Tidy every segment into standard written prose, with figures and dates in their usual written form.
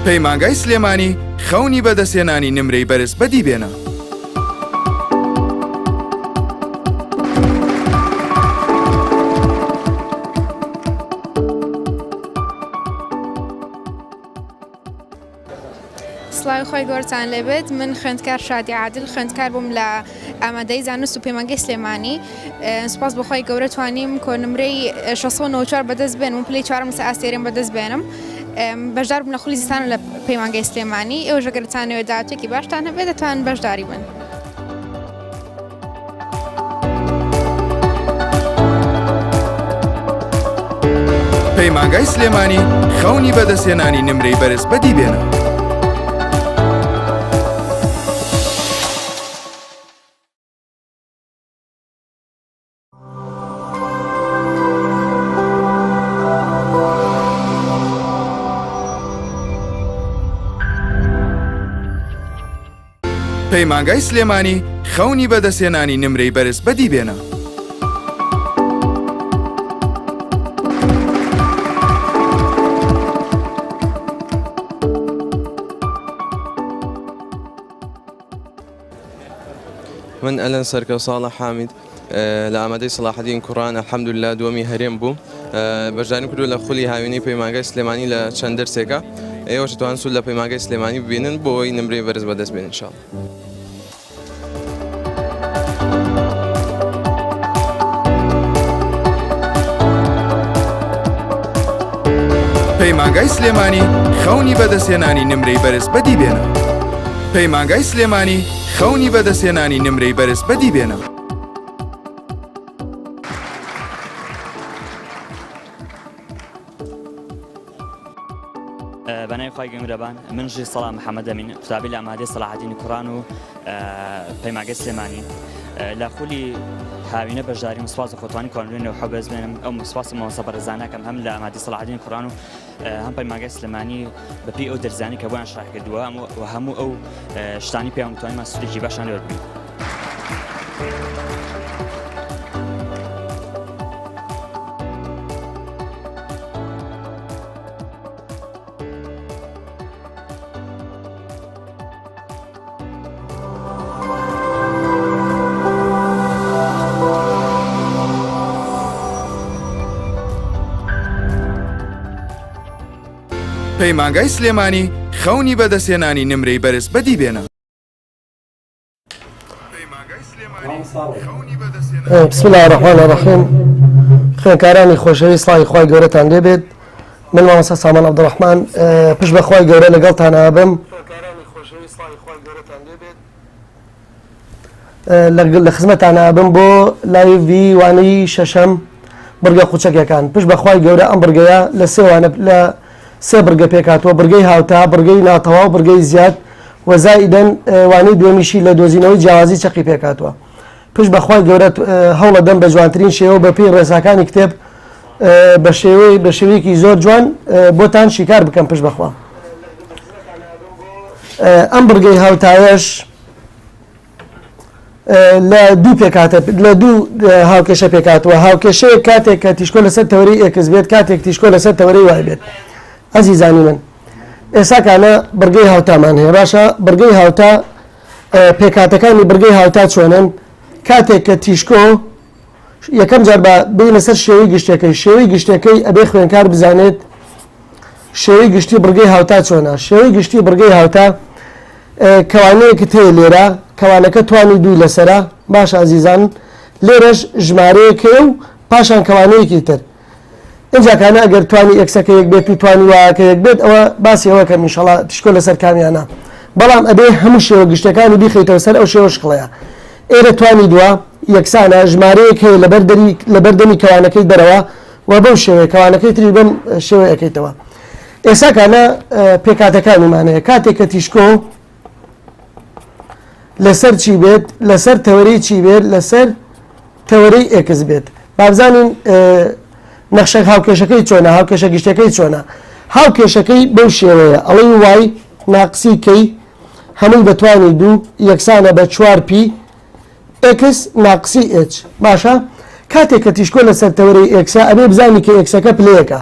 پەیمانگای سلێمانی خەونی بەدەستهێنانی نمرەی بەرز بەدی بێنە. سڵاوی خوای گەورەتان لێبێت من خوێندکار شادی عادل خوێندکار بووم لە ئامادەی زانست و پەیمانگەی سلێمانی سوپاس بۆ خوای گەورە توانیم کۆنمرەی 694 بەدەست بێنم و پلەی چوارم لەسەر ئاستی هەرێم بەدەست بێنم بەشدار بووم لە خولی زستان لە پەیمانگەی سلێمانی ئێوەش ئەگەر بتانەوێت داهاتوویەکی باشتان هەبێت دەتوانن بەشداری بن. پەیمانگای سلێمانی خەونی بەدەستهێنانی نمرەی بەرز بەدی بێنە. پەیمانگای سلێمانی خەونی بەدەستهێنانی نمرەی بەرز بەدی بێنە. من ئەلەن سەرکەو ساڵح حامید لە ئامادەی سەڵاحەدین کوڕان الحمدللە دووەمی هەرێم بووم بەشداریم کردووە لە خولی هاوینەی پەیمانگای سلێمانی لە چەند دەرسێکە ئێوەش دەتوانن سوود لە پەیمانگای سلێمانی ببینن بۆ ئەوەی نمرەی بەرز بەدەست بێنن ان شاء الله. پەیمانگای سلێمانی خەونی بەدەستهێنانی نمرەی بەرز بەدی بێنە. پەیمانگای سلێمانی خەونی بەدەستهێنانی نمرەی بەرز بەدی بێنە. بەناوی خوای گەورەبان من ژیر سەڵا محەممەد ئەمین قوتابی لە ئامادەی سەلاحەدینی کوڕان و پەیمانگەی سلێمانی لە خولی هاوینە بەشداریم سپاس خۆتوانی کۆنگرێن و حەبەز بێنم ئەو سپاس مامۆستا بەڕێزانەکەم هەم لە ئامادەی سەلاحەدینی کوڕان و هەم پەیمانگای سلێمانی بەپێی ئەو دەرزانی کە بۆیان شرح کردووە و هەموو ئەو شتانی پێیان وتوانیمان سوودێکی باشان لێ وەربگرین. پەیمانگای سلێمانی خەونی بەدەستهێنانی نمرەی بەرز بەدی بێنە. بسم الله الرحمن الرحیم خوێنکارانی خۆشەویست سڵاوی خوای گەورەتان لێبێت من مامۆستا سامان عەبدوڕەحمان پشت بە خوای گەورە لەگەڵتان ئابم لە خزمەتان ئابم بۆ live ی وانەی شەشەم بڕگە قوچەکەکان پشت بە خوای گەورە ئەم بڕگەیە لە سێوانە لە سێ بڕگە پێکهاتووە، بڕگەی هاوتا، بڕگەی ناتەواو، بڕگەی زیاد و زائیدەن وانەی دووەمیشی لە دۆزینەوەی جیاوازی چەقی پێکهاتووە. پشت بە خوای گەورە هەوڵەدەم بە جوانترین شێوە بە پێی ڕێساکانی کتێب بە شێوەی بە شێوەیەکی زۆر جوان بۆتان شیکار بکەم پشت بەخوا. ئەم بڕگەی هاوتایەش لە دوو پێکهاتە لە دوو هاوکێشە پێکهاتووە هاوکێشەیەک کاتێک کە تیشکۆ لەسەر تەوەرەی x بێت کاتێک تیشکۆ لەسەر تەوەرەی y بێت ئەزیزانی من ئێساکانە بڕگەی هاوتامان هەیە باشە بڕگەی هاوتا پێکهاتەکانی بڕگەی هاوتا چۆنن کاتێک کە تیشکۆ یەکەم جار با بێینە سەر شێوەی گشتەکەی شێوەی گشتەکەی ئەبێ خوێنکار بزانێت شێوەی گشتی بڕگەی هاوتا چۆنە شێوەی گشتی بڕگەی هاوتا کەوانەیەکت هەیە لێرە کەوانەکە توانی دووی لەسرە باش ئازیزان لێرەش ژمارەیەک هەیە و پاشان کەوانەیەکی تر ئینجا کانە ئەگەر توانی x ەکە یەک بێت و توانی y ەکە یەک بێت ئەوە باسی ئەوە کەم ئینشەڵا تیشکۆ لەسەر کامیانە بەڵام ئەبێ هەموو شێوە گشتەکانی بیخەیتەوە سەر ئەو شێوە شکڵەیە ئێرە توانی دوا یەکسانە ژمارەیەک هەیە لەبەر دەری لەبەر دەمی کەوانەکەی دەرەوە و بەو شێوەیە کەوانەکەی تری بەم شێوەیە ئەکەیتەوە ئێسا کانە پێکاتەکانیمانەیە کاتێک کە تیشکۆ لەسەر چی بێت لەسەر تەوەرەی چی بێت لەسەر تەوەرەی x بێت بابزانین نەخشە هاوکێشەکەی چۆنە هاوکێشە گشتەکەی چۆنە هاوکێشەکەی بەو شێوەیە ئەڵێی y ناقسی k هەمووی بەتوانی دوو یەکسانە بە چوار p x ناقسی h باشە کاتێک کە تیشکۆ لەسەر تەوەرەی x ە ئەبێ بزانی کە x ەکە پلەیەکە.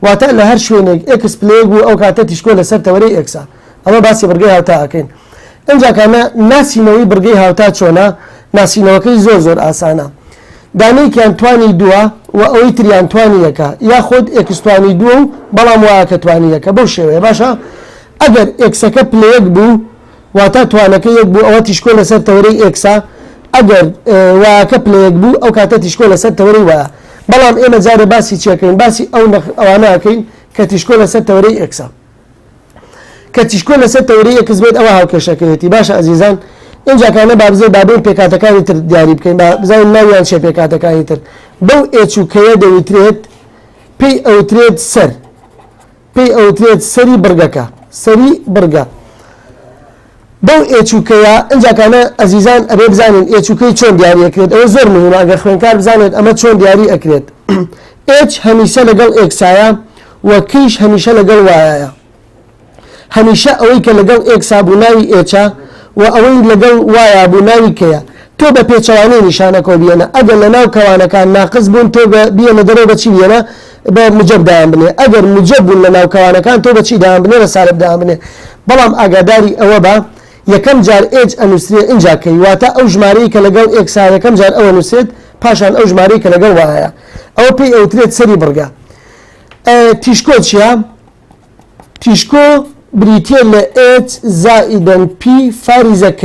واتە لە هەر شوێنێک x پلەیەک بوو ئەو کاتە تیشکۆ لەسەر تەوەرەی x ە. ئەمە باسی بڕگەی هاوتا ئەکەین. ئینجا کانە ناسینەوەی بڕگەی هاوتا چۆنە؟ ناسینەوەکەی زۆر زۆر ئاسانە. دانەیەکیان توانی دووە و ئەوەی تریان توانی یەکە یاخود x توانی دووە و بەڵام y ەکە توانی یەکە بەو شێوەیە باشە ئەگەر x ەکە پلەیەک بوو واتا توانەکە یەک بوو ئەوە تیشکۆ لەسەر تەوەرەی x ە ئەگەر y ەکە پلەیەک بوو ئەو کاتە تیشکۆ لەسەر تەوەرەی y ە بەڵام ئێمە جارێ باسی چیەکەین باسی ئەو ئەوانە ئەکەین کە تیشکۆ لەسەر تەوەرەی x ە کە تیشکۆ لەسەر تەوەرەی x بێت ئەوە هاوکێشەکەیەتی باشە ئەزیزان ئینجا کانە با بزێ بابین پێکاتەکانی تر دیاری بکەین با بزانین ناویان چیە پێکاتەکانی تر بەو h و k یە دەوترێت پێی ئەوترێت سەر پێی ئەوترێت سەری بڕگەکە سەری بڕگە بەو h و k یە ئینجا کانە ئەزیزان ئەبێ بزانین h و k چۆن دیاری ئەکرێت ئەوە زۆر مهمە ئەگەر خوێنکار بزانێت ئەمە چۆن دیاری ئەکرێت h هەمیشە لەگەڵ x ایە و k یش هەمیشە لەگەڵ y ایە. هەمیشە ئەوەی کە لەگەڵ x ا بوو ناوی h ە و ئەوەی لەگەڵ y ا بوو ناوی k یە. تۆ بە پێچەوانەی نیشانەکەوە بیەنە. ئەگەر لە ناو کەوانەکان ناقس بوون تۆ بە بیەنە دەرەوە بە چی بیەنە؟ بە موجەب دایان بنێ. ئەگەر موجەب بوون لە ناو کەوانەکان تۆ بە چی دایان بنێ؟ بە سالب دایان بنێ. بەڵام ئاگاداری ئەوە بە یەکەم جار h ئەنووسرێ ئینجا k، واتە ئەو ژمارەی کە لەگەڵ x ا یەکەم جار ئەو ئەنووسرێت پاشان ئەو ژمارەی کە لەگەڵ y ایە. ئەوە پێی ئەوترێت سەری بڕگە. تیشکۆ چییە؟ تیشکۆ بریتییە لە h زائیدەن p فاریزە k.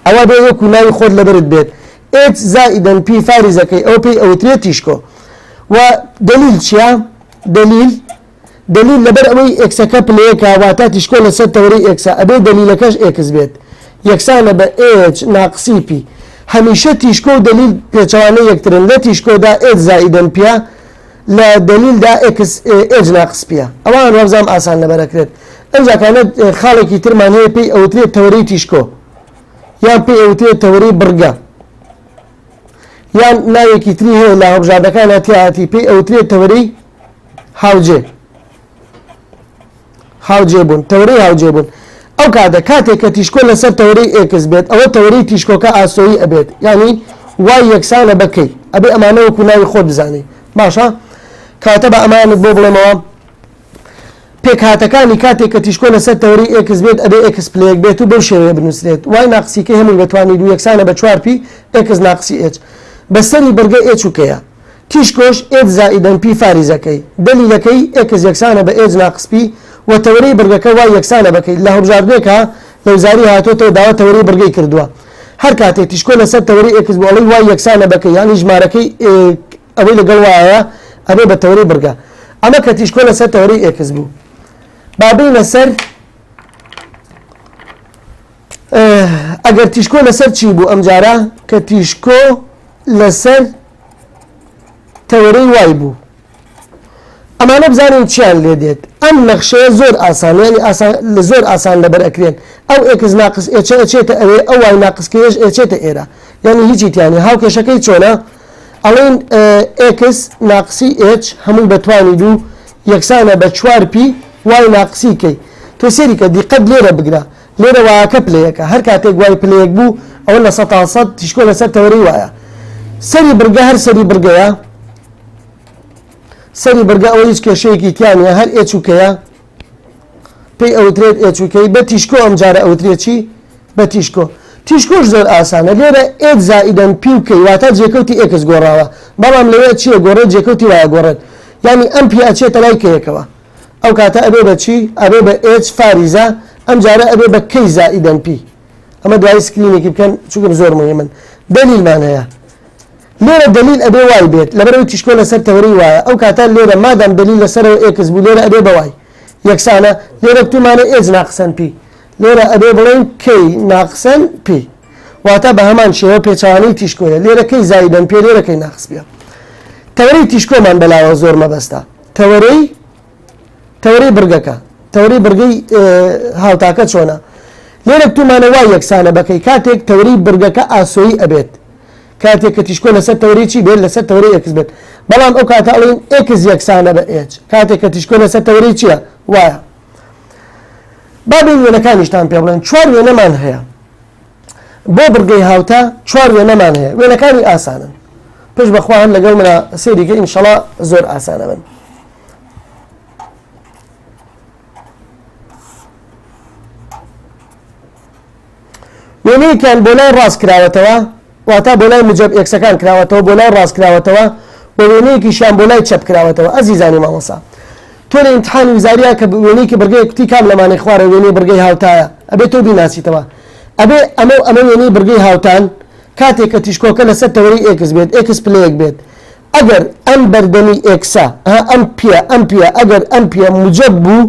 ئەوە بێ وەکو ناوی خۆت لەبەرت بێت. h زائیدەن p فاریزە k ئەوە پێی ئەوترێت تیشکۆ. و دەلیل چییە؟ دەلیل دەلیل لەبەر ئەوەی x ەکە پلەیەکە واتە تیشکۆ لەسەر تەوەرەی x ە ئەبێ دەلیلەکەش x بێت یەکسانە بە h ناقسی p. هەمیشە تیشکۆ و دەلیل پێچەوانەی یەکترن لە تیشکۆدا h زائیدەن p یە لە دەلیلدا x h ناقس p یە ئەوان وابزانم ئاسان لەبەر ئەکرێت. ئەنجا کانە خاڵێکی ترمان هەیە پێی ئەوترێت تەوەرەی تیشکۆ یان پێی ئەوترێت تەوەرەی بڕگە یان ناوێکی تری هەیە لە هەڵبژاردەکانە تیاهاتی پێی ئەوترێت تەوەرەی هاوجێ هاوجێ بوون تەوەرەی هاوجێ بوون ئەو کاتە کاتێک کە تیشکۆ لەسەر تەوەرەی x بێت ئەوە تەوەرەی تیشکۆکە ئاسۆیی ئەبێت یعنی y یەکسانە بە k ئەبێ ئەمانە وەکو ناوی خۆت بزانی باشە کاتە بە ئەمانت بۆ بڵێمەوە پێکهاتەکانی کاتێک کە تیشکۆ لەسەر تەوەرەی x بێت ئەبێ x پلەیەک بێت و بەو شێوەیە بنووسرێت y ناقسی k هەمووی بەتوانی دوو یەکسانە بە چوار p x ناقسی h بەسەری بڕگە h و k یە تیشکۆش h زائیدەن p فاریزەکەی، دەلیلەکەی، x یەکسانە بە h ناقس p و تەوەرەی بڕگەکە y یەکسانە بە k لە هەڵبژاردنێکا لە وزاری هاتۆتەوە داوا تەوەرەی بڕگەی کردووە هەر کاتێ تیشکۆ لەسەر تەوەرەی x بوو ئەڵێی y یەکسانە بە k یانی ژمارەکەی ئەوەی لەگەڵ y یە ئەبێ بە تەوەرەی بڕگە ئەمە کە تیشکۆ لەسەر تەوەرەی x بوو با بێینە سەر ئەگەر تیشکۆ لەسەر چی بوو ئەمجارە کە تیشکۆ لەسەر تەوەرەی y بوو ئەمانە بزانین چیان لێ دێت ئەم نەخشەیە زۆر ئاسان یعنی ئاسان لە زۆر ئاسان لەبەر ئەکرێن ئەو x ناقس h ە ئەچێتە ئەوێ ئەو y ناقس k یش ئەچێتە ئێرە یعنی هیچی تیانی هاوکێشەکەی چۆنە ئەڵێن x ناقسی h هەمووی بەتوانی دوو یەکسانە بە چوار p y ناقسی k تۆ سێری کە دیقەت لێرە بگرە لێرە y ەکە پلەیەکە، هەر کاتێک y پلەیەک بوو ئەوە 100% تیشکۆ لەسەر تەوەرەی y ە. سەری بڕگە هەر سەری بڕگەیە، سەری بڕگە ئەوە هیچ کێشەیەکی تیا نییە، هەر h و k یە، پێی ئەوترێت h و k بە تیشکۆ ئەم جارە ئەوترێت چی؟ بە تیشکۆ. تیشکۆش زۆر ئاسانە، لێرە h زائیدەن p و k واتە جێکەوتی x گۆڕاوە، بەڵام لەوێ چییە گۆڕێت؟ جێکەوتی y ە گۆڕێت، یانی ئەم p ئەچێتە لای k یەکەوە. ئەو کاتە ئەبێ بە چی؟ ئەبێ بە h فاریزە، ئەم جارە ئەبێ بە k زائیدەن p. ئەمە دوایی screen ێکی بکەن چونکە زۆر مهمن. دەلیلمان هەیە. لێرە دەلیل ئەبێ y بێت، لەبەرئەوەی تیشکۆ لەسەر تەوەرەی y ە. ئەو کاتە لێرە مادام دەلیل لەسەرەوە x بوو لێرە ئەبێ بە y. یەکسانە، لێرە بتومانە h ناقسەن p. لێرە ئەبێ بڵێین k ناقسەن p. واتە بە هەمان شێوە پێچەوانەی تیشکۆیە. لێرە k زائیدەن p، لێرە k ناقس p یە. تەوەرەی تیشکۆمان بەلاوە زۆر مەبەستە. تەوەرەی تەوەرەی بڕگەکە تەوەرەی بڕگەی هاوتاکە چۆنە لێرە بتومانە y یەکسانە بە k کاتێک تەوەرەی بڕگەکە ئاسۆیی ئەبێت کاتێک کە تیشکۆ لەسەر تەوەرەی چی بێت لەسەر تەوەرەی x بێت بەڵام ئەو کاتە ئەڵێن x یەکسانە بە h کاتێک کە تیشکۆ لەسەر تەوەرەی چییە y ە با بێین وێنەکانیشتان پێ بڵێن چوار وێنەمان هەیە بۆ بڕگەی هاوتا چوار وێنەمان هەیە وێنەکانی ئاسانن پشت بەخوا هەر لەگەڵ منە سەیری کە ئینشەڵا زۆر ئاسانە بن. وێنەیەکیان بۆ لای ڕاست کراوەتەوە واتا بۆ لای موجەب ئێکسەکان کراوەتەوە بۆ لای ڕاست کراوەتەوە و وێنەیەکیشیان بۆ لای چەپ کراوەتەوە ئەزیزانی مامۆسا تۆ لە ئیمتحانی وزاریا کە وێنەیەکی بڕگەیەک کوتی کام لەمانەی خوارە وێنەی بڕگەی هاوتایە ئەبێ تۆ بیناسیتەوە ئەبێ ئەمە و ئەمە وێنەی بڕگەی هاوتان کاتێک کە تیشکۆکە لەسەر تەوەرەی ئێکس بێت ئێکس پلەیەک بێت ئەگەر ئەم بەردەمی ئێکسە ها ئەم پیە ئەم پیە ئەگەر ئەم پیە موجەب بوو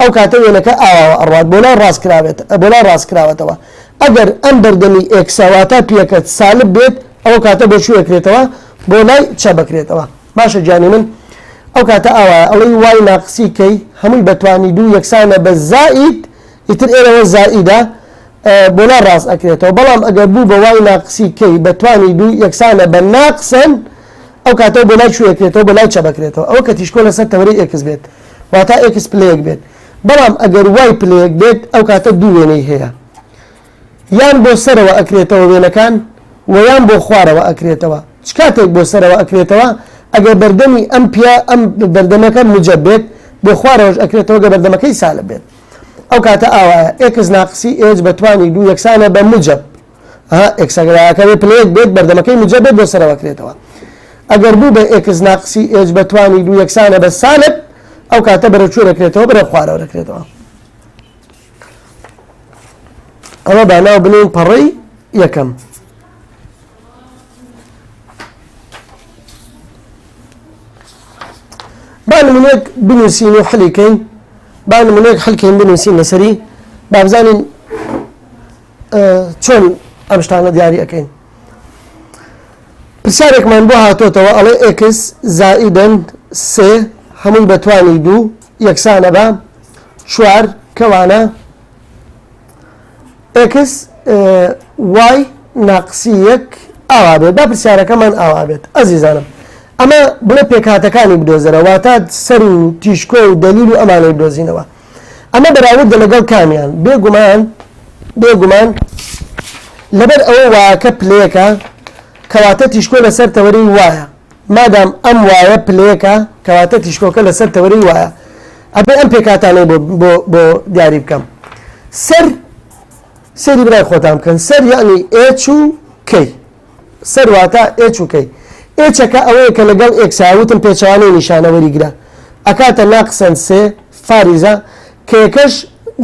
ئەو کاتە وێنەکە ئاواوە ئەڕوات بۆ لای ڕاست کراوێت بۆ لای ڕاست کراوەتەوە ئەگەر ئەم بەردەمی ئێکسە واتا پیەکە سالب بێت ئەو کاتە بۆ کوێ ئەکرێتەوە بۆ لای چەپ ئەکرێتەوە باشە گیانی من ئەو کاتە ئاوایە ئەڵێی وای ناقسی کەی هەمووی بەتوانی دوو یەکسانە بە زائید ئیتر ئێرەوە زائیدە بۆ لا ڕاست ئەکرێتەوە بەڵام ئەگەر بوو بە وای ناقسی کەی بە توانی دوو یەکسانە بە ناقسەن ئەو کاتەوە بۆ لای کوێ ئەکرێتەوە بۆ لای چەپ ئەکرێتەوە ئەوە کە تیشکۆ لەسەر تەوەرەی ئێکس بێت واتا ئێکس پلەیەک بێت بەڵام ئەگەر وای پلەیەک بێت ئەو کاتە دوو وێنەی هەیە یان بۆ سەرەوە ئەکرێتەوە وێنەکان و یان بۆ خوارەوە ئەکرێتەوە چ کاتێک بۆ سەرەوە ئەکرێتەوە ئەگەر بەردەمی ئەم پیا ئەم بەردەمەکە موجەب بێت بۆ خوارەوەش ئەکرێتەوە گە بەردەمەکەی سالب بێت ئەو کاتە ئاوایە ئێکس ناقسی ئێچ بە توانی دوو یەکسانە بە موجەب ئەها ئێکسەکە بێ پلەیەک بێت بەردەمەکەی موجەب بێت بۆ سەرەوە کرێتەوە ئەگەر بوو بە ئێکس ناقسی ئێچ بە توانی دوو یەکسانە بە سالب ئەو کاتە بەرەو کوێ دەکرێتەوە بەرەو خوارەوە دەکرێتەوە ئەمە با ناو بنێین پەڕەی یەکەم. با نمونەیەک بنووسین و حلیکەین با نمونەیەک حلکەین بنووسین لەسەری با بزانین چۆن ئەم شتانە دیاری ئەەکەین پرسیارێکمان بۆ هاتۆتەوە ئەڵێ ئێکس زائیدەن سێ هەمووی بەتوانی دوو یەکسانە بە چوار کەوانە ئێکس وای ناقسی یەک ئاوا بێت با پرسیارەکەمان ئاوا بێت ئەزیزانم ئەمە بڵێ پێکهاتەکانی بدۆزەرە واتە سەر و تیشکۆ و دەلیل و ئەمانەی بدۆزینەوە ئەمە بەراوردە لەگەڵ کامیان بێگومان بێگومان لەبەر ئەوە وایەکە پلەیەکە کەواتە تیشکۆ لەسەر تەوەرەی وایە مادام ئەم وایە پلەیەکە کەواتە تیشکۆکە لەسەر تەوەرەی وایە ئەبێ ئەم پێکهاتانەی بۆ بۆ بۆ دیاری بکەم سەر سەیری برای خۆتان بکەن سەر یعنی ئێچ و کەی سەر واتە ئێچ و کەی ئێچەکە ئەوەیە کە لەگەڵ ئێکسا وتم پێچەوانەی نیشانە وەریگرە ئەکاتە ناقسەن سێ فاریزە کەیەکەش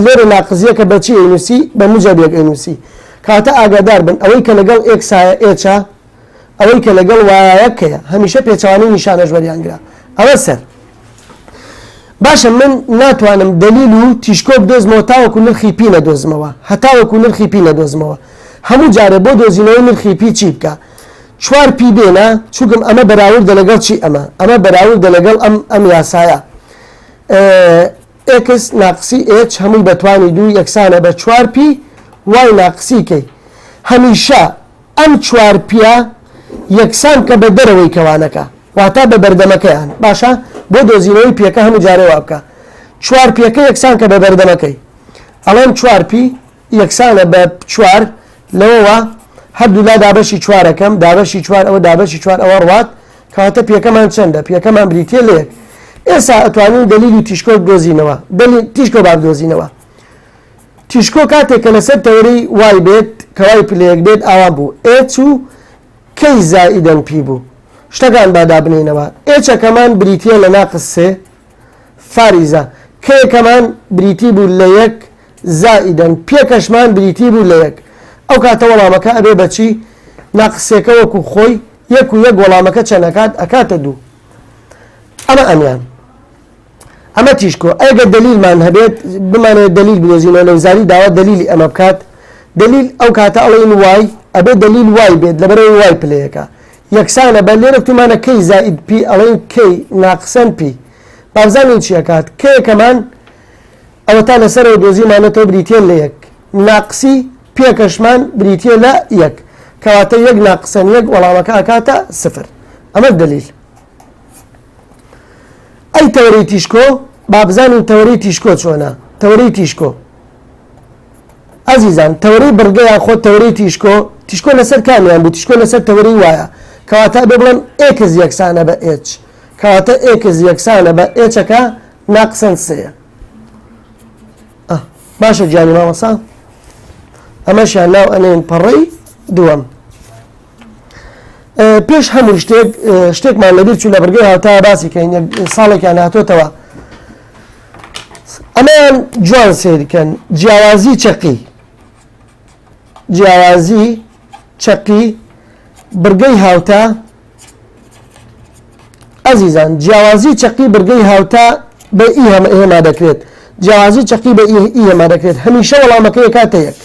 لێرە ناقزیەکە بەچی ئەینوسی بە موجەبێک ئەینوسی کاتە ئاگادار بن ئەوەی کە لەگەڵ ئێکسایە ئێچە ئەوەی کە لەگەڵ وایە کەیە هەمیشە پێچەوانەی نیشانەش وەریانگرە ئەوە سەر باشە من ناتوانم دەلیل و تیشکۆ بدۆزمەوە تاوەکو نرخی پی نەدۆزمەوە هەتاوەکو نرخی پی نەدۆزمەوە هەموو جارێ بۆ دۆزینەوەی نرخی پی چی بکە چوار پی بێنە چووکم ئەمە بەراوردە لەگەڵ چی ئەمە ئەمە بەراوردە لەگەڵ ئەم ئەم یاسایە ئێکس ناقسی ئێچ هەمووی بەتوانی دوو یەکسانە بە چوار پی وای ناقسی کەی هەمیشە ئەم چوار پیە یەکسان بکە بە دەرەوەی کەوانەکە واتا بە بەردەمەکەیان باشە بۆ دۆزینەوەی پیەکە هەموو جارێ وا بکە چوار پیەکە یەکسان کە بە بەردەمەکەی ئەڵێم چوار پی یەکسانە بە چوار لەوەوە هەردوو لا دابەشی چوارەکەم دابەشی چوار ئەوە دابەشی چوار ئەوە ڕوات کەواتە پیەکەمان چەندە پیەکەمان بریتە لە یەک ئێسا ئەتوانین دەلیلی تیشکۆ دۆزینەوە دەلیل تیشکۆ با بدۆزینەوە تیشکۆ کاتێک کە لەسەر تەوەرەی وای بێت کە وای پلەیەک بێت ئاوا بوو ئێچ و کەی زائیدەن پی بوو شتەکان با دابنێینەوە ئێچەکەمان بریتییە لە ناقس سێ فاریزە کەیەکەمان بریتی بوو لە یەک زائیدەن پێکەشمان بریتی بوو لە یەک ئەو کاتە وەڵامەکە ئەبێ بەچی ناقسێکە وەکو خۆی یەک و یەک وەڵامەکە چەند ئەکات ئەکاتە دوو ئەمە ئەمیان ئەمە تیشکۆ ئەگەر دەلیلمان هەبێت بمانەوێت دەلیل بدۆزینەوە لە وزاری داوا دەلیلی ئەمە بکات دەلیل ئەو کاتە ئەڵێین وای ئەبێ دەلیل وای بێت لەبەرەوەی وای پلەیەکە یەکسانە بە لێرە تومانە کەی زائید پی ئەڵێین کەی ناقسەن پی بابزانین چی ئەکات کەیەکەمان ئەوەتا لەسەرەوە دۆزیمانەتەوە بریتە لە یەک ناقسی پێکەشمان بریتە لە یەک کەواتە یەک ناقسەن یەک وەڵامەکە ئەکاتە سفر ئەمە دەلیل ئەی تەوەرەی تیشکۆ با بزانین تەوەرەی تیشکۆ چۆنە تەوەرەی تیشکۆ ئازیزان تەوەرەی بڕگە یان خۆ تەوەرەی تیشکۆ تیشکۆ لەسەر کامیان بوو تیشکۆ لەسەر تەوەرەی وایە کەواتە ئەبێ بڵێم ئێکس یەکسانە بە ئێچ کەواتە ئێکس یەکسانە بە ئێچەکە ناقسەن سێیە باشە گیانی مامۆسا. ئەمەشیان ناو ئەنێن پەڕەی دووەم. پێش هەموو شتێک شتێکمان لەبیر چوو لە بڕگەی هاوتا باسی کەین ساڵێکیان هاتۆتەوە ئەمەیان جوان سیرکەن جیاوازی چەقی جیاوازی چەقی بڕگەی هاوتا ئەزیزان جیاوازی چەقی بڕگەی هاوتا بە ئی هەمە هێما دەکرێت جیاوازی چەقی بە ئی هێما دەکرێت هەمیشە وەڵامەکەی کاتە یەک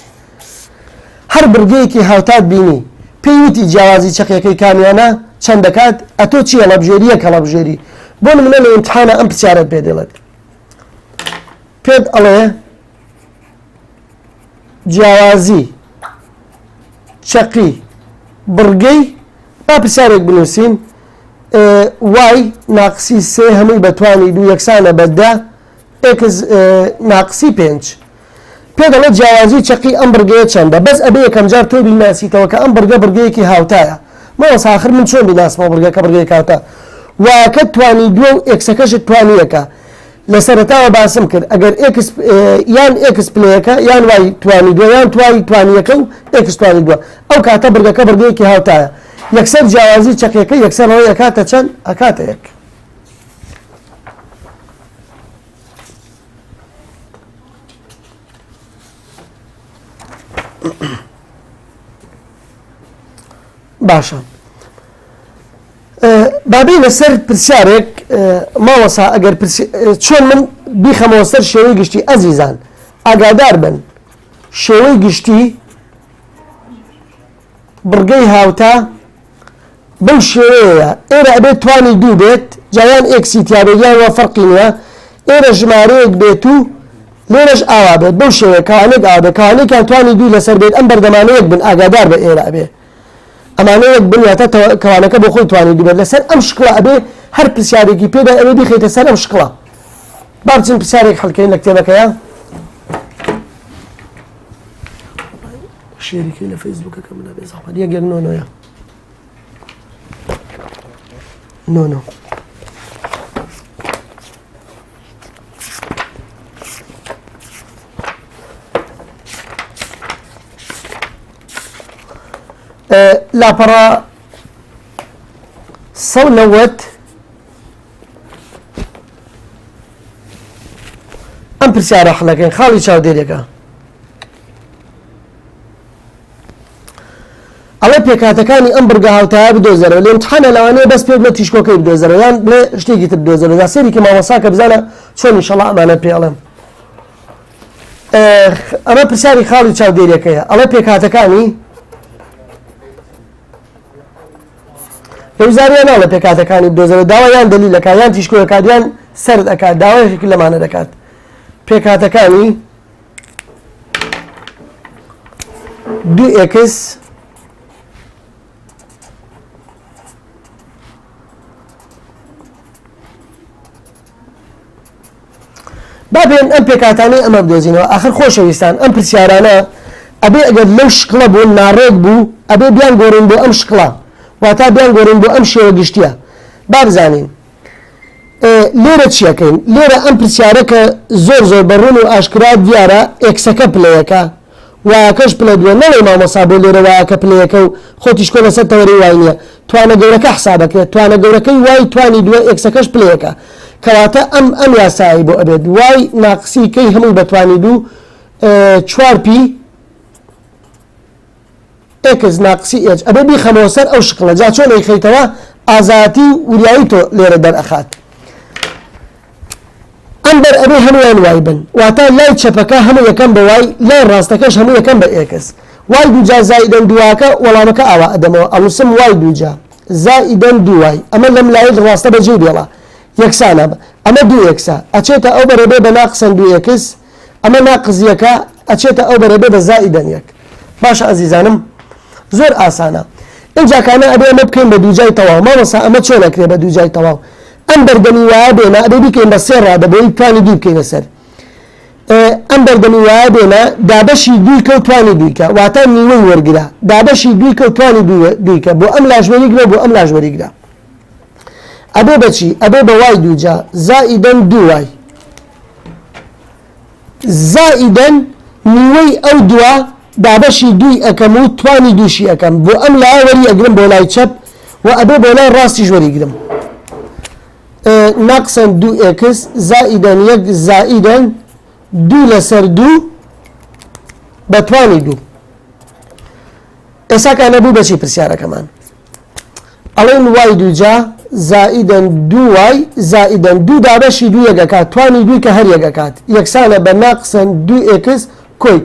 هەر بڕگەیەکی هاوتات بینی پێی وتی جیاوازی چەقیەکەی کامیانە چەند دەکات ئەتۆ چی هەڵەبژێری یەک هەڵەبژێری بۆ نمونە لە ئیمتحانە ئەم پرسیارەت پێ دەڵێت پێت ئەڵێ جیاوازی چەقی بڕگەی با پرسیارێک بنووسین y ناقسی سێ هەمووی بەتوانی دوو یەکسانە بە دە x ناقسی پێنج پێ دەڵێت جیاوازی چەقی ئەم بڕگەیە چەندە؟ بەس ئەبێ یەکەم جار تۆ بیناسیتەوە کە ئەم بڕگە بڕگەیەکی هاوتایە. مامۆستا ئاخر من چۆن بیناسمەوە بڕگەکە بڕگەیەک هاوتا؟ وایەکەت توانی دووە و ئێکسەکەشت توانی یەکە. لە سەرەتاوە باسم کرد ئەگەر ئێکس یان ئێکس پلەیەکە یان وای توانی دووە یان توای توانی یەکە و ئێکس توانی دووە. ئەو کاتە بڕگەکە بڕگەیەکی هاوتایە. یەکسەر جیاوازی چەقیەکە یەکسەر ڕێی ئەکاتە چەند؟ ئەکاتە یەک. باشە بابی لەسەر پرسیارێک ماوەسا ئەگەر چۆن من بیخەمەوە سەر شێوەی گشتی ئەزیزان ئاگادار بن شێوەی گشتی بڕگەی هاوتا بەو شێوەیەیە ئێرە ئەبێت توانی دوو بێت جا یان ئێکسی تیا بێت یان وا فەرقی نییە ئێرە ژمارەیەک بێت و لێرەش ئاوا بێت بەو شێوەیە کەوانێک ئاوا بێت کەوانێکیان توانی دووی لەسەر بێت ئەم بەردەمانە یەک بن ئاگادار بە ئێرە ئەبێ ئەمانە یەک بن واتە کەوانەکە بۆ خۆی توانی دوو بێت لەسەر ئەم شکڵە ئەبێ هەر پرسیارێکی پێدا ئەبێ بیخەیتە سەر ئەم شکڵە با بچین پرسیارێک حلکەین لە کتێبەکەیە شێریکەی لە فەیسبوکەکە منە بێ زەحمەت یەک یەک نۆ نۆیە نۆ نۆ لاپەڕە سەد نەوەت ئەم پرسیارە حلەکەین خاڵی چاودێرێکە ئەڵێ پێکهاتەکانی ئەم بڕگە هاوتایە بدۆزەرەوە لە ئیمتحانە لەوانەیە بەس پێ بڵێ تیشکۆکەی بدۆزەرەوە یان بڵێ شتێکی تر بدۆزەرەوە جا سەیری کە مامۆستاکە بزانە چۆن ئینشەڵا ئەمانە پێ ئەڵێم ئەمە پرسیاری خاڵی چاودێریەکەیە ئەڵێ پێکهاتەکانی لە وزاریان ناڵێ پێکهاتەکانی بدۆزەرەوە داوا یان دەلیلەکە یان تیشکۆکات یان سەرد ئەکات داوایەکی لەمانە دەکات پێکهاتەکانی دوو ئێکس با بێن ئەم پێکاتانەی ئەمە بدۆزینەوە ئاخر خۆشەویستان ئەم پرسیارانە ئەبێ ئەگەر لەو شکڵە بوون ناڕێک بوو ئەبێ بیان گۆڕین بۆ ئەم شکڵە واتا بیان گۆڕین بۆ ئەم شێوە گشتیە با بزانین لێرە چی ئەکەین؟ لێرە ئەم پرسیارە کە زۆر زۆر بە ڕوون و ئاشکرا دیارە ئێکسەکە پلەیەکە وایەکەش پلە دووە نەڵێی مامۆسا بۆ لێرە وایەکە پلەیەکە و خۆ تیشکۆ لەسەر تەوەرەی وای نییە توانە گەورەکە حسابەکرێت توانە گەورەکەی وای توانی دووە ئێکسەکەش پلەیەکە کەواتە ئەم ئەم یاسایی بۆ ئەبێت وای ناقسی کەی هەمووی بە توانی دوو چوار پی ئێکس ناقسی ئێچ ئەبێ بیخەمەوە سەر ئەو شکڵە جا چۆن ئەیخەیتەوە ئازایەتی و وریایی تۆ لێرە دەرئەخات ئەم بەر ئەبێ هەمویان وای بن واتە لای چەپەکە هەموو یەکەم بە وای لای ڕاستەکەش هەموو یەکەم بە ئێکس وای دووجا زائیدەن دوواکە وەڵامەکە ئاوا ئەدەمەوە ئەنووسم وای دووجا زائیدەن دوو وای ئەمە لەم لای ڕاستە بەجێی بێڵە یەکسانە ئەمە دوو ئێکسە ئەچێتە ئەو بەرە بێ بە ناقسەن دوو ئێکس ئەمە ناقس یەکە ئەچێتە ئەو بەرە بێ بە زائیدەن یەک باشە ئەزیزانم زۆر ئاسانە ئینجا کانە ئەبێ ئەمە بکەین بە دووجای تەواو مامۆستا ئەمە چۆن ئەکرێ بە دووجای تەواو ئەم بەردەمی وایە بێنە ئەبێ بیکەین بە سێ ڕادە بۆی توانی دوو بکەینە سەر ئەم بەردەمی وایە بێنە دابەشی دوویکە و توانی دوویکە واتە نیوەی وەرگرە دابەشی دوویکە و توانی دوویکە بۆ ئەم لاش وەریگرە بۆ ئەم لاش وەریگرە ئەبێ بەچی ئەبێ بە وای دووجا زائیدەن دوو وای زائیدەن نیوەی ئەو دووە دابەشی دووی ئەکەم و توانی دووشی ئەکەم بۆ ئەم لایە وەری ئەگرم بۆ لای چەپ و ئەبێ بۆ لای ڕاستیش وەریگرم. ناقسەن دوو ئێکس زائیدەن یەک زائیدەن دوو لەسەر دوو بە توانی دوو. ئێستا کە نەبوو بەچی پرسیارەکەمان ئەڵێن y دووجا زائیدەن دوو y زائیدەن دوو دابەشی دوو یەک ئەکات توانی دووی کە هەر یەک ئەکات یەکسانە بە ناقسەن دوو x کۆی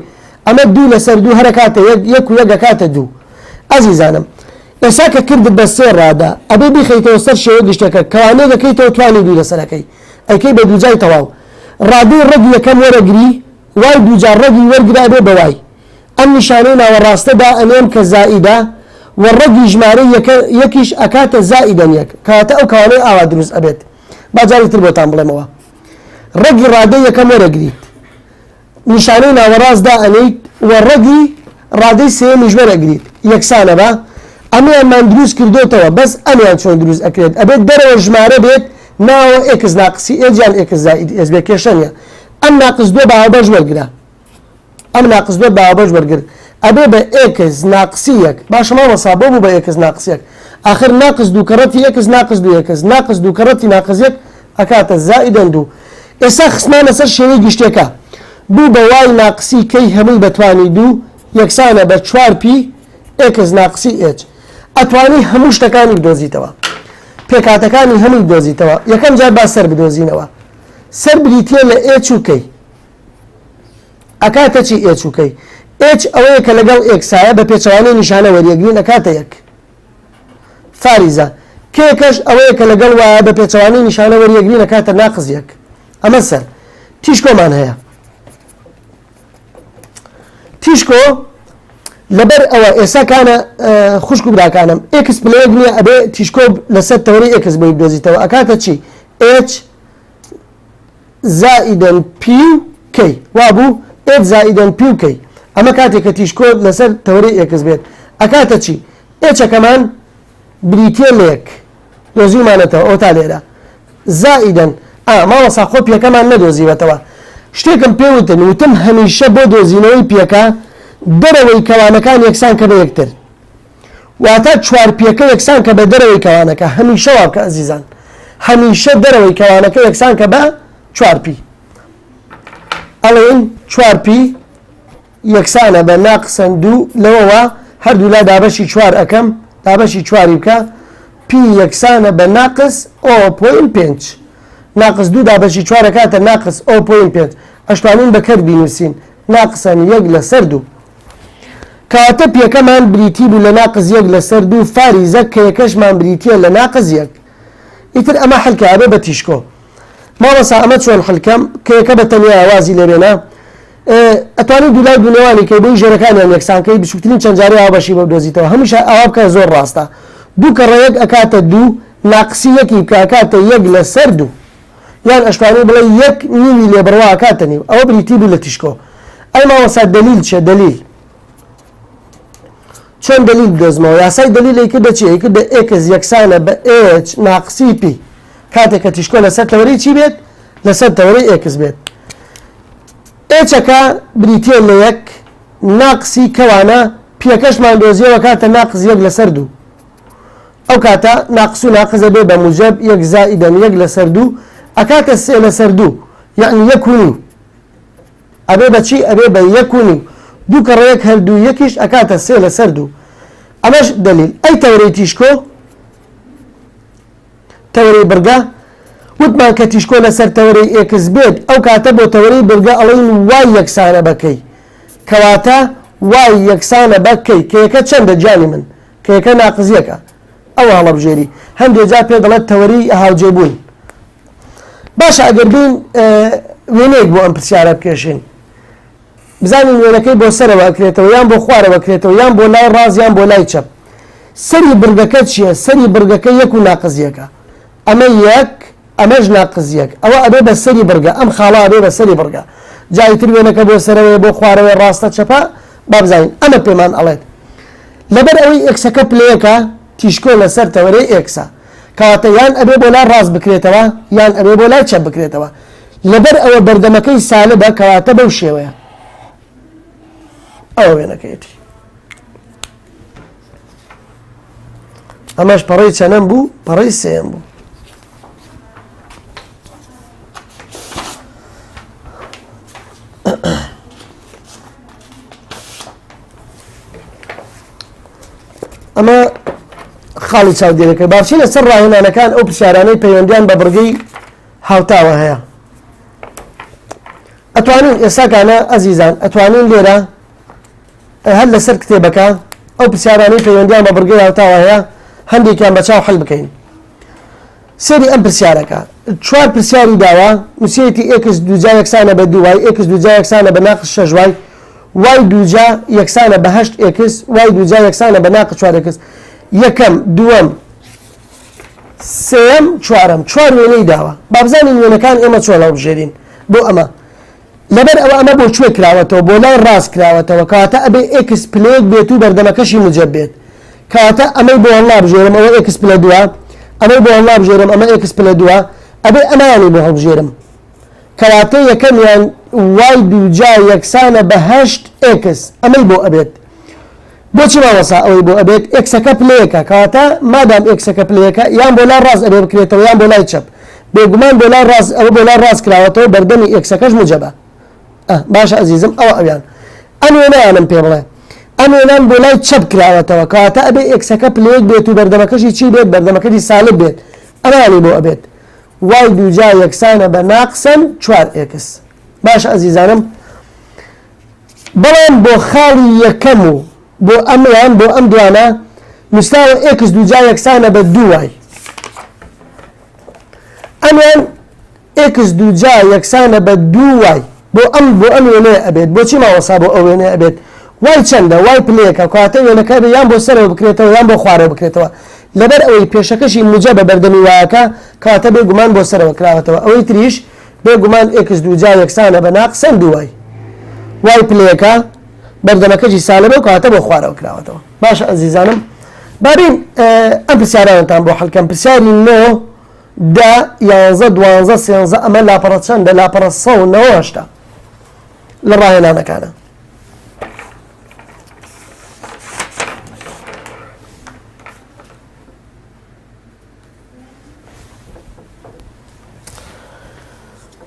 ئەمە دوو لەسەر دوو هەر ئەکاتە یەک یەک و یەک ئەکاتە دوو ئەزیزانم ئێستا کە کردت بە سێ ڕادە ئەبێ بیخەیتەوە سەر شێوە گشتەکە کەوانەیەک ئەکەیتەوە توانی دوو لەسەرەکەی ئەیکەی بە دووجای تەواو ڕادەی ڕەگی یەکەم وەرەگری y دووجا ڕەگی وەرگرە ئەبێ بە y ئەم نیشانەی ناوەڕاستە دائەنێم کە زائیدە و ڕەگی ژمارەی یەکە یەکیش ئەکاتە زائیدەن یەک کەواتە ئەو کەوانەی ئاوا دروست ئەبێت با جارێکی تر بۆتان بڵێمەوە ڕەگی ڕادەی یەکەم وەرەگریت نیشانەی ناوەڕاست دائەنێیت و ڕەگی ڕادەی سێیەمیش وەرەگریت یەکسانە بە ئەمیانمان دروست کردۆتەوە بەس ئەمیان چۆن دروست ئەکرێت ئەبێت دەرەوە ژمارە بێت ناوە ئێکس ناقسی ئێج یان ئێکس زائید ئێس بێ کێشە نیە ئەم ناقس دووە بە هاوبەش وەرگرە ئەم ناقس دووە بە هاوبەش وەرگر ئەبێ بە ئێکس ناقسی یەک باشە مامۆستا بۆ بوو بە ئێکس ناقس یەک ئاخر ناقس دوو کەڕەتی ئێکس ناقس دوو ئێکس ناقس دوو کەڕەتی ناقس یەک ئەکاتە زائیدەن دوو ئێستا خستمانە سەر شێوەی گشتیەکە بوو بە y ناقسی k هەمووی بە توانی دوو یەکسانە بە چوار p x ناقسی h ئەتوانی هەموو شتەکانی بدۆزیتەوە پێکهاتەکانی هەمووی بدۆزیتەوە یەکەم جار با سەر بدۆزینەوە سەر بریتیە لە h و k ئەکاتە چی h و k h ئەوەیە کە لەگەڵ ئێکسایە بە پێچەوانەی نیشانە وەریەگرین ئەکاتە یەک فاریزە k یەکەش ئەوەیە کە لەگەڵ وایە بە پێچەوانەی نیشانە وەریەگرین ئەکاتە ناقس یەک ئەمە سەر تیشکۆمان هەیە تیشکۆ لەبەر ئەوە ئێستا کانە خوشک و براکانم ئێکس پلەیەک نییە ئەبێ تیشکۆ لەسەر تەوەری ئێکس بۆی بدۆزیتەوە ئەکاتە چی h زائیدەن p و k وابوو h زائیدەن p و k ئەمە کاتێک کە تیشکۆ لەسەر تەوەرەی ئێکس بێت ئەکاتە چی ئێچەکەمان بریتیە لە یەک دۆزیومانەتەوە ئەوتا لێرە زائیدەن ئا مامۆستا خۆ پیەکەمان نەدۆزیوەتەوە شتێکم پێ وتن وتم هەمیشە بۆ دۆزینەوەی پیەکە دەرەوەی کەوانەکان یەکسان کە بە یەکتر واتە چوار پیەکە یەکسان کە بە دەرەوەی کەوانەکە هەمیشە وا بکە ئەزیزان هەمیشە دەرەوەی کەوانەکە یەکسان کە بە چوار پی ئەڵێن چوار پی یەکسانە بە ناقسەن دوو لەوەوە هەردوولا دابەشی چوار ئەکەم دابەشی چواری بکە p یەکسانە بە ناقس o point پێنج ناقس دوو دابەشی چوار ئەکاتە ناقس o point پێنج ئەشتوانین بە کەرت بینووسین ناقسەن یەک لەسەر دوو کەواتە پیەکەمان بریتی بوو لە ناقس یەک لەسەر دوو فاریزە k یەکەشمان بریتیە لە ناقس یەک ئیتر ئەمە حلکە ئەبێ بە تیشکۆ مامۆستا ئەمە چۆن حلکەم k یەکە بە تەنیا وازی لێبێنە ئەتوانی دوولای دوو نێوانی کەی بۆی ژێرەکانیان یەکسان کەی بچووکترین چەند جارەی هاوبەشی بۆ بدۆزیتەوە هەمیشە ئاوا بکە زۆر ڕاستە دوو کەڕە یەک ئەکاتە دوو ناقسی یەکی بکە ئەکاتە یەک لەسەر دوو یان ئەشتوانی بڵێ یەک نیوی لێ بڕوا ئەکاتە نیو ئەوە بریتی بوو لە تیشکۆ ئەی مامۆستا دەلیل چیە دەلیل چۆن دەلیل بدۆزمەوە یاسای دەلیل ئەیکردە چی ئەیکردە ئێکس یەکسانە بە ئێچ ناقسی پی کاتێک کە تیشکۆ لەسەر تەوەرەی چی بێت لەسەر تەوەرەی ئێکس بێت ئێچەکە بریتیە لە یەک ناقسی کەوانە پیەکەشمان دۆزیەوە کاتە ناقس یەک لەسەر دوو ئەو کاتە ناقس و ناقس ئەبێ بە موجەب یەک زائیدەن یەک لەسەر دوو ئەکاتە سێ لەسەر دوو یەعنی یەک و نیو ئەبێ بە چی ئەبێ بە یەک و نیو دوو کەڕە یەک هەر دوو یەکیش ئەکاتە سێ لەسەر دوو ئەمەش دەلیل ئەی تەوەرەی تیشکۆ تەوەرەی بڕگە وتمان کە تیشکۆ لەسەر تەوەرەی ئێکس بێت ئەو کاتە بۆ تەوەرەی بڕگە ئەڵێین y یەکسانە بە k کەواتە y یەکسانە بە k k یەکە چەندە گیانی من k یەکە ناقس یەکە ئەوە هەڵەبژێری هەندێ جار پێ دەڵێت تەوەرەی هاوجێبوون باشە ئەگەر بین وێنەیەک بۆ ئەم پرسیارە بکێشین بزانین وێنەکەی بۆ سەرەوە ئەکرێتەوە یان بۆ خوارەوە کرێتەوە یان بۆ لای ڕاست یان بۆ لای چەپ سەری بڕگەکە چییە سەری بڕگەکە یەک و ناقس یەکە ئەمە یەک ئەمەش ناقس یەک ئەوە ئەبێ بە سەری بڕگە ئەم خاڵە ئەبێ بە سەری بڕگە جا ئیتر وێنەکە بۆ سەرەوەیە بۆ خوارەوەی ڕاستە چەپە با بزانین ئەمە پێمان ئەڵێت لەبەر ئەوەی ئێکسەکە پلەیەکە تیشکۆ لەسەر تەوەرەی ئێکسە کەواتە یان ئەبێ بۆ لای ڕاست بکرێتەوە یان ئەبێ بۆ لای چەپ بکرێتەوە لەبەر ئەوە بەردەمەکەی سالبە کەواتە بەو شێوەیە. ئەوە وێنەکەیەتی. ئەمەش پەڕەی چەنەم بوو؟ پەڕەی سێیەم بوو. ئەمە خاڵی چاودێرەکە با بچینە سەر ڕاهێنانەکان ئەو پرسیارانەی پەیوەندیان بە بڕگەی هاوتاوە هەیە ئەتوانین ئێساکانە ئەزیزان ئەتوانین لێرە هەر لەسەر کتێبەکە ئەو پرسیارانەی پەیوەندیان بە بڕگەی هاوتاوە هەیە هەندێکیان بە چاو حل بکەین سەیری ئەم پرسیارەکە چوار پرسیاری داوە نووسیەتی x دووجا یەکسانە بە دوو y x دووجا یەکسانە بە ناقس شەش y y دووجا یەکسانە بە هەشت x y دووجا یەکسانە بە ناقس چوار x. یەکەم دووەم سێیەم چوارەم چوار وێنەی داوە با بزانین وێنەکان ئێمە چۆن هەڵبژێرین بۆ ئەمە لەبەر ئەوە ئەمە بۆ کوێ کراوەتەوە بۆ لای ڕاست کراوەتەوە کەواتە ئەبێ x پلەیەک بێت و بەردەمەکەشی موجەب بێت کەواتە ئەمەی بۆ هەڵنابژێرم ئەوە x پلە دووە ئەمەی بۆ هەڵنابژێرم ئەمە x پلە دووە ئەبێ ئەمانی بۆ هەڵبژێرم کەواتە یەکەمیان y دووجا یەکسانە بە هەشت x ئەمەی بۆ ئەبێت بۆچی مامۆستا ئەوەی بۆ ئەبێت x ەکە پلەیەکە کەواتە مادام x ەکە پلەیەکە یان بۆ لای ڕاست ئەبێ بکرێتەوە یان بۆ لای چەپ بێگومان بۆ لای ڕاست ئەوە بۆ لای ڕاست کراوەتەوە بەردەمی x ەکەش موجەبە ئە باشە ئەزیزم ئەوە ئەویان ئەم وێنەیانم پێ بڵێ ئەم وێنان بۆ لای چەپ کراوەتەوە کەواتە ئەبێ x ەکە پلەیەک بێت و بەردەمەکەشی چی بێت بەردەمەکەشی سالب بێت ئەمانی بۆ ئەبێت y دووجا یەکسانە بە ناقسەن چوار x باشە ئەزیزانم بەڵام بۆ خاڵی یەکەم و بۆ ئەمیان بۆ ئەم دوانە نووسراوە x دووجا یەکسانە بە دوو y. ئەمیان x دووجا یەکسانە بە دوو y بۆ ئەم بۆ ئەم وێنەیە ئەبێت. بۆچی مامۆستا بۆ ئەو وێنەیە ئەبێت؟ y چەندە؟ y پلەیەکە کەواتە وێنەکە ئەبێ یان بۆ سەرەوە بکرێتەوە یان بۆ خوارەوە بکرێتەوە. لەبەر ئەوەی پێشەکەشی موجەبە بەردەمی y ەکە کەواتە بێ گومان بۆ سەرەوە کراوەتەوە. ئەوەی تریش بێ گومان x دووجا یەکسانە بە ناقسەن دوو y. y پلەیەکە بەردەمەکەشی سالبە و کەواتە بۆ خوارەوە کراوەتەوە. باشە ئەزیزانم با بێین ئەم پرسیارانتان بۆ حل کەم. پرسیاری نۆ، دە، یانزە، دوانزە، سێنزە ئەمە لاپەڕە چەندە؟ لاپەڕە 198 لە ڕاهێنانەکانە.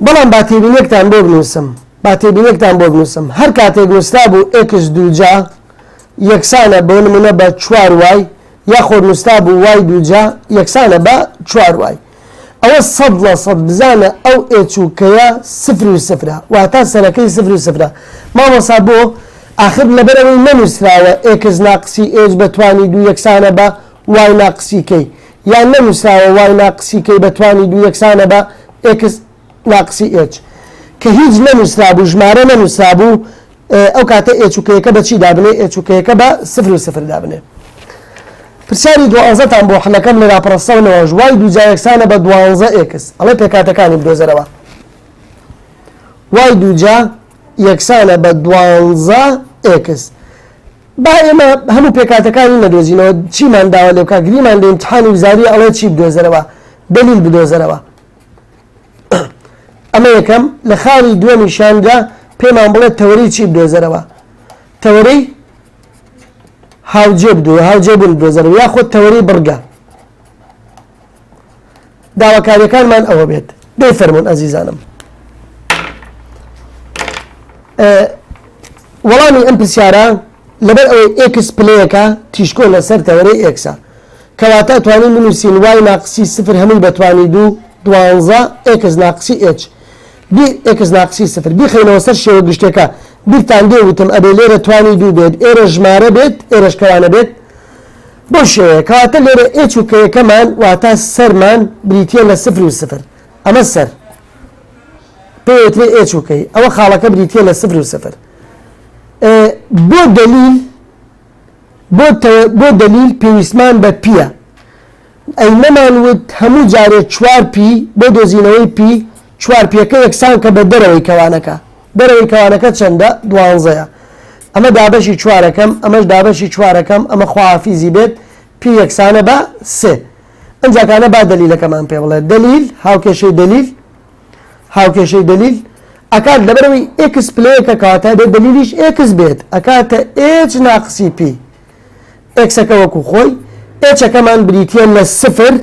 بەڵام با تێبینێکتان بۆ بنووسم با تێبینێکتان بۆ بنووسم هەر کاتێک نووسرا بوو x دووجا یەکسانە بۆ نمونە بە چوار y یاخۆ نووسرا بوو y دووجا یەکسانە بە چوار y ئەوە 100% بزانە ئەو h و k یە سفر و سفرە واتا سەرەکەی سفر و سفرە مامۆسا بۆ ئاخر لەبەرەوەی نەنووسراوە x ناقسی h بە توانی دوو یەکسانە بە y ناقسی k یان نەنووسراوە y ناقسی k بە توانی دوو یەکسانە بە x ناقسی h کە هیچ نەنووسرابوو ژمارە نەنووسرابوو ئەو کاتە h و k یەکە بە چی دابنێ h و k یەکە بە سفر و سفر دابنێ پرسیاری دوانزەتان بۆ حلەکەم لە لاپەڕە سەد و نەوەش y دووجا یەکسانە بە دوانزە x ئەڵێ پێکهاتەکانی بدۆزەرەوە y دووجا یەکسانە بە دوانزە x با ئێمە هەموو پێکهاتەکانی نەدۆزینەوە چیمان داوە لێ بکا گریمان لە ئیمتحانی وزاری ئەڵێ چی بدۆزەرەوە دەلیل بدۆزەرەوە ئەمە یەکەم لە خاڵی دووەمیشاندا پێمان بڵێ تەوەرەی چی بدۆزەرەوە تەوەرەی هاوجێ بدۆ هاوجێ بوون بدۆزەرەوە یاخود تەوەرەی بڕگە داواکاریەکانمان ئەوە بێت دەی فەرمونون ئەزیزانم وەڵامی ئەم پرسیارە لەبەر ئەوەی x پلەیەکە تیشکۆ لەسەر تەوەرەی x ە کەواتە توانین بنووسین y ناقسی سفر هەمووی بەتوانی دوو دوانزە x ناقسی h بی x ناقسی سفر بیخەینەوە سەر شێوە گشتەکە بیرتان دێ وتم ئەبێ لێرە توانی دوو بێت ئێرە ژمارە بێت ئێرەش کەوانە بێت بەو شێوەیە کەواتە لێرە h و k یەکەمان واتە سەرمان بریتییە لە سفر و سفر ئەمە سەر پێوترێ h و k ئەوە خاڵەکە بریتییە لە سفر و سفر بۆ دەلیل بۆ بۆ دەلیل پێویستمان بە p یە ئەی نەمان وت هەموو جارێ چوار p بۆ دۆزینەوەی p چوار p یەکە یەکسان کە بە دەرەوەی کەوانەکە دەرەوەی کەوانەکە چەندە؟ دوانزەیە. ئەمە دابەشی چوارەکەم، ئەمەش دابەشی چوارەکەم، ئەمە خواحافیزی بێت، p یەکسانە بە سێ. ئەنجاکانە با دەلیلەکەمان پێ بڵێ. دەلیل، هاوکێشەی دەلیل، هاوکێشەی دەلیل. ئەکات لەبەرئەوەی x پلەیەکە کەواتە ئەبێت دەلیلیش x بێت ئەکاتە h ناقسی p ئێکسەکە وەکو خۆی ئێچەکەمان بریتیە لە سفر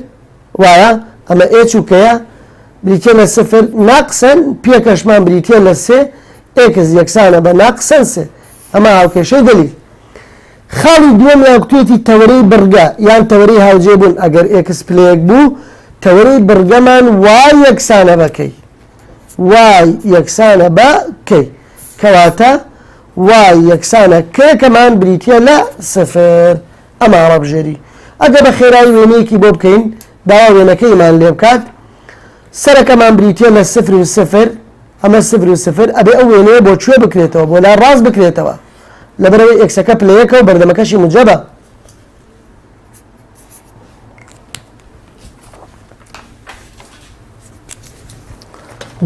وایە ئەمە ئێچ و کەیە بریتیە لە سفر ناقسەن پیەکەشمان بریتیە لە سێ ئێکس یەکسانە بە ناقسەن سێ ئەمە هاوکێشەی دەلیل. خاڵی دووەم یان کوتوێتی تەوەرەی بڕگە یان تەوەرەی هاوجێ بوون ئەگەر x پلەیەک بوو تەوەرەی بڕگەمان y یەکسانە بە k y یەکسانە بە k کەواتە y یەکسانە k ەکەمان بریتیە لە سفر ئەمە هەڵەبژێری ئەگە بە خێرایی وێنەیەکی بۆ بکەین داوا وێنەکەیمان لێ بکات سەرەکەمان بریتیە لە سفر و سفر ئەمە سفر و سفر ئەبێ ئەو وێنەیە بۆ کوێ بکرێتەوە بۆ لا ڕاست بکرێتەوە لەبەرئەوەی ئێکسەکە پلە یەکە و بەردەمەکەشی موجەبە.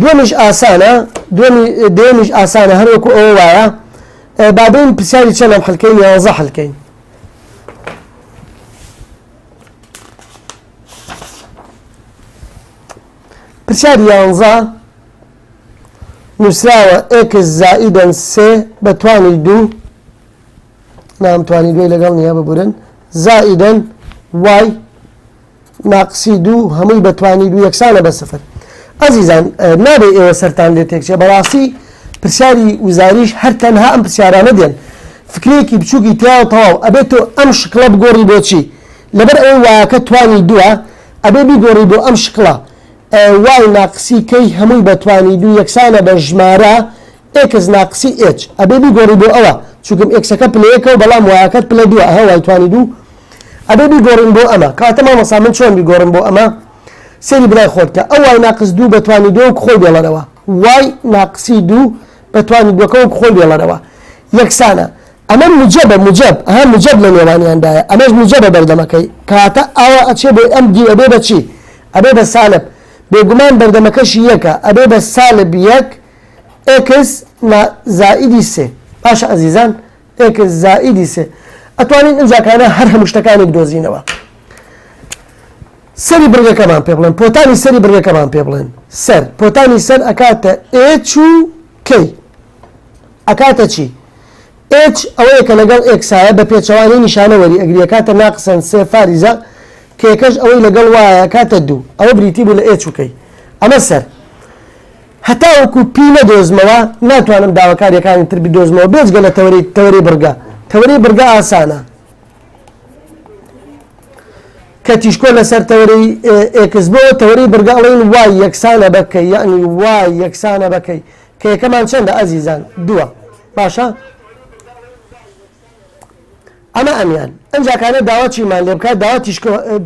دووەمیش ئاسانە دووەمی دەیەمیش ئاسانە هەر وەکو ئەوە وایە بابین پرسیاری چەندەم حلکەین یانزە حلکەین پرسیاری یانزە نووسراوە x زائیدەن سێ بە توانی دوو نام توانی دوی لەگەڵ نییە ببورن زائیدەن y ناقسی دوو هەمووی بە توانی دوو یەکسانە بە سفر. ئەزیزان نابێ ئێوە سەرتان لێ تێکچێ بەڕاستی پرسیاری وزاریش هەر تەنها ئەم پرسیارانە دێن فکرەیەکی بچووکی تیاوە تەواو ئەبێت تۆ ئەم شکڵە بگۆڕی بۆچی لەبەر ئەوەی وایەکە توانی دووە ئەبێ بیگۆڕی بۆ ئەم شکڵە y ناقسی k هەمووی بە توانی دوو یەکسانە بە ژمارە x ناقسی h ئەبێ بیگۆڕی بۆ ئەوە چونکم ئێکسەکە پلە یەکە و بەڵام وایەکەت پلە دووە ئەها y توانی دوو ئەبێ بیگۆڕین بۆ ئەمە کەواتە مامۆستا من چۆن بیگۆڕم بۆ ئەمە سەیری برای خۆت کە ئەو y ناقس دوو بە توانی دوو وەک خۆی بێڵەرەوە y ناقسی دوو بە توانی دووەکە وەک خۆی بێڵەرەوە یەکسانە ئەمە موجەبە موجەب ئەها موجەب لە نێوانیاندایە ئەمەش موجەبە بەردەمەکەی کەواتە ئاوا ئەچێ بۆ ئەم دیو ئەبێ بە چی ئەبێ بە سالب بێگومان بەردەمەکەشی یەکە ئەبێ بە سالب یەک x نا زائیدی سێ باشە ئەزیزان x زائیدی سێ ئەتوانین ئینجاکانە هەر هەموو شتەکانی بدۆزینەوە سەری بڕگەکەمان پێ بڵێن پۆتانی سەری بڕگەکەمان پێ بڵێن سەر پۆتانی سەر ئەکاتە h و k ئەکاتە چی h ئەوەیە کە لەگەڵ ئێکسایە بە پێچەوانەی نیشانە وەری ئەگری ئەکاتە ناقسەن سێ فاریزە k یەکەش ئەوەی لەگەڵ وایە ئەکاتە دوو ئەوە بریتی بوو لە h و k ئەمە سەر هەتاوەکو p نەدۆزمەوە ناتوانم داواکاریەکانی تر بدۆزمەوە بێجگە لە تەوەری تەوەری بڕگە تەوەری بڕگە ئاسانە کە تیشکۆ لەسەر تەوەری x بۆ تەوەری بڕگە ئەڵێن y یەکسانە بە k یعنی y یەکسانە بە k k یەکەمان چەندە ئەزیزان دووە باشە ئەمە ئەمیان ئەنجاکانە داوا چیمان لێ بکات داوا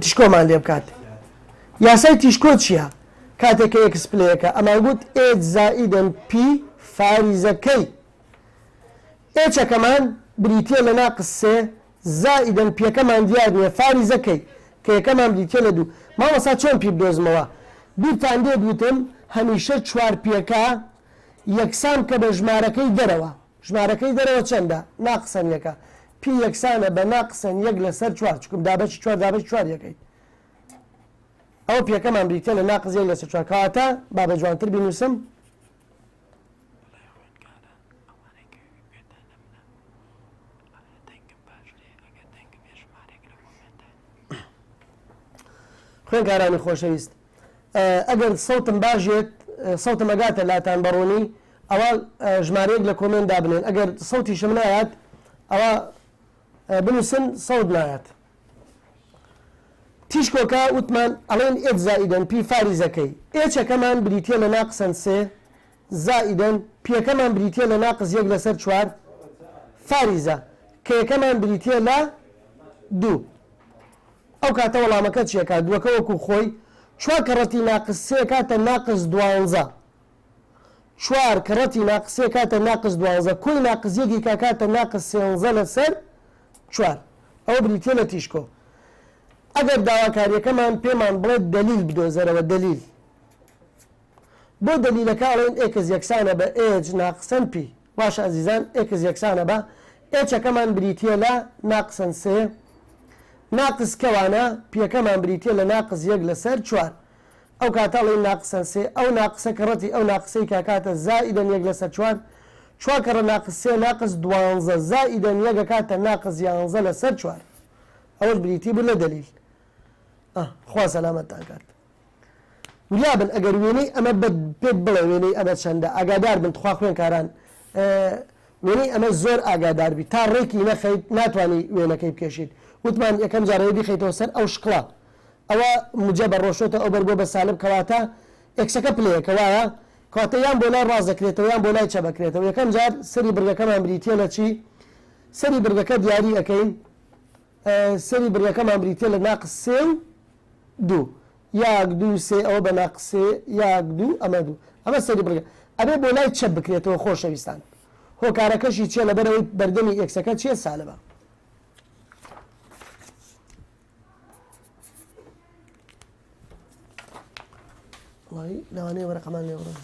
تیشکۆمان لێ بکات یاسای تیشکۆ چییە؟ کاتێک کە x پلەیەکە ئەمان گوت h زائیدەن p فاریزە k ئێچەکەمان بریتیە لە ناقس سێ زائیدەن پیەکەمان دیار نییە فاریزە k k یەکەمان بریتیە لە دوو مامۆستا چۆن p بدۆزمەوە بیرتان دێت وتم هەمیشە چوار پیەکە یەکسان بکە بە ژمارەکەی دەرەوە ژمارەکەی دەرەوە چەندە ناقسەن یەکە p یەکسانە بە ناقسەن یەک لەسەر چوار چونکم دابەشی چوار دابەشی چوار یەکەی ئەوە پیەکەمان بریتیە لە ناقس یەک لەسەر چوار کەواتە با بە جوانتر بینوسم خوێنکارانی خۆشەویست ئەگەر سەوتم باژێت سەوتم ئەگاتە لاتان بەڕوونی ئەوە ژمارەیەک لە comment دابنێن ئەگەر سەوتیشم نایات ئەوە بنووسن سەوت نایات تیشکۆکە وتمان ئەڵێن h زائیدەن p فاریزەکەی ئێچەکەمان بریتە لە ناقسەن سێ زائیدەن پیەکەمان بریتە لە ناقس یەک لەسەر چوار فاریزە k یەکەمان بریتە لە دوو ئەو کاتە وەڵامەکە چیەکە دووەکە وەکو خۆی چوار کەڕەتی ناقس سێ کاتە ناقس دوانزە چوار کەڕەتی ناقس سێ کاتە ناقس دوانزە کۆی ناقس یەکی کاکاتە ناقس سێنزە لەسەر چوار ئەوە بریتیە لە تیشکۆ ئەگەر داواکاریەکەمان پێمان بڵێت دەلیل بدۆزەرەوە دەلیل بۆ دەلیلەکە ئەڵێن x یەکسانە بە h ناقسەن p باشە ئەزیزان x یەکسانە بە ئێچەکەمان بریتیە لە ناقسەن سێ ناقس کەوانە پیەکەمان بریتیە لە ناقس یەک لەسەر چوار. ئەو کاتە ئەڵێین ناقسەن سێ، ئەو ناقسە کەڕەتی ئەو ناقسەی کە ئەکاتە زائیدەن یەک لەسەر چوار، چوار کەڕە ناقس سێ ناقس دوانزە زائیدەن یەک ئەکاتە ناقس یانزە لەسەر چوار. ئەوەش بریتی بوو لە دەلیل. ئا خوا سەلامەتتان کات. وریا بن ئەگەر وێنەی ئەمە بە پێت بڵێ وێنەی ئەمە چەندە ئاگادار بن تخوا خوێنکاران وێنەی ئەمە زۆر ئاگادار بی تا ڕێکی نەخەیت ناتوانانی وێنەکەی بکێشیت وتمان یەکەم جارەوە بیخەیتەوە سەر ئەو شکڵە ئەوە موجەبە ڕۆشتۆتە ئەوبەر بۆ بە سالب کەواتە ئێکسەکە پلەیەکە وایە؟ کەواتە یان بۆ لای ڕاست دەکرێتەوە یان بۆ لای چەپ ئەکرێتەوە یەکەم جار سەری بڕگەکەمان بریتیە لە چی؟ سەری بڕگەکە دیاری ئەکەین سەری بڕگەکەمان بریتیە لە ناقس سێ و دوو یاک دوو سێ ئەوە بە ناقس سێ یاک دوو ئەمە دوو ئەمە سەری بڕگە ئەبێ بۆ لای چەپ بکرێتەوە خۆشەویستان هۆکارەکەشی چیە لەبەرەوەی بەردەمی ئێکسەکە چیە سالبە وەڵی لەوانەیە وەرەقەمان لێ بڕن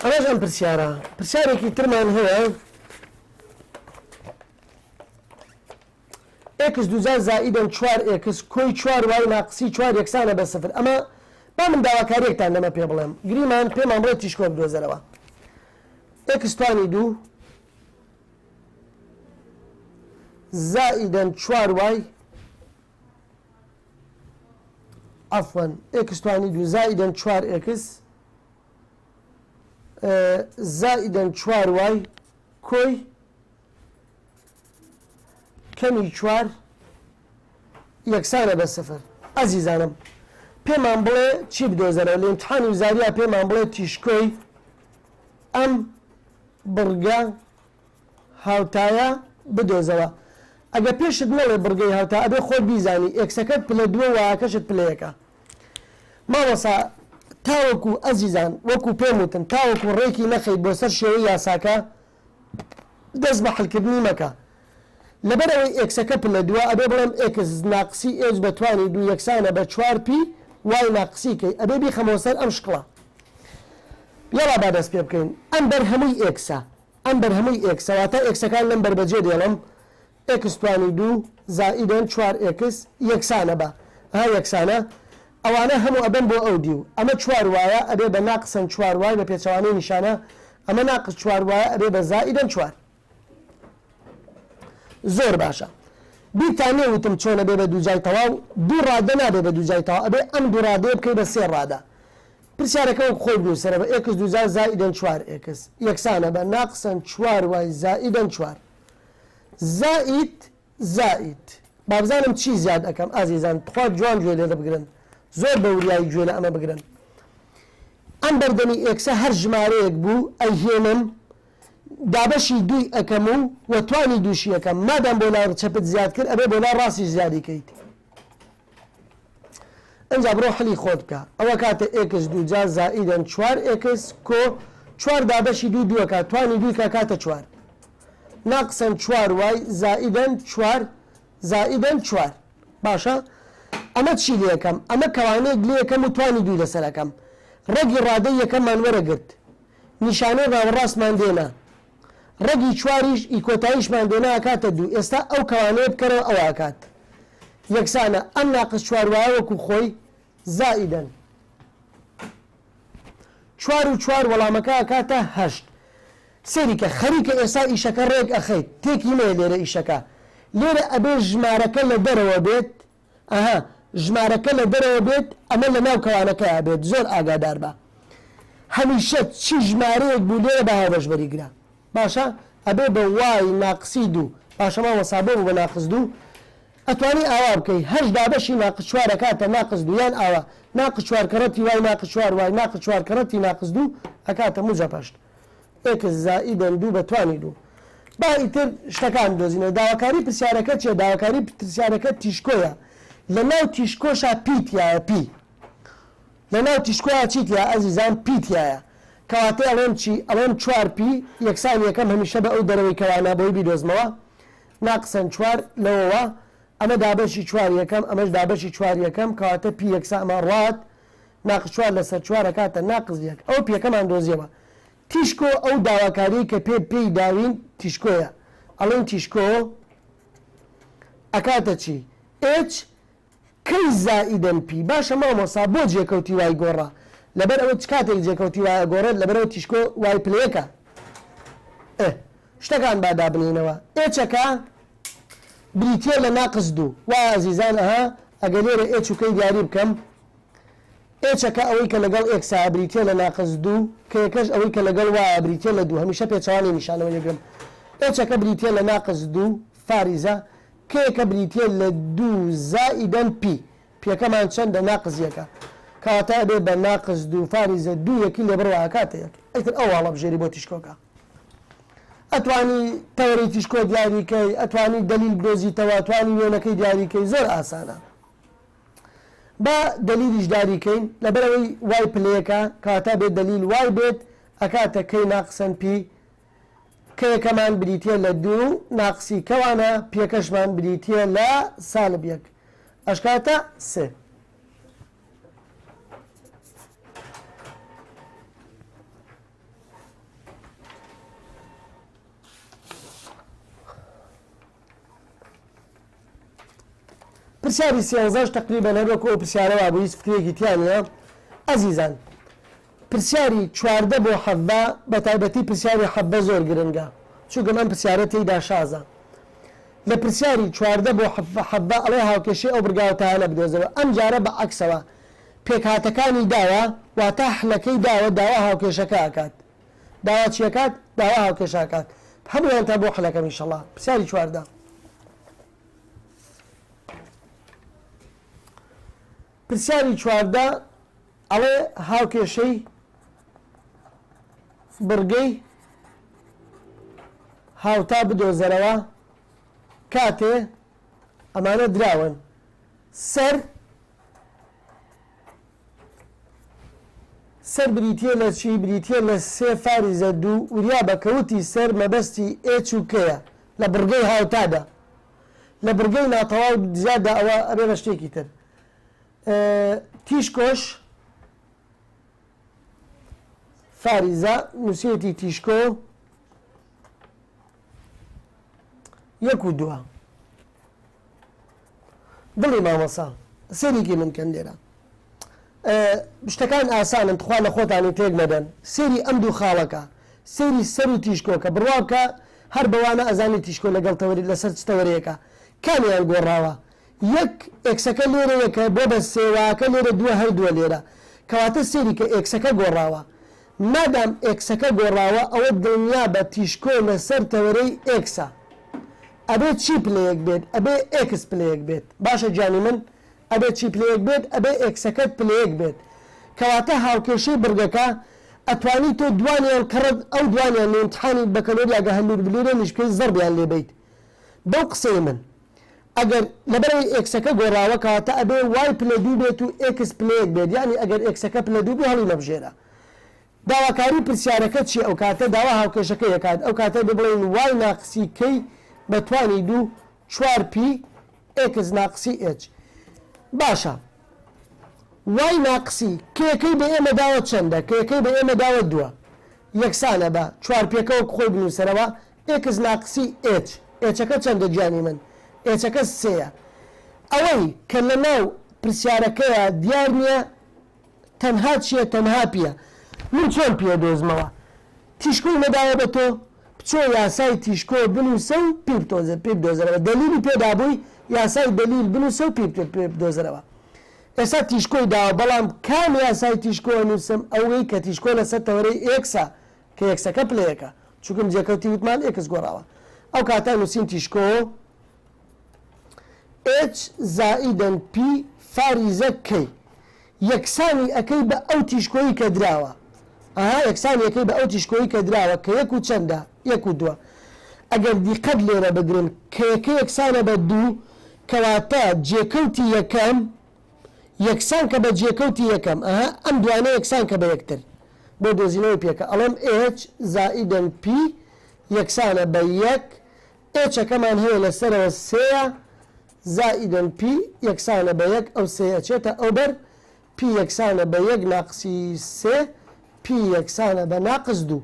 ئەمەش ئەم پرسیارە پرسیارێکی ترمان هەیە ئێکس دوجار زائیدەن چوار ئێکس کۆی چوار وای ناقسی چوار یەکسانە بە سفر ئەمە با من داواکاریەکتان لەمە پێ بڵێم گریمان پێمان بڵێ تیشکۆ بدۆزەرەوە ئێکس توانی دوو زائیدەن چوار وای عەفوەن ئێکس توانی دوو زائیدەن چوار ئێکس زائیدەن چوار وای کۆی کەمی چوار یەکسانە بە سفر ئەزیزانم پێمان بڵێ چی بدۆزەرەوە لە امتحانی وزاریا پێمان بڵێ تیشکۆی ئەم بڕگە هاوتایە بدۆزەوە. ئەگە پێشت نەڵێ بڕگەی هاوتا ئەبێ خۆت بیزانی ئێکسەکەت پلە دووە وایەکەشت پلە یەکە. مامۆسا تاوەکو ئەزیزان وەکو پێم وتن تاوەکو ڕێکی نەخەیت بۆ سەر شێوەی یاساکە دەست بە حلکردنی مەکە. لەبەر ئەوەی ئێکسەکە پلە دووە ئەبێ بڵێم ئێکس ناقسی ئێچ بە توانی دوو یەکسانە بە چوار پی وای ناقسی کەی ئەبێ بیخەمەوە سەر ئەم شکڵە. یەڵا با دەست پێ بکەین ئەم بەر هەمووی ئێکسە ئەم بەر هەمووی ئێکسە واتە ئێکسەکان لەم بەر بەجێ دێڵم ئێکس توانی دوو زائیدەن چوار ئێکس یەکسانە بە ها یەکسانە ئەوانە هەموو ئەبەم بۆ ئەو دیو ئەمە چوار وایە ئەبێ بە ناقسەن چوار وای بە پێچەوانەی نیشانە ئەمە ناقس چوار وایە ئەبێ بە زائیدەن چوار زۆر باشە بیرتان نیە وتم چۆن ئەبێ بە دووجای تەواو دوو ڕادە نابێ بە دووجای تەواو ئەبێ ئەم دوو ڕادەیە بکەی بە سێ ڕادە پرسیارەکە وەک خۆی بنووسەرە بە ئێکس دووجا زائیدەن چوار ئێکس یەکسانە بە ناقسەن چوار وای زائیدەن چوار زائید زائید بابزانم چی زیاد ئەکەم ئازیزان تخوا جوان گوێ لێ بگرن زۆر بە وریایی گوێ لە ئەمە بگرن ئەم بەردەمی ئێکسە هەر ژمارەیەک بوو ئەیهێنم دابەشی دووی ئەکەم و وە توانی دووشی ئەکەم مادام بۆ لای چەپت زیاد کرد ئەبێ بۆ لای ڕاستیش زیادی کەیت ئەجا بڕۆ حلی خۆت بکە ئەوە کاتە ئێکس دووجا زائیدەن چوار ئێکس کۆ چوار دابەشی دوو دووەکە توانی دووی کە کاتە چوار ناقسەن چوار وای زائیدەن چوار زائیدەن چوار باشە ئەمە چی لەکەم ئەمە کەوانەیەک لەکەم و توانی دووی لەسەرەکەم ڕەگی ڕادەی یەکەممان وەرەگرت نیشانەی ڕاوەڕاستمان دێنا ڕەگی چواریش ئی کۆتاییشمان دێنا ئەکاتە دوو ئێستا ئەو کەوانەیە بکەرەوە ئەوە ئەکات یەکسانە ئەم ناقس چوار وایە وەکو خۆی زائیدەن چوار و چوار وەڵامەکە ئەکاتە هەشت سەیری کە خەریکە ئێستا ئیشەکە ڕێک ئەخەیت تێکی مەیە لێرە ئیشەکە لێرە ئەبێ ژمارەکە لە دەرەوە بێت ئەها ژمارەکە لە دەرەوە بێت ئەمە لە ناو کەوانەکەیا بێت زۆر ئاگادار بە هەمیشە چی ژمارەیەک بوو لێرە بە هاوبەش بەریگرە باشە ئەبێ بە وای ناقسی دوو باشە مامۆستا بۆ بوو بە ناقس دوو ئەتوانی ئاوا بکەی هەشت دابەشی ناقس چوار ئەکاتە ناقس دوو یان ئاوا ناقس چوار کەڕەتی وای ناقس چوار وای ناقس چوار کەڕەتی ناقس دوو ئەکاتە موجەب هەشت ئێکس زائیدەن دوو بە توانی دوو. با ئیتر شتەکان بدۆزینەوە. داواکاری پرسیارەکە چیە؟ داواکاری پرسیارەکە تیشکۆیە. لە ناو تیشکۆشا پی تیایە پی. لە ناو تیشکۆیا چی تیا ئەزیزان؟ پی تیایە. کەواتە ئەڵێم چی؟ ئەڵێم چوار پی یەکسان یەکەم هەمیشە بە ئەو دەرەوەی کەوانە بۆی بیدۆزمەوە. ناقسەن چوار لەوەوە ئەمە دابەشی چوار یەکەم ئەمەش دابەشی چوار یەکەم کەواتە پی یەکسان ئەمە ڕات ناقس چوار لەسەر چوار ئەکاتە ناقس یەک ئەوە پیەکەمان دۆزیەوە تیشکۆ ئەو داواکاریەی کە پێ پێی داوین تیشکۆیە ئەڵێن تیشکۆ ئەکاتە چی؟ H کەی زائیدەن P باشە مامۆسا بۆ جێکەوتی Y گۆڕا لەبەر ئەوە چ کاتێک جێکەوتی Y ئەگۆڕێت لەبەرئەوە تیشکۆ Y پلەیەکە ئێ شتەکان با دابنێینەوە H ەکە بریتیە لە ناقس دوو وایە ئەزیزان ئەها ئەگەر لێرە H و K دیاری بکەم H ەکە ئەوەی کە لەگەڵ X ا بریتیە لە ناقس دوو K یەکەش ئەوەی کە لەگەڵ Y ە بریتیە لە دوو هەمیشە پێچەوانەی نیشانەوە یەگرم H ەکە بریتیە لە ناقس دوو فاریزە K یەکە بریتیە لە دوو زائیدەن P P یەکەمان چەندە ناقس یەکە کەواتە ئەبێ بە ناقس دوو فاریزە دوو یەکی لێ بڕوا ئەکاتە یەک ئیتر ئەو هەڵەبژێری بۆ تیشکۆکە ئەتوانی تەوەرەی تیشکۆ دیاری کەی ئەتوانی دەلیل بدۆزیتەوە ئەتوانی وێنەکەی دیاری کەی زۆر ئاسانە با دەلیلیش داری کەین لەبەرئەوەی Y پلەیەکە کەواتە بێت دەلیل Y بێت ئەکاتە K ناقسەن P K یەکەمان بریتیە لە دوو ناقسی کەوانە P یەکەشمان بریتیە لە سالب یەک ئەشکاتە سێ. پرسیاری سێنزەش تقریبا هەر وەکو ئەو پرسیارە وابوو هیچ فکرێکی تیا نییە ئەزیزان پرسیاری 14 بۆ 17 بە تایبەتی پرسیاری 17 زۆر گرنگە چونکە ئەم پرسیارە تێیدا شازە لە پرسیاری 14 بۆ 17 ئەڵێ هاوکێشەی ئەو بڕگاوتانە بدۆزەوە ئەم جارە بە عەکسەوە پێکهاتەکانی داوە واتە حلەکەی داوە داوا هاوکێشەکە ئەکات داوا چیەکات داوا هاوکێشە ئەکات هەموویانتان بۆ حلەکەم ئیشەڵا پرسیاری 14 پرسیاری 14 ئەڵێ هاوکێشەی بڕگەی هاوتا بدۆزەرەوە کاتێ ئەمانە دراون سەر سەر بریتیە لە چی؟ بریتیە لە سێ فاریزە دوو، وریابە کە وتی سەر مەبەستی H و K یە لە بڕگەی هاوتادا، لە بڕگەی ناتەواو زیاددا ئەوە ئەبێ بە شتێکی تر. تیشکۆش فاریزە نووسێتی تیشکۆ یەک و دووە. دڵی مامۆسا سەیرێکی من کەن لێرە شتەکان ئاسانن تخوا لە خۆتانی تێک مەدەن سەیری ئەم دوو خاڵەکە سەیری سەر و تیشکۆکە بڕوا بکە هەر بەوانە ئەزانی تیشکۆ لەگەڵ تەوەری لەسەر چ تەوەرەیەکە کامیان گۆڕاوە یەک X ەکە لێرە یەکە بۆ بە سێواکە لێرە دووە هەر دووە لێرە کەواتە سەیری کە X ەکە گۆڕاوە مادام X ەکە گۆڕاوە ئەوە دڵنیا بە تیشکۆ لەسەر تەوەرەی X ە ئەبێ چی پلەیەک بێت ئەبێ X پلەیەک بێت باشە گیانی من ئەبێ چی پلەیەک بێت ئەبێ X ەکەت پلەیەک بێت کەواتە هاوکێشەی بڕگەکە ئەتوانی تۆ دوانیان کەڕەت ئەو دوانیان لە ئیمتحانی بەکەلۆریا گە هەلور بلورێنیش بکەی زەڕبیان لێ بەیت بەو قسەی من ئەگەر لەبەرئەوەی X ەکە گۆڕاوە کەواتە ئەبێ Y پلە دوو بێت و X پلەیەک بێت یانی ئەگەر X ەکە پلە دوو بوو هەڵی مەبژێرە داواکاری پرسیارەکە چیە ئەوکاتە داوا هاوکێشەکەی ئەکات ئەوکاتە ئەبێ بڵێین Y ناقسی K بە توانی دوو چوار P X ناقسی H باشە Y ناقسی K ەکەی بە ئێمە داوە چەندە K ەکەی بە ئێمە داوە دووە یەکسانە بە چوار P ەکە وەک خۆی بنووسەرەوە X ناقسی H H ەکە چەندە گیانی من H ەکە سێیە ئەوەی کە لەناو پرسیارەکەیە دیار نییە تەنها چیە تەنها P یە من چۆن P ئەدۆزمەوە تیشکۆی نەداوە بە تۆ بچۆ یاسای تیشکۆ بنوسە و P بتۆزە P بدۆزەرەوە دەلیلی پێ دابووی یاسای دەلیل بنوسە و P پێ بدۆزەرەوە ئێستا تیشکۆی داوە بەڵام کام یاسای تیشکۆ ئەنوسم ئەوەی کە تیشکۆ لەسەر تەوەرەی X ە کە X ەکە پلەیەکە چونکم جێکەوتی وتمان X گۆڕاوە ئەو کاتە نووسین تیشکۆ H زائیدەن P فاریزە K یەکسانی ئەکەی بە ئەو تیشکۆی کە دراوە ئەها یەکسانی ئەکەی بە ئەو تیشکۆی کە دراوە کە یەک و چەندە یەک و دووە ئەگەر دیقەت لێرە بگرن K یەکە یەکسانە بە دوو کەواتە جێکەوتی یەکەم یەکسان کە بە جێکەوتی یەکەم ئەها ئەم دوانە یەکسان کە بە یەکتر بۆ دۆزینەوەی P ەکە ئەڵێم H زائیدەن P یەکسانە بە یەک H ەکەمان هەیە لە سەرەوە سێیە زائیدەن P یەکسانە بە یەک ئەو سێ ئەچێتە ئەوبەر P یەکسانە بە یەک ناقسی سێ P یەکسانە بە ناقس دوو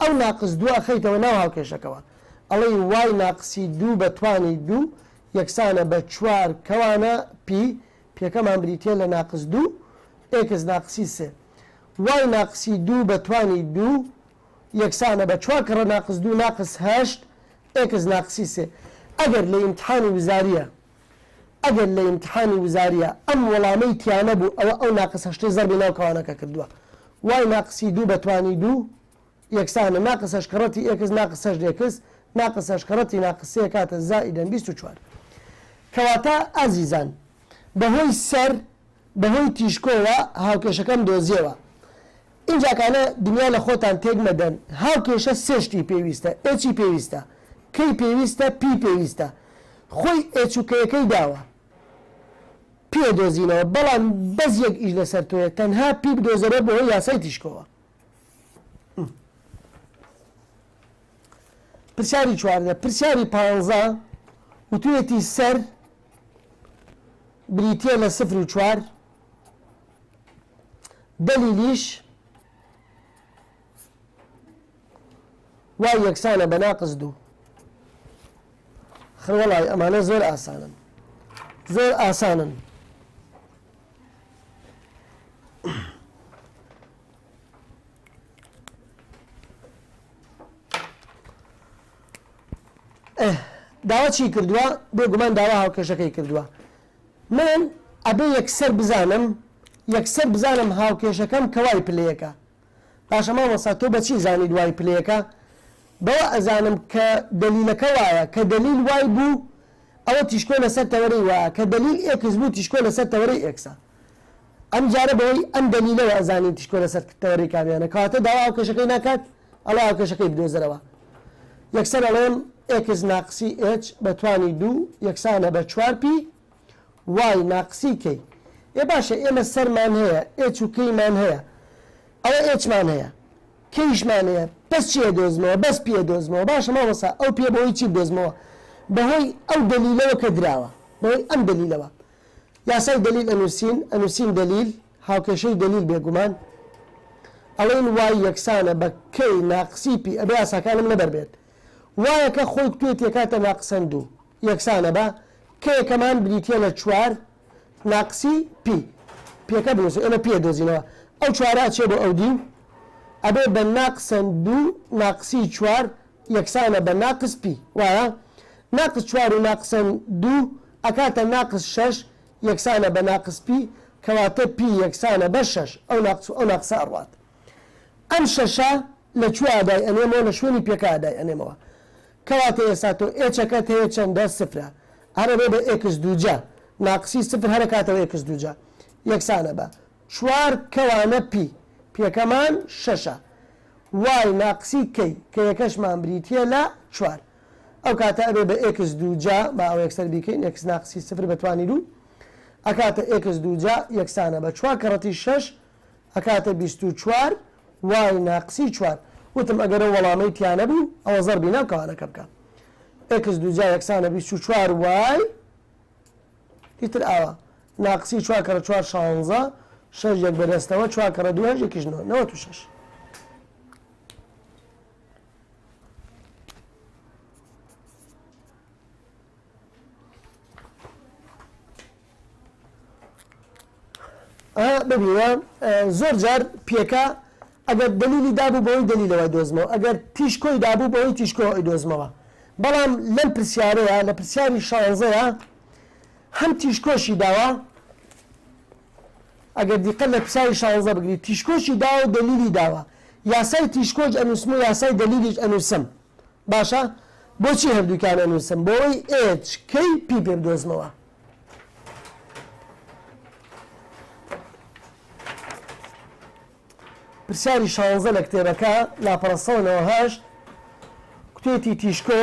ئەو ناقس دوو ئەخەیتەوە ناو هاوکێشەکەوە ئەڵێی Y ناقسی دوو بە توانی دوو. یەکسانە بە چوار کەوانە P، پێکەمان بریتیە لە ناقس دوو x ناقسی سێ. y ناقسی دوو بە توانی دوو یەکسانە بە چوار کەڕە ناقس دوو ناقس هەشت x ناقسی سێ. ئەگەر لە ئیمتحانی وزاریە ئەگەر لە ئیمتحانی وزاریە ئەم وەڵامەی تیانە بوو ئەوە ئەو ناقس هەشتەی زەربی ناو کەوانەکە کردووە. y ناقسی دوو بە توانی دوو یەکسانە ناقس هەشت کەڕەتی x ناقس هەشت x ناقس هەشت کەڕەتی ناقس سێ کاتە زائیدەن 24. کەواتە ئازیزان بەهۆی سەر بەهۆی تیشکۆوە هاوکێشەکەم دۆزیەوە. ئینجاکانە دنیا لە خۆتان تێک مەدەن هاوکێشە سێ شتی پێویستە ئێچی پێویستە K پێویستە P پێویستە خۆی H و K یەکەی داوە پێ دۆزینەوە بەڵام بەس یەک ئیش لەسەر تۆیە تەنها P بدۆزەرەوە بەهۆی یاسای تیشکۆوە. پرسیاری 14 پرسیاری پانزە وتوێتی سەر بریتە لە سفر و چوار دەلیلیش y یەکسانە بە ناقس دوو. خڕوەڵای ئەمانە زۆر ئاسانن زۆر ئاسانن. داوا چی کردووە؟ بێگومان داوا هاوکێشەکەی کردووە. من ئەبێ یەکسەر بزانم یەکسەر بزانم هاوکێشەکەم کەوای پلەیەکە. باشە مامۆستا تۆ بەچی زانی دوای پلەیەکە؟ بەوە ئەزانم کە دەلیلەکە وایە کە دەلیل وای بوو ئەوە تیشکۆ لەسەر تەوەرەی وایە کە دەلیل x بوو تیشکۆ لەسەر تەوەرەی x ە. ئەم جارە بەهۆی ئەم دەلیلەوە ئەزانین تیشکۆ لەسەر تەوەرەی کامیانە. کەواتە داوا هاوکێشەکەی ناکات ئەڵێ هاوکێشەکەی بدۆزەرەوە. یەکسەر ئەڵێم x ناقسی h بە توانی دوو یەکسانە بە چوار P y ناقسی K. ئێ باشە ئێمە سەرمان هەیە h و K مان هەیە ئەوە h مان هەیە K یشمان هەیە بەس چی ئەدۆزمەوە؟ بەس P ئەدۆزمەوە. باشە مامۆستا ئەو P بەهۆی چی بدۆزمەوە؟ بەهۆی ئەو دەلیلەوە کە دراوە بەهۆی ئەم دەلیلەوە. یاسای دەلیل ئەنووسین ئەنووسین دەلیل هاوکێشەی دەلیل بێگومان ئەڵێن y یەکسانە بە K ناقسی P ئەبێ یاساکانم لەبەر بێت. y ەکە خۆی کوێت یەکاتە ناقسەن دوو یەکسانە بە K یەکەمان بریتیە لە چوار ناقسی P. پێکە بنووسە ئێمە P دۆزینەوە. ئەو چوارە ئەچێ بۆ ئەو دیو ئەبێ بە ناقسەن دوو ناقسی چوار یەکسانە بە ناقس P. وایە ناقس چوار و ناقسەن دوو ئەکاتە ناقس شەش یەکسانە بە ناقس P کەواتە P یەکسانە بە شەش. ئەو ناقس و ئەو ناقسە ئەڕوات. ئەم شەشە لە کوێ ئادای ئەنێمەوە؟ لە شوێنی پێکە ئادای ئەنێمەوە. کەواتە ئێستا تۆ h ەکەت هەیە چەندە؟ سفرە. هەرە بێ بە x دووجا ناقسی سفر هەرەکاتەوە x دووجا یەکسانە بە چوار کەوانە P پێکەمان شەشە y ناقسی K کە یەکەشمان بریتییە لە چوار. ئەو کاتە ئەبێ بە x دووجا با ئەو یەکسەر بیکەین x ناقسی سفر بەتوانی دوو ئەکاتە x دووجا یەکسانە بە چوار کەڕەتی شەش ئەکاتە 24 y ناقسی چوار. وتم ئەگەر ئەو وەڵامەی تیانە بوو ئەوە زەربی ناو کەوانەکە بکە. x دووجا یەکسانە 24 y ئیتر ئاوا ناقسی چوار کەڕە چوار شانزە شەش یەک بەدەستەوە چوار کەڕە دوو هەشت یەکیش نۆ 96. ببینە زۆر جار پێکە ئەگەر دلیلی دابوو بەوەی دلیلەوە دۆزمەوە ئەگەر تیشکۆی دابوو بەوەی تیشکۆ دۆزمەوە. بەڵام لەم پرسیارەیە لە پرسیاری شانزەیە هەم تیشکۆشی داوە ئەگەر دیقەت لە پرسیاری شانزە بگری تیشکۆشی داوە و دلیلی داوە. یاسای تیشکۆش ئەنووسم و یاسای دلیلیش ئەنووسم. باشە بۆچی هەردووکیان ئەنووسم؟ بۆی h K P پێ بدۆزمەوە. پرسیاری شانزە لە کتێبەکە لاپەڕە 198 کوتێتی تیشکۆ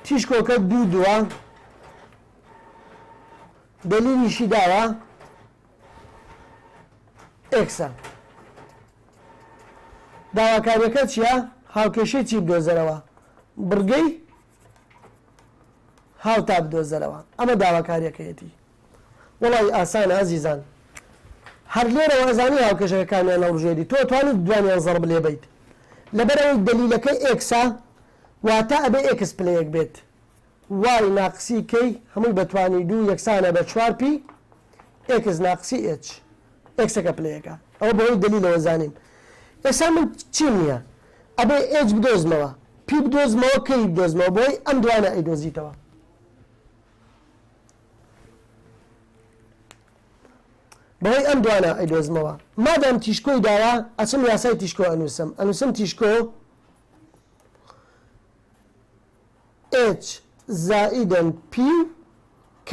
تیشکۆکە دوو دووە دەلیلیشی داوە x ە. داواکاریەکە چییە؟ هاوکێشەی چی بدۆزەرەوە؟ بڕگەی هاوتا بدۆزەرەوە. ئەمە داواکاریەکەیەتی. وەڵی ئاسانە ئازیزان. هەر لێرەوە ئەزانی هاوکێشەکەکانیان هەڵبژێری. تۆ توانیت دوانیان زەڕب لێ بیت. لەبەرئەوەی دەلیلەکە x ە واتە ئەبێ x پلەیەک بێت. y ناقسی k هەمووی بە توانی دوو یەکسانە بە چوار p x ناقسی h. x ەکە پلەیەکە. ئەوە بەهۆی دەلیلەوە زانیم. ئێستا من چیم نییە؟ ئەبێ h بدۆزمەوە، p بدۆزمەوە، k بدۆزمەوە بۆی ئەم دوانە ئەیدۆزیتەوە. بەهۆی ئەم دوانە ئەیدۆزمەوە. مادام تیشکۆی داوە ئەچم یاسای تیشکۆ ئەنووسم. ئەنووسم تیشکۆ h زائیدەن p و k.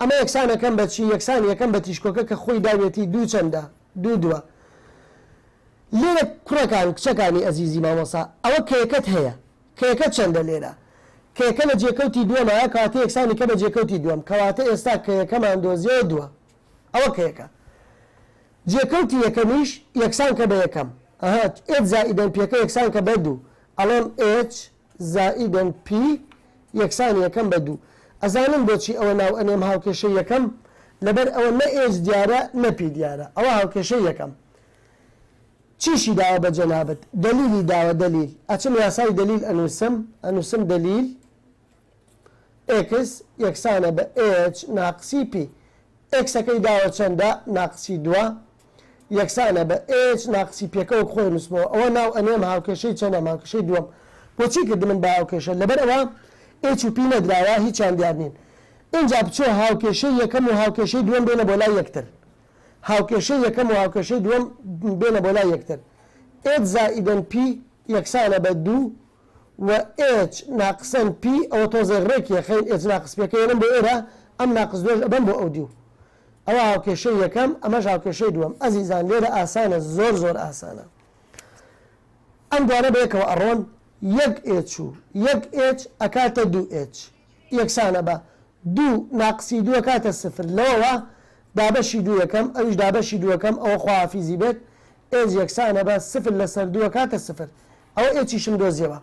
ئەمە یەکسانەکەم بە چی؟ یەکسان یەکەم بە تیشکۆکە کە خۆی داوێتی دوو چەندە؟ دوو دووە. لێرە کوڕەکان کچەکانی ئەزیزی مامۆسا ئەوە k یەکەت هەیە. k یەکە چەندە لێرە؟ k یەکە لە جێکەوتی دووەمە کەواتە یەکسانی کە بە جێکەوتی دووەم کەواتە ئێستا k یەکەمان دۆزیەوە دووە. ئەوە k یەکە. جێکەوتی یەکەمیش یەکسان کە بە یەکەم. ئەها h زائیدەن p یەکە یەکسان کە بە دوو. ئەڵێم h زائیدەن p یەکسان یەکەم بە دوو. ئەزانم بۆچی ئەوە ناو ئەنێم هاوکێشەی یەکەم؟ لەبەر ئەوە نە h دیارە نە p دیارە. ئەوە هاوکێشەی یەکەم. چیشی داوە بە جەنابت؟ دەلیلی داوە دەلیل. ئەچم یاسای دەلیل ئەنووسم. ئەنووسم دەلیل x یەکسانە بە h ناقسی p. x ەکەی داوە چەندە؟ ناقسی دووە. یەکسانە بە h ناقسی p یەکە وەک خۆی نووسمەوە. ئەوە ناو ئەنێم هاوکێشەی چەندە؟ هاوکێشەی دووەم. بۆچی کردم من بە هاوکێشە؟ لەبەر ئەوە h و p نەدراوە هیچیان دیار نین. ئینجا بچۆ هاوکێشەی یەکەم و هاوکێشەی دووەم بێنە بۆ لای یەکتر. هاوکێشەی یەکەم و هاوکێشەی دووەم بێنە بۆ لای یەکتر. h زائیدەن p یەکسانە بە دوو و h ناقسەن p ئەوە تۆزێک ڕێک یەخەین h ناقس p یەکە یەنم بۆ ئێرە ئەم ناقس دووەش ئەبەم بۆ ئەو دیو. ئەوە هاوکێشەی یەکەم ئەمەش هاوکێشەی دووەم. ئەزیزان لێرە ئاسانە زۆر زۆر ئاسانە. ئەم دوانە بەیەکەوە ئەڕۆن یەک h و یەک h ئەکاتە دوو h یەکسانە بە دوو ناقسی دوو ئەکاتە سفر. لەوەوە دابەشی دوو یەکەم ئەویش دابەشی دووەکەم ئەوە خواحافیزی بێت h یەکسانە بە سفر لەسەر دوو ئەکاتە سفر. ئەوە h یشم دۆزیەوە.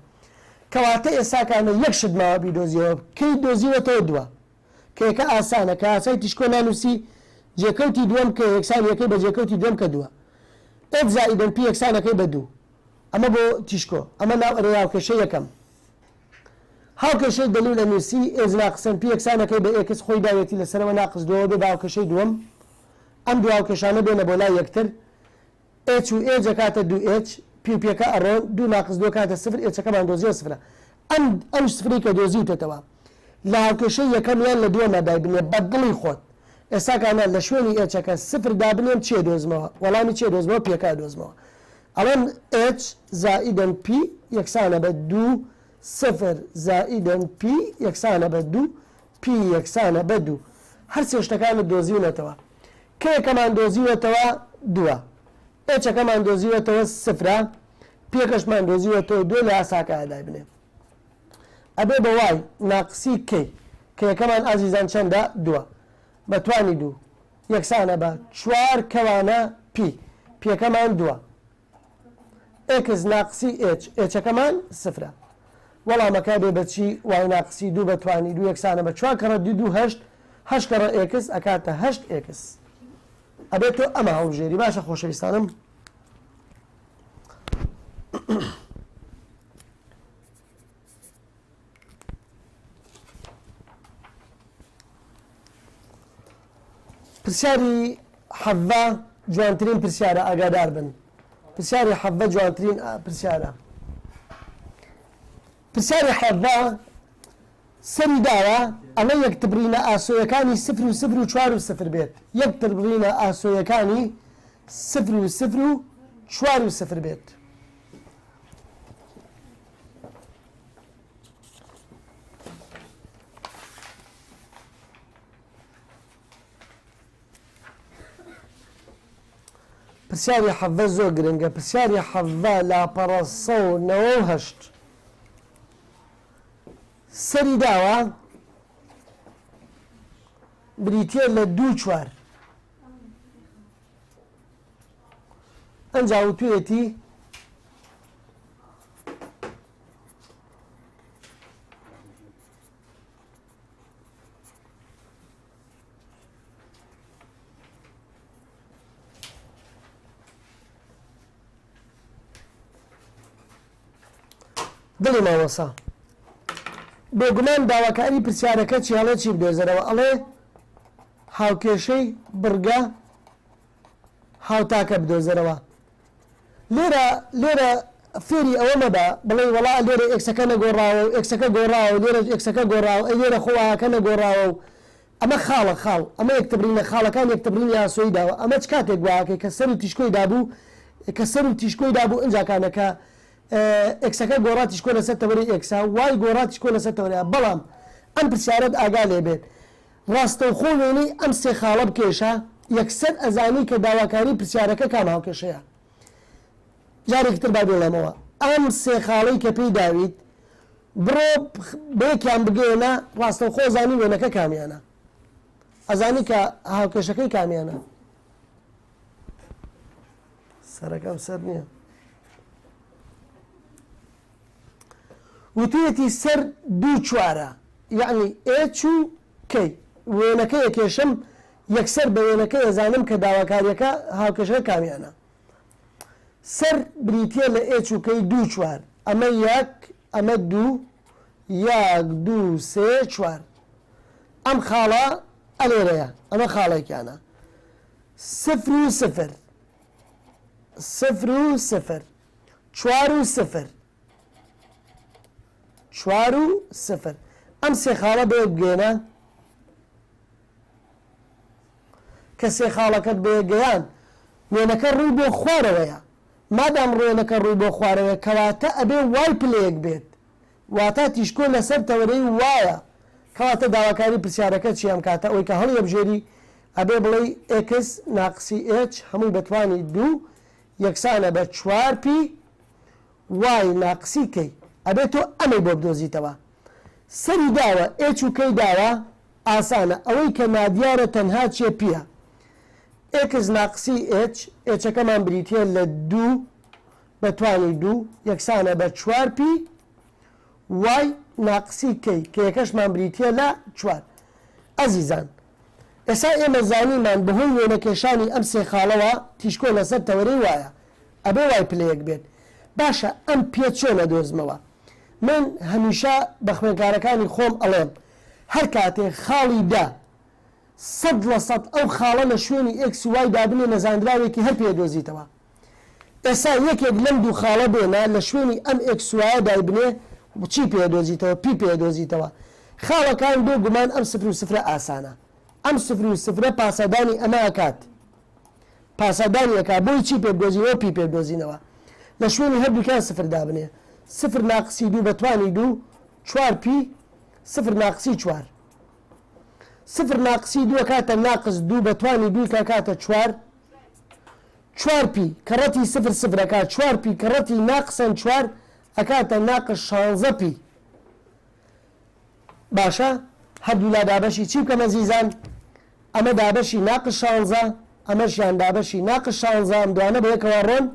کەواتە ئێساکانە یەک شت ماوە بیدۆزیەوە کەی دۆزیوەتەوە دووە. k یەکە ئاسانە کە یاسای تیشکۆ نانووسی جێکەوتی دووەم کە یەکسان یەکەی بە جێکەوتی دووەم کە دووە. h زائیدەن p یەکسانەکەی بە دوو. ئەمە بۆ تیشکۆ. ئەمە ناو ئەرێ هاوکێشەی یەکەم. هاوکێشەی دەلیل ئەنووسی h ناقسەن p یەکسانەکەی بە x خۆی داوێتی لەسەرەوە ناقس دووەوە بێ بە هاوکێشەی دووەم. ئەم دوو هاوکێشانە بێنە بۆ لای یەکتر. h و h ئەکاتە دوو h p و p یەکە ئەڕۆن دوو ناقس دوو ئەکاتە سفر h ەکەمان دۆزیەوە سفرە. ئەم ئەم سفری کە دۆزیوتەتەوە لە هاوکێشەی یەکەم یان لە دووەمە دایبنێ بە دڵی خۆت. ئێستا کانە لە شوێنی h ەکە سفر دابنێم چیە دۆزمەوە؟ وەڵامی چیە دۆزمەوە؟ p یەکە دۆزمەوە. ئەڵێم h زائیدەن p یەکسانە بە دوو سفر زائیدەن p یەکسانە بە دوو p یەکسانە بە دوو. هەر سێ شتەکانت دۆزیونەتەوە. k یەکەمان دۆزیوەتەوە دووە. h ەکەمان دۆزیوەتەوە سفرە. p یەکەشمان دۆزیوەتەوە دوو لە یاساکە دایبنێ. ئەبێ بە y ناقسی k. k یەکەمان ئازیزان چەندە؟ دووە. بە توانی دوو یەکسانە بە چوار کەوانە p. p یەکەمان دووە. x ناقسی h. h ەکەمان سفرە. وەڵامەکە بێ بە چی؟ y ناقسی دوو بە توانی دوو یەکسانە بە چوار کەڕە دوو دوو هەشت. هەشت کەڕە x ئەکاتە هەشت x. ئەبێت تۆ ئەمە هەڵبژێری. باشە خۆشەویستانم. پرسیاری حەڤە جوانترین پرسیارە ئاگادار بن. پرسیاری حەڤە جوانترین پرسیارە. پرسیاری حەڤە سەری داوە ئەمە یەکتربڕینە ئاسۆیەکانی سفر و سفر و چوار و سفر بێت. یەکتربڕینە ئاسۆیەکانی سفر و سفر و چوار و سفر بێت. پرسیاری حەڤە زۆر گرنگە. پرسیاری حەڤە لاپەڕە 198 سەری داوە بریتە لە دوو چوار. ئەنجا وتوێتی دڵی مامۆسا. بێگومان داواکاری پرسیارەکە چی ئەڵێ چی بدۆزەرەوە ئەڵێ هاوکێشەی بڕگە هاوتاکە بدۆزەرەوە لێرە لێرە فێری ئەوە مەبە بڵێ وەڵا لێرە x ەکە نەگۆڕاوە و x ەکە گۆڕاوە و لێرە x ەکە گۆڕاوە ئەی لێرە خۆ y ەکە نەگۆڕاوە و ئەمە خاڵە خاڵ ئەمە یەکتبڕینە خاڵەکان یەکتبڕینی ئاسۆیی داوە ئەمە چ کاتێک واکەی کە سەر و تیشکۆی دابوو کە سەر و تیشکۆی دابوو ئینجاکانە کە x ەکە گۆڕا تیشکۆ لەسەر تەوەرەی x ە y گۆڕا تیشکۆ لەسەر تەوەرەیە بەڵام ئەم پرسیارەت ئاگا لێ بێت ڕاستەوخۆ وێنەی ئەم سێ خاڵە بکێشە یەکسەر ئەزانی کە داواکاری پرسیارەکە کام هاوکێشەیە جارێکی تر با بیڵێمەوە ئەم سێ خاڵەی کە پێی داویت بڕۆ بەیەکیان بگەیەنە ڕاستەوخۆ زانی وێنەکە کامیانە ئەزانی کە هاوکێشەکەی کامیانە سەرەکەم سەر نییە وتویەتی سەر دوو چوارە یەعنی H و K وێنەکە یەکێشم یەکسەر بە وێنەکە ئەزانم کە داواکاریەکە هاوکێشەکە کامیانە سەر بریتە لە H و K دوو چوار ئەمە یەک ئەمە دوو یەک دوو سێ چوار ئەم خاڵە ئەلێرەیە ئەمە خاڵێکیانە سفر و سفر سفر و سفر چوار و سفر چوار و سفر ئەم سێ خاڵە بەیەک بگەێنە کە سێ خاڵەکەت بەیەک گەیان وێنەکە ڕووی بۆ خوارەوەیە مادام ڕوێنەکە ڕووی بۆ خوارەوەیە کەواتە ئەبێ y پلەیەک بێت واتا تیشکۆ لەسەر تەوەرەی y ە کەواتە داواکاری پرسیارەکە چی ئەم کاتە ئەوەی کە هەڵیەبژێری ئەبێ بڵێی x ناقسی h هەمووی بەتوانی دوو یەکسانە بە چوار p y ناقسی k ئەبێ تۆ ئەمەی بۆ بدۆزیتەوە سەری داوە h و k داوە ئاسانە ئەوەی کە نادیارە تەنها چیە p یە x ناقسی h h ەکەمان بریتە لە دوو بە توانی دوو یەکسانە بە چوار p y ناقسی k k یەکەشمان بریتە لە چوار ئەزیزان ئێستا ئێمە زانیمان بەهۆی وێنەکێشانی ئەم سێ خاڵەوە تیشکۆ لەسەر تەوەرەی y ە ئەبێ y پلەیەک بێت باشە ئەم p یە چۆن ئەدۆزمەوە من هەمیشە بە خوێنکارەکانی خۆم ئەڵێم هەر کاتێ خاڵی دا 100% ئەو خاڵە لە شوێنی x y دابنێ نەزانراوێکی هەر پێ دۆزیتەوە ئێستا یەکێک لەم دوو خاڵە بێنە لە شوێنی ئەم x y ە دایبنێ چی پێ دۆزیتەوە؟ p پێ دۆزیتەوە. خاڵەکان بێ گومان ئەم سفر و سفرە ئاسانە. ئەم سفر و سفرە پاسادانی ئەمە ئەکات. پاسادانی ئەکات بۆی چی پێ بدۆزینەوە؟ p پێ بدۆزینەوە. لە شوێنی هەردووکیان سفر دابنێ. سفر ناقسی دوو بە توانی دوو چوار p سفر ناقسی چوار. سفر ناقسی دوو ئەکاتە ناقس دوو بە توانی دووی کە ئەکاتە چوار. چوار p کەڕەتی سفر سفر ئەکات چوار p کەڕەتی ناقسەن چوار ئەکاتە ناقس شانزە p باشە هەردوولا دابەشی چی بکەم ئەزیزان ئەمە دابەشی ناقس شانزە ئەمەشیان دابەشی ناقس شانزە ئەم دوانە بە یەکەوە ڕۆن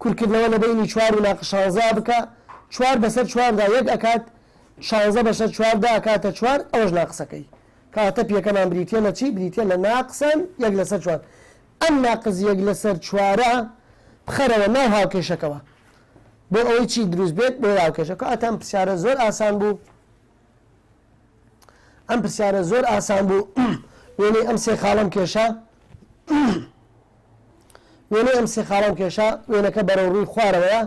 کورکردنەوە لە بینی چوار و ناقس شانزە بکە چوار بەسەر چواردا یەک ئەکات شانزە بەسەر چواردا ئەکاتە چوار ئەوەش ناقسەکەی کەواتە p یەکەمان بریتیە لە چی؟ بریتیە لە ناقسەن یەک لەسەر چوار. ئەم ناقس یەک لەسەر چوارە بخەرەوە ناو هاوکێشەکەوە بۆ ئەوەی چی دروست بێت بۆ هاوکێشە. کەواتە ئەم پرسیارە زۆر ئاسان بوو. ئەم پرسیارە زۆر ئاسان بوو. وێنەی ئەم سێ خاڵەم کێشا. وێنەی ئەم سێ خاڵەم کێشا وێنەکە بەرەو ڕووی خوارەوەیە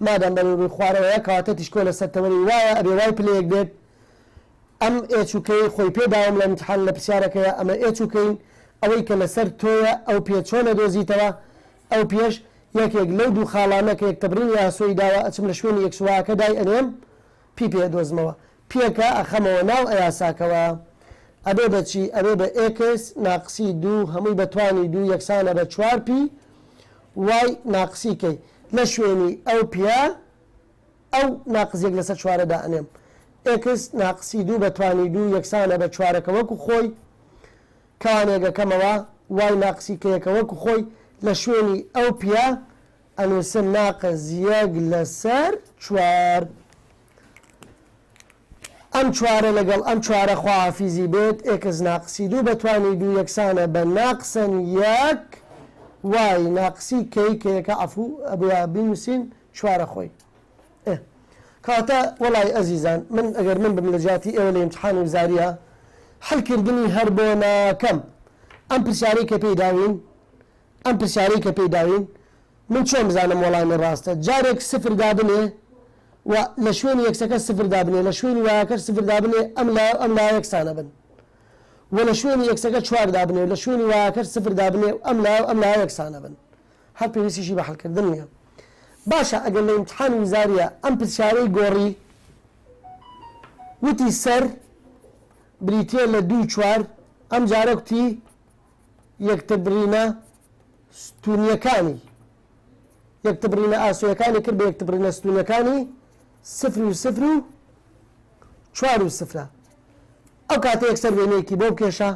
مادام بەرەو ڕووی خوارەوەیە کەواتە تیشکۆ لەسەر تەوەری y ە ئەبێ y پلەیەک بێت ئەم h و k ی خۆی پێ داوم لە امتحان لە پرسیارەکەیە ئەمە h و k ین ئەوەی کە لەسەر تۆیە ئەو p یە چۆن ئەدۆزیتەوە ئەو p یەش یەکێک لەو دوو خاڵانە کە یەکتەبڕینی ئاسۆی داوە ئەچم لە شوێنی x y ەکە دای ئەنێم p پێ ئەدۆزمەوە p یەکە ئەخەمەوە ناو ئەیاساکەوە ئەبێ بە چی ئەبێ بە x ناقسی دوو هەمووی بە توانی دوو یەکسانە بە چوار p y ناقسی k لە شوێنی ئەو p یە ئەو ناقس یەک لەسەر چوارە دائەنێم. x ناقسی دوو بە توانی دوو یەکسانە بە چوارەکە وەکو خۆی. کەوانێک ئەکەمەوە y ناقسی k یەکە وەکو خۆی لە شوێنی ئەو p یە ئەنووسم ناقس یەک لەسەر چوار. ئەم چوارە لەگەڵ ئەم چوارە خواحافیزی بێت x ناقسی دوو بە توانی دوو یەکسانە بە ناقسەن یەک y ناقسی k k یەکە عەفوو ئەبوویا بینووسین چوارە خۆی ئێ. کەواتە وەڵای ئەزیزان من ئەگەر من بم لە جیاتی ئێوە لە ئیمتحانی وزاریە حلکردنی هەر بۆ ناکەم ئەم پرسیارەی کە پێی داوین ئەم پرسیارەی کە پێی داوین من چۆن بزانم وەڵامی ڕاستە جارێک سفر دابنێ و لە شوێنی یەکسەکە سفر دابنێ لە شوێنی وایەکەش سفر دابنێ ئەم لا ئەم لا یەکسانە بن و لە شوێنی یەکسەکە چوار دابنێ و لە شوێنی وایەکەش سفر دابنێ و ئەم لا ئەم لا یەکسانە بن هەر پێویستیشی بە حلکردن نییە باشە ئەگەر لە ئیمتحانی وزاریە ئەم پرسیارەی گۆڕی وتی سەر بریتە لە دوو چوار ئەم جارە کوتی یەکتربڕینە ستونیەکانی یەکتربڕینە ئاسۆیەکانی کرد بە یەکتربڕینە ستونیەکانی سفر و سفر و چوار و سفرە ئەو کاتە یەکسەر وێنەیەکی بۆ بکێشە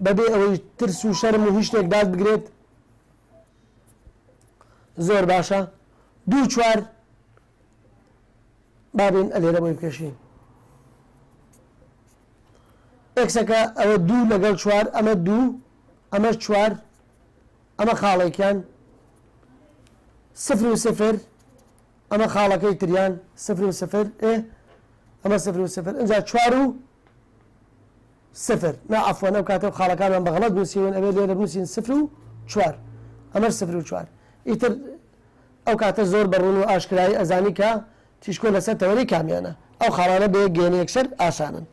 بەبێ ئەوەی ترس و شەرم و هیچ شتێک داد بگرێت زۆر باشە دوو چوار بابین ئەلێرە بۆی بکێشین ئێکسەکە ئەوە دوو لەگەڵ چوار ئەمە دوو ئەمەش چوار ئەمە خاڵێکیان سفر و سفر ئەمە خاڵەکەی تریان سفر و سفر ئێ ئەمە سفر و سفر ئینجا چوار و سفر نا عەفوەن ئەو کاتە خاڵەکانمان بە غەڵەت نووسیون ئەبێت لێرە بنووسین سفر و چوار ئەمەش سفر و چوار ئیتر ئەو کاتە زۆر بە ڕوون و ئاشکرایی ئەزانی کە تیشکۆ لەسەر تەوەری کامیانە ئەو خاڵانە بە یەک گەیەنە یەکسەر ئاسانن.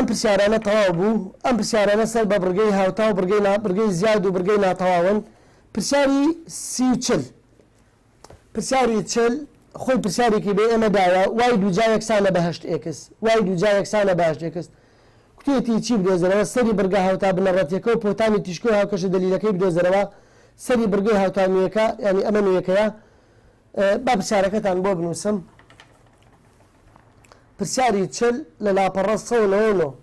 ئەم پرسیارانە تەواو بوو ئەم پرسیارانە سەر بە بڕگەی هاوتا و بڕگەی نا بڕگەی زیاد و بڕگەی ناتەواون پرسیاری 30 پرسیاری 40 خۆی پرسیارێکی بێ ئێمە داوە y دووجا یەکسانە بە هەشت x y دووجا یەکسانە بە هەشت x کوتێتی چی بدۆزەرەوە سەری بڕگە هاوتا بنەڕەتیەکە و پۆتانی تیشکۆی هاوکەشە دەلیلەکەی بدۆزەرەوە سەری بڕگەی هاوتا نوێیەکە یعنی ئەمە نوێیەکەیە با پرسیارەکەتان بۆ بنووسم پرسیاری 40 لە لاپەڕە 199.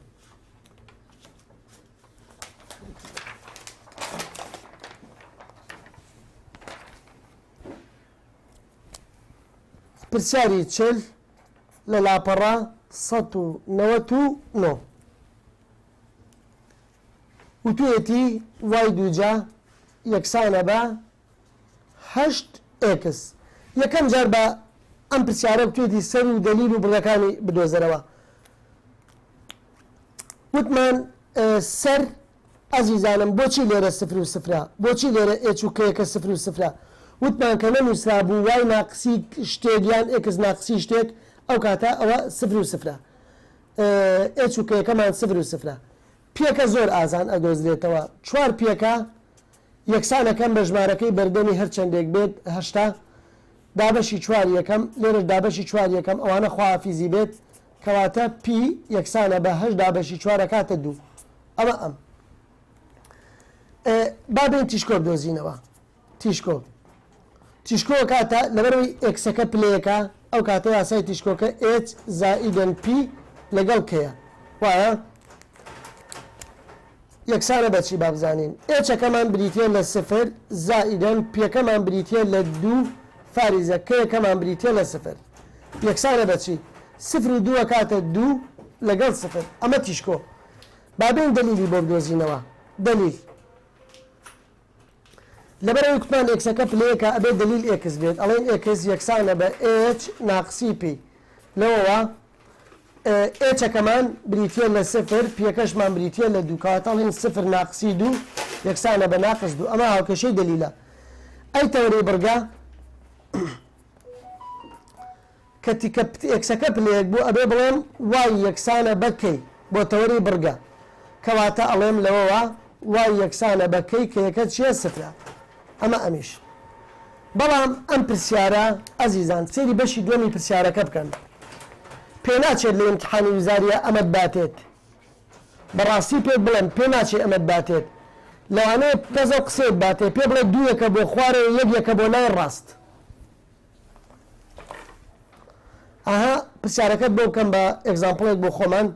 پرسیاری 40 لە لاپەڕە 199 وتویەتی y دووجا یەکسانە بە هەشت x. یەکەم جار بە ئەم پرسیارە بتوێتی سەر و دەلیل و بڕگەکانی بدۆزەرەوە. وتمان سەر ئەزیزانم بۆچی لێرە سفر و سفرە؟ بۆچی لێرە h و k یەکە سفر و سفرە؟ وتمان کە نەنووسرا بوو y ناقسی شتێک یان x ناقسی شتێک ئەو کاتە ئەوە سفر و سفرە. h و k یەکەمان سفر و سفرە. p یەکە زۆر ئازان ئەدۆزرێتەوە. چوار p یەکە یەکسانەکەم بە ژمارەکەی بەردەمی هەر چەندێک بێت 80 دابەشی چوار یەکەم لێرەش دابەشی چوار یەکەم ئەوانە خواحافیزی بێت کەواتە p یەکسانە بە هەشت دابەشی چوار ئەکاتە دوو ئەمە ئەم با بێین تیشکۆ بدۆزینەوە تیشکۆ تیشکۆ کاتە لەبەرەوەی x ەکە پلەیەکە ئەو کاتە یاسای تیشکۆکە h زائیدەن p لەگەڵ k یە وایە یەکسانە بە چی با بزانین؟ h ەکەمان بریتیە لە سفر زائیدەن p یەکەمان بریتیە لە دوو فاریزە k یەکەمان بریتیە لە سفر یەکسانە بە چی؟ سفر و دوو ئەکاتە دوو لەگەڵ سفر ئەمە تیشکۆ با بێین دەلیلی بۆ بدۆزینەوە دەلیل لەبەرئەوەی کوتمان x ەکە پلەیەکە ئەبێت دەلیل x بێت ئەڵێن x یەکسانە بە h ناقسی p لەوەوە h ەکەمان بریتیە لە سفر p یەکەشمان بریتیە لە دوو کەواتە ئەڵێن سفر ناقسی دوو یەکسانە بە ناقس دوو ئەمە هاوکێشەی دەلیلە ئەی تەوەرەی بڕگە کە تیکە x ەکە پلەیەک بوو ئەبێ بڵێم y یەکسانە بە k بۆ تەوەری بڕگە کەواتە ئەڵێم لەوەوە y یەکسانە بە k k یەکە چییە سفرە ئەمە ئەمیش بەڵام ئەم پرسیارە ئەزیزان سەیری بەشی دووەمی پرسیارەکە بکەن پێناچێت لە ئیمتحانی وزاریە ئەمەت باتێت بەڕاستی پێت بڵێم پێ ناچێ ئەمەت باتێت لەوانەیە بەس ئەو قسەیەت باتێ پێ بڵێ دوو یەکە بۆ خوارەوە یەک یەکە بۆ لای ڕاست ئەها پرسیارەکەت بۆ بکەم بە example ێک بۆ خۆمان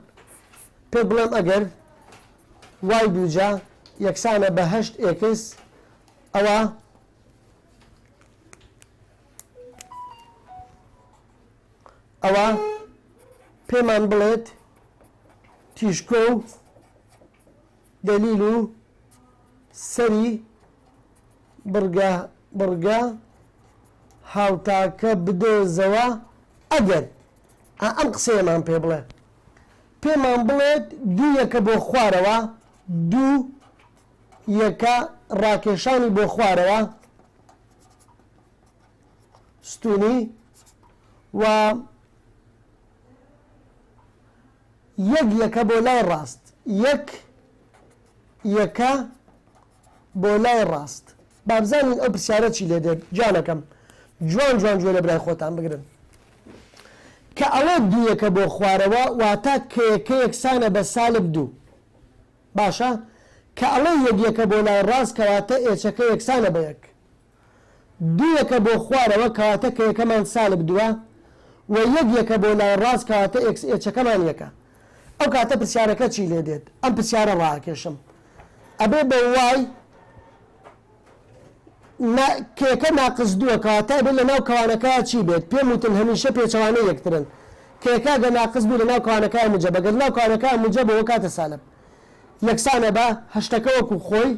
پێت بڵێم ئەگەر y دووجا یەکسانە بە هەشت x ئەوە ئەوە پێمان بڵێت تیشکۆ و دەلیل و سەری بڕگە بڕگە هاوتاکە بدۆزەوە ئەگەر ئا ئەم قسەیەمان پێ بڵێ پێمان بڵێت دوو یەکە بۆ خوارەوە دوو یەکە ڕاکێشانی بۆ خوارەوە ستونی و یەک یەکە بۆ لای ڕاست یەک یەکە بۆ لای ڕاست بابزانین ئەو پرسیارە چی لێ دێت جانەکەم جوان جوان گوێ لە برای خۆتان بگرن کە ئەڵێ دوو یەکە بۆ خوارەوە واتە کە یەکە یەکسانە بە سالب دوو باشە کە ئەڵێ یەک یەکە بۆ لای ڕاست کەواتە ئێچەکە یەکسانە بە یەک دوو یەکە بۆ خوارەوە کەواتە کە یەکەمان سالب دووە و یەک یەکە بۆ لای ڕاست کەواتە ئێکس ئێچەکەمان یەکە. ئەو کاتە پرسیارەکە چی لێ دێت؟ ئەم پرسیارە ڕاکێشم. ئەبێ بە وای نا کێکە ناقس دووە کەواتە ئەبێ لە ناو کەوانەکە چی بێت؟ پێم وتن هەمیشە پێچەوانەی یەکترن. کێکە گە ناقس بوو لە ناو کەوانەکە موجەبە گەر ناو کەوانەکە موجەبە وە کاتە سالب. یەکسانە بە هەشتەکە وەکو خۆی.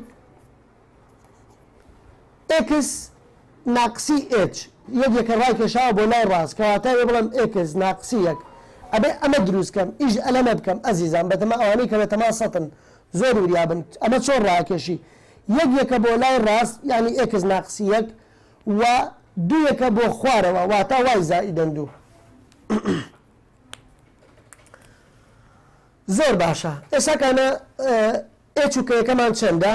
ئێکس ناقسی ئێچ یەک یەکە ڕایکێشاوە بۆ لای ڕاست کەواتە ئەبێ بڵێم ئێکس ناقسی یەک ئەبێ ئەمە دروست کەم ئیش ئەلەمە بکەم ئەزیزان بەتەما ئەوانەی کە بەتەما سەتن زۆر وریابن ئەمە چۆن ڕاکێشی یەک یەکە بۆ لای ڕاست یعنی ئێکس ناقسی یەک و دوو یەکە بۆ خوارەوە واتا وای زائیدەن دوو زۆر باشە ئێستا کانە ئێچ و کەیەکەمان چەندە؟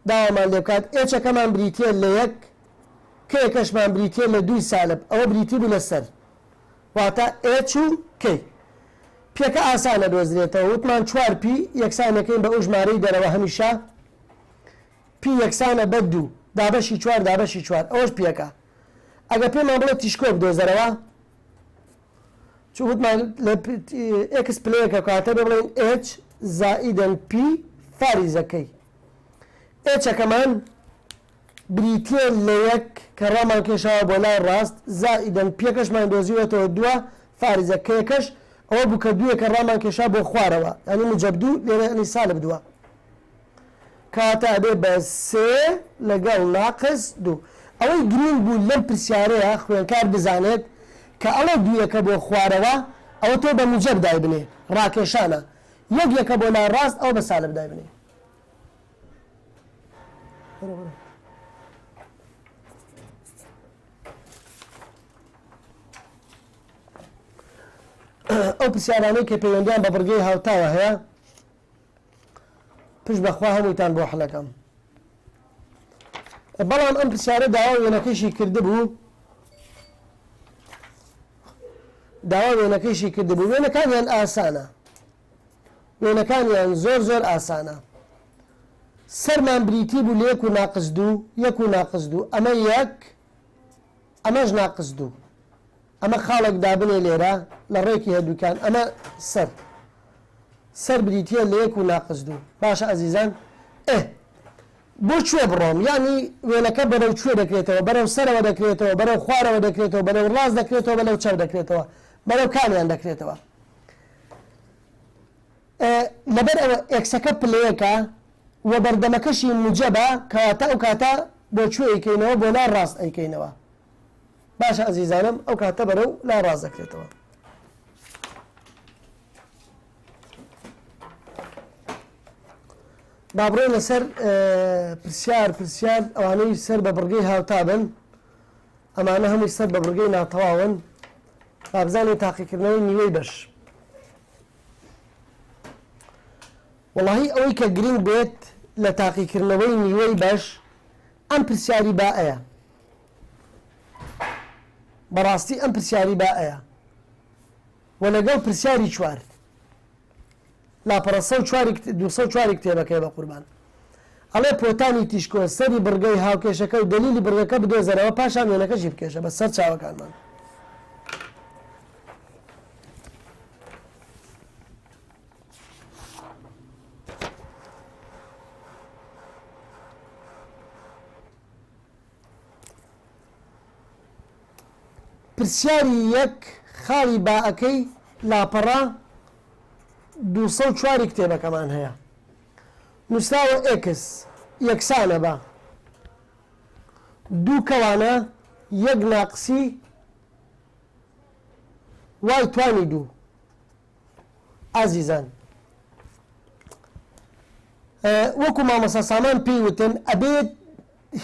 داوامان لێ بکات ئێچەکەمان بریتیە لە یەک کەیەکەشمان بریتیە لە دووی سالب ئەوە بریتی بوو لە سەر واتە ئێچ و کەی پیەکە ئاسانە دۆزرێتەوە وتمان چوار پی یەکسانەکەین بە ئەو ژمارەی دەرەوە هەمیشە پی یەکسانە بە دوو دابەشی چوار دابەشی چوار ئەوەش پیەکە ئەگە پێمان بڵێ تیشکۆ بدۆزەرەوە چون وتمان لە ئێکس پلەیەکە کاتە بێ بڵێن ئێچ زائیدەن پی فاریزەکەی ئێچەکەمان بریتە لە یەک کە ڕامان کێشاوە بۆ لای ڕاست زائیدەن پێکەشمان دۆزیوەتەوە دووە فاریزە کەیەکەش ئەوە بوو کە دوویەکە ڕامان کێشا بۆ خوارەوە ینی موجەب دوو لێرە ینی سالب دووە کەواتە ئەبێ بە سێ لەگەڵ ناقس دوو. ئەوەی گرینگ بوو لەم پرسیارەیا خوێنکار بزانێت کە ئەڵێ دوو یەکە بۆ خوارەوە ئەوە تۆ بە موجەب دایبنێ ڕاکێشانە یەک یەکە بۆ لای ڕاست ئەوە بە سالب دایبنێ. ئەو پرسیارانەی کە پەیوەندیان بە بڕگەی هاوتاوە هەیە پشت بەخوا هەمووتان بۆ حلەکەم بەڵام ئەم پرسیارە داوا وێنەکەشی کردبوو داوا وێنەکەشی کردبوو وێنەکانیان ئاسانە وێنەکانیان زۆر زۆر ئاسانە سەرمان بریتی بوو لە یەک و ناقس دوو یەک و ناقس دوو ئەمە یەک ئەمەش ناقس دوو ئەمە خاڵێک دابنێ لێرە لە ڕێکی هەردووکیان ئەمە سەر سەر بریتیە لە یەک و ناقس دوو باشە ئەزیزان ئێ بۆ کوێ بڕۆم یعنی وێنەکە بەرەو کوێ دەکرێتەوە بەرەو سەرەوە دەکرێتەوە بەرەو خوارەوە دەکرێتەوە بەرەو ڕاست دەکرێتەوە بەرەو چەپ دەکرێتەوە بەرەو کامیان دەکرێتەوە لەبەر ئەوە ئێکسەکە پلەیەکە و بەردەمەکەشی موجەبە کەواتە ئەو کاتە بۆ کوێ ئەیکەینەوە بۆ لای ڕاست ئەیکەینەوە باشە ئەزیزانم ئەو کاتە بەرەو لای ڕاست دەکرێتەوە. با بڕۆین لەسەر پرسیار پرسیار ئەوانەی سەر بە بڕگەی هاوتا بن ئەمانە هەمووی سەر بە بڕگەی ناتەواون بابزانین تاقیکردنەوەی نیوەی بەش وەڵاهی ئەوەی کە گرنگ بێت لە تاقیکردنەوەی نیوەی بەش ئەم پرسیاری بائەیە بەڕاستی ئەم پرسیاری بائەیە و لەگەڵ پرسیاری چوار لاپەڕە 204 کتێبەکەی بە قوربان ئەڵێ پۆتانی تیشکۆ سەری بڕگەی هاوکێشەکە و دەلیلی بڕگەکە بدۆزەرەوە پاشان وێنەکەشی بکێشە بە سەر چاوەکانمان. پرسیاری یەک خاڵی بائەکەی. لاپەڕە 204 کتێبەکەمان هەیە. نووسراوە x یەکسانە بە دوو کەوانە یەک ناقسی y توانی دوو. ئازیزان وەکو مامۆستا سامان پێی وتن ئەبێت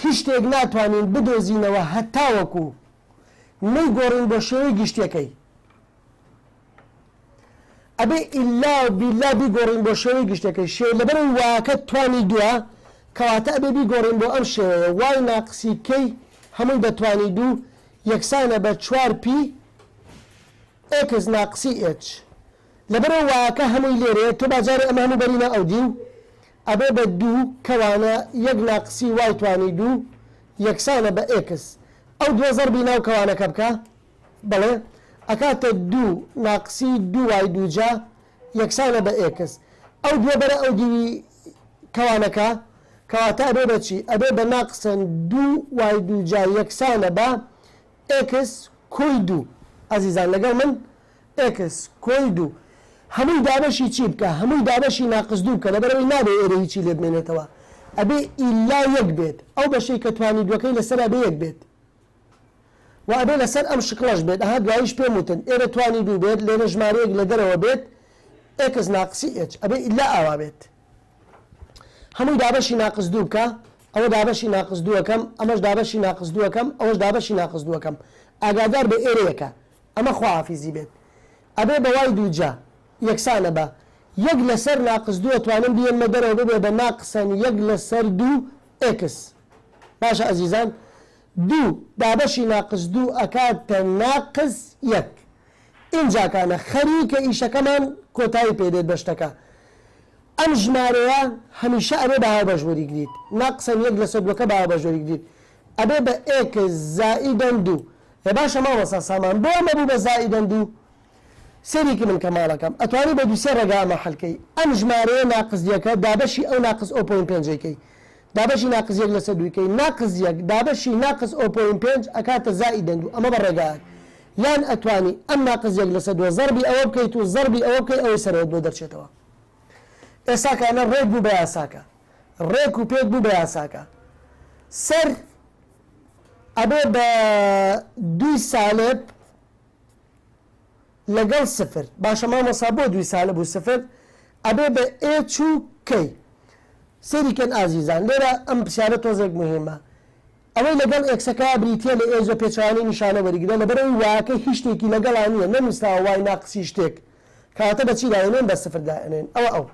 هیچ شتێک ناتوانین بدۆزینەوە هەتاوەکو نەیگۆڕین بۆ شێوەی گشتیەکەی. ئەبێ ئیلا و بیلا بیگۆڕین بۆ شێوەی گشتەکەی شێ لەبەرەوەی واکە توانی دووە کەواتە ئەبێ بیگۆڕین بۆ ئەم شێوەیە y ناقسی k هەمووی بە توانی دوو یەکسانە بە چوار p x ناقسی h لەبەرەوە واکە هەمووی لێرەیە تۆ باجارێ ئەمە هەموو بەرینە ئەو دیو ئەبێ بە دوو کەوانە یەک ناقسی y توانی دوو یەکسانە بە x ئەو دووە زەربی ناو کەوانەکە بکە بەڵێ ئەکاتە دوو ناقسی دوو y دووجا یەکسانە بە x ئەو دووە بەرە ئەو دیوی کەوانەکە کەواتە ئەبێ بە چی؟ ئەبێ بە ناقسەن دوو y دووجا یەکسانە بە x کۆی دوو. ئازیزان لەگەڵ من x کۆی دوو هەمووی دابەشی چی بکە؟ هەمووی دابەشی ناقس دوو بکە لەبەرئەوەی نابێ ئێرە هیچی لێ بمێنێتەوە ئەبێ ئیلا یەک بێت ئەو بەشەی کە توانی دووەکەی لەسەر ئەبێ یەک بێت و ئەبێ لەسەر ئەم شکڵەش بێت. ئەها دواییش پێم وتن ئێرە توانی دوو بێت لێرە ژمارەیەک لە دەرەوە بێت x ناقسی h ئەبێ ئیلا ئاوا بێت. هەمووی دابەشی ناقس دوو بکە ئەوە دابەشی ناقس دووەکەم ئەمەش دابەشی ناقس دووەکەم ئەوەش دابەشی ناقس دووەکەم ئاگادار بە ئێرەیەکە ئەمە خواحافیزی بێت ئەبێ بە y دووجا یەکسانە بە یەک لەسەر ناقس دووە توانم بیێنمە دەرەوە ببێ بە ناقسەن یەک لەسەر دوو x باشە ئەزیزان دوو دابەشی ناقس دوو ئەکاتە ناقس یەک ئینجاکانە خەریکە ئیشەکەمان کۆتایی پێدێت بە شتەکە ئەم ژمارەیە هەمیشە ئەبێ بە هاوبەش وەریگریت ناقسەن یەک لەسەر دووەکە بە هاوبەش وەریگریت ئەبێ بە x زائیدەن دوو. ئێ باشە مامۆستا سامان بۆ ئەمە بوو بە زائیدەن دوو؟ سەیرێکی من کە ماڵەکەم ئەتوانی بە دوو سێ ڕێگا ئەمە حەل کەی ئەم ژمارەیە ناقس یەکە دابەشی ئەو ناقس o point پێنجەی کەی دابەشی ناقس یەک لەسەر دووی کەی ناقس یەک دابەشی ناقس o point پێنج ئەکاتە زائیدەن دوو ئەمە بە ڕێگایەک یان ئەتوانی ئەم ناقس یەک لەسەر دووە زەربی ئەوە بکەیت و زەربی ئەوە بکەی ئەوەی سەرەوەت بۆ دەرچێتەوە ئێساکانە ڕێک بوو بە یاساکە ڕێک و پێک بوو بە یاساکە سەر ئەبێ بە دووی سالب لەگەڵ سفر. باشە مامۆستا بۆ دووی سالب و سفر ئەبێ بە h و k؟ سەیری کەن ئازیزان لێرە ئەم پرسیارە تۆزێک مهمە. ئەوەی لەگەڵ x ەکە بریتیە لە h بە پێچەوانەی نیشانە وەریگرە لەبەرئەوەی y ەکە هیچ شتێکی لەگەڵا نییە نەنووسراوە y ناقسی شتێک کەواتە بە چی دائەنێن بە سفر دائەنێن ئەوە ئەو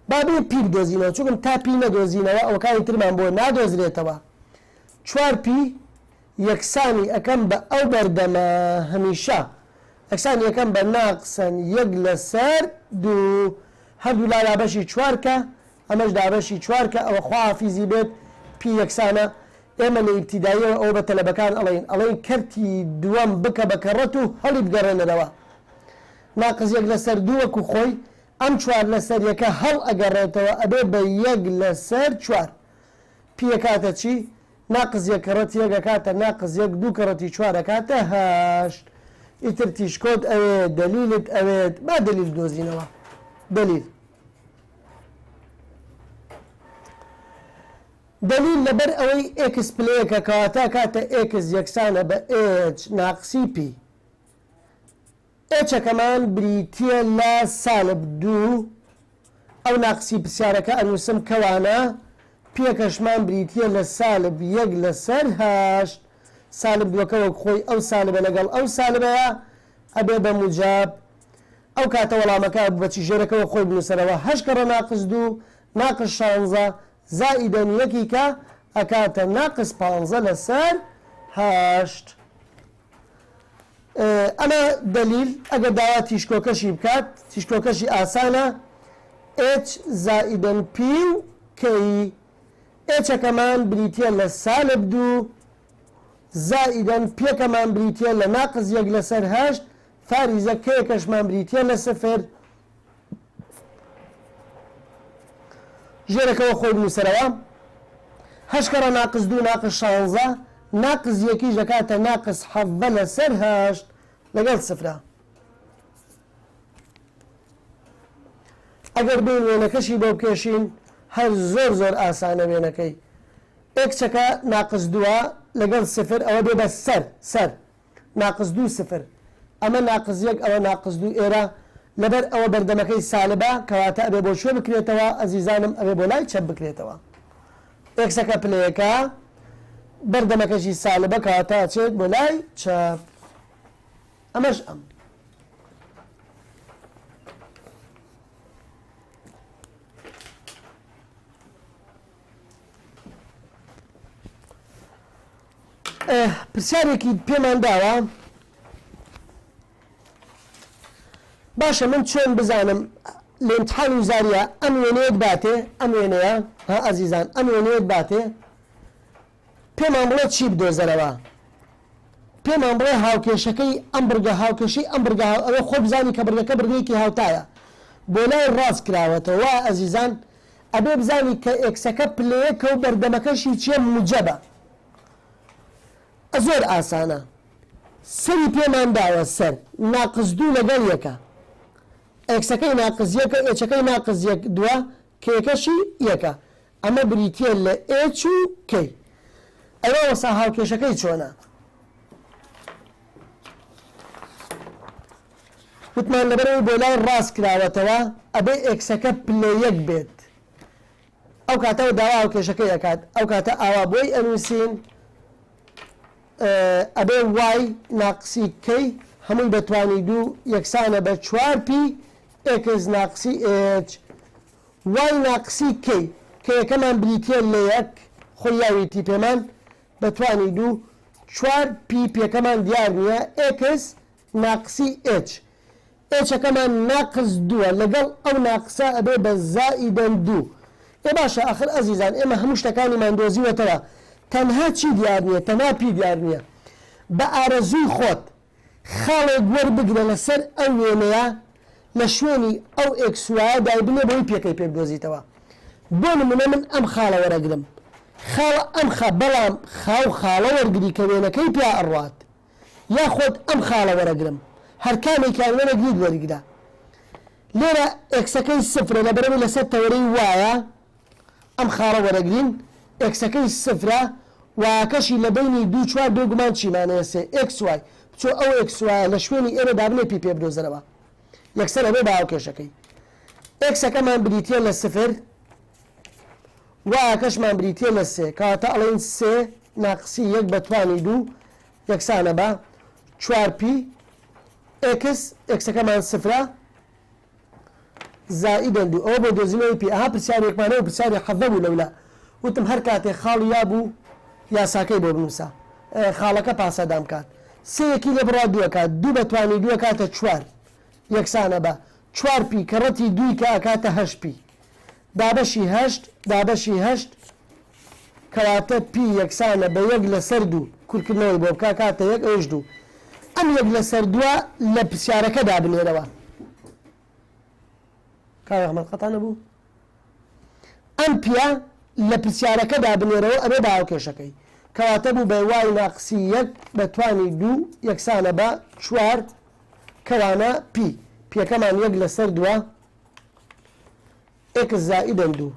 با بێ p بدۆزینەوە چونکم تا p نەدۆزینەوە ئەوەکانی ترمان بۆ نادۆزرێتەوە چوار p یەکسانی ئەکەم بە ئەو بەردەمە هەمیشە یەکسانی ئەکەم بە ناقسەن یەک لەسەر دوو هەردوو لا دابەشی چوار کە ئەمەش دابەشی چوار کە ئەوە خواحافیزی بێت p یەکسانە ئێمە لە ئیبتیداییەوە ئەوە بە تەلەبەکان ئەڵێین ئەڵێین کەرتی دووەم بکە بە کەڕەت و هەڵی بگەڕێنەرەوە ناقس یەک لەسەر دوو وەکو خۆی ئەم چوار لەسەر یەکە هەڵ ئەگەڕێتەوە ئەبێ بە یەک لەسەر چوار p ئەکاتە چی؟ ناقس یەک کەڕەتی یەک ئەکاتە ناقس یەک دوو کەڕەتی چوار ئەکاتە هەشت ئیتر تیشکۆت ئەوێت دەلیلت ئەوێت با دەلیل بدۆزینەوە دەلیل دەلیل لەبەر ئەوەی x پلەیەکە کەواتە ئەکاتە x یەکسانە بە h ناقسی p h ەکەمان بریتییە لە سالب دوو، ئەو ناقسی پرسیارەکە ئەنووسم کەوانە p ەکەشمان بریتییە لە سالب یەک لەسەر هەشت، سالب دووەکە وەک خۆی ئەو سالبە لەگەڵ ئەو سالبەیە ئەبێ بە موجەب، ئەو کاتە وەڵامەکە ئەبوو بە چی؟ ژێرەکە وەک خۆی بنووسەرەوە هەشت کەڕە ناقس دوو ناقس شانزە زائیدەن یەکی کە ئەکاتە ناقس پانزە لەسەر هەشت. ئەمە دەلیل ئەگەر داوا تیشکۆکەشی بکات تیشکۆکەشی ئاسانە h زائیدەن p و k h ەکەمان بریتە لە سالب دوو زائیدەن p ەکەمان بریتە لە ناقس یەک لەسەر هەشت فاریزە k ەکەشمان بریتە لە سفر ژێرەکەوە خۆی بنووسەرەوە هەشت کەڕە ناقس دوو ناقس شانزە ناقس یەکیش دەکاتە ناقس حەڤە لەسەر هەشت لەگەڵ سفرە. ئەگەر بێین وێنەکەشی بۆ بکێشین هەر زۆر زۆر ئاسانە وێنەکەی. ئێکسەکە ناقس دووە لەگەڵ سفر ئەوە بێ بە سەر سەر ناقس دوو سفر ئەمە ناقس یەک ئەوە ناقس دوو ئێرە لەبەر ئەوە بەردەمەکەی سالبە کەواتە ئەبێ بۆ کوێ بکرێتەوە ئەزیزانم ئەبێ بۆ لای چەپ بکرێتەوە ئێکسەکە پلەیەکە بەردەمەکەشی سالبە کەواتە ئەچێت بۆ لای چەپ ئەمەش ئەم پرسیارێکی پێمان داوە باشە من چۆن بزانم لە امتحان وزاریە ئەم وێنەیەت باتێ ئەم وێنەیە ها ئازیزان ئەم وێنەیەت باتێ پێمان بڵێ چی بدۆزەرەوە پێمان بڵێ هاوکێشەکەی ئەم بڕگە هاوکێشەی ئەم بڕگە ئەوە خۆ بزانی کە بڕگەکە بڕگەیەکی هاوتایە بۆ لای ڕاست کراوەتەوە ئەزیزان ئەبێ بزانی کە ئێکسەکە پلەیەکە و بەردەمەکەشی چیە موجەبە زۆر ئاسانە سەری پێمان داوە سەر ناقس دوو لەگەڵ یەکە ئێکسەکەی ناقس یەکە ئێچەکەی ناقس یەک دووە کەیەکەشی یەکە ئەمە بریتە لە ئێچ و کەی ئەوە وەسا هاوکێشەکەی چۆنە وتمان لەبەرئەوەی بۆ لای ڕاست کراوەتەوە ئەبێ ئێکسەکە پلە یەک بێت ئەو کاتەوە داوا هاوکێشەکەی ئەکات ئەو کاتە ئاوا بۆی ئەنووسین ئەبێ وای ناقسی کەی هەمووی بەتوانی دوو یەکسانە بە چوار پی ئێکس ناقسی ئێچ وای ناقسی کەی کە یەکەمان بریتە لە یەک خۆی یاویتی پێمان بەتوانی دوو چوار پی پێکەمان دیار نییە ئێکس ناقسی ئێچ ئێچەکەمان ناقس دووە لەگەڵ ئەو ناقسە ئەبێ بە زائیدەن دوو ئێ باشە ئاخر ئەزیزان ئێمە هەموو شتەکانیمان دۆزیوەتەوە تەنها چی دیار نییە تەنها پی دیار نییە بە ئارەزووی خۆت خاڵێک وەربگرە لەسەر ئەو وێنەیە لە شوێنی ئەو ئێکس وایە دایبنێ بۆی پێکەی پێ بدۆزیتەوە بۆ نمونە من ئەم خاڵە وەرەگرم خاڵە ئەم خا بەڵام خاو خاڵە وەرگری کە وێنەکەی پیا ئەڕوات یاخۆد ئەم خاڵە وەرەگرم هەرکامێکیان وەرەگریت وەرگرە لێرە ئێکسەکەی سفرە لەبەرئەوەی لەسەر تەوەرەی وایە ئەم خاڵە وەرەگرین ئێکسەکەی سفرە وایەکەشی لە بەینی دوو چوار بێگومان چیمان هەیە سێ ئێکس وای بچۆ ئەو ئێکس وایە لە شوێنی ئێرە دابنێ پی پێ بدۆزەرەوە یەکسەر ئەبێ بە هاوکێشەکەی ئێکسەکەمان بریتیە لە سفر وایەکەشمان بریتیە لە سێ کەواتە ئەڵێین سێ ناقسی یەک بە توانی دوو یەکسانە بە چوار پی ئێکس، ئێکسەکەمان سفرە زائیدەن دوو ئەوە بۆ دۆزینەوەی پی ئەها پرسیارێکمان هەبوو پرسیاری حەڤە بوو لەولا وتم هەر کاتێ خاڵی یا بوو یاساکەی بۆ بنووسە خاڵەکە پاسەدان بکات سێیەکی لێ بڕا دووە کات دوو بە توانی دووە کاتە چوار یەکسانە بە چوار پی کەڕەتی دووی کە ئەکاتە هەشت پی دابەشی هەشت دابەشی هەشت کەواتە پی یەکسانە بە یەک لەسەر دوو کورتکردنەوەی بۆ بکە کاتە یەک ئەویش دوو ئەم یەک لەسەر دووە لە پرسیارەکەدا بنێرەوە کاک ئەحمەد قەتا نەبوو ئەم پیە لە پرسیارەکەدا بنێرەوە ئەبێ بە هاوکێشەکەی کەواتە بوو بە وای ناقسی یەک بە توانی دوو یەکسانە بە چوار کەوانە پی پیەکەمان یەک لەسەر دووە ئێکس زائیدەن دوو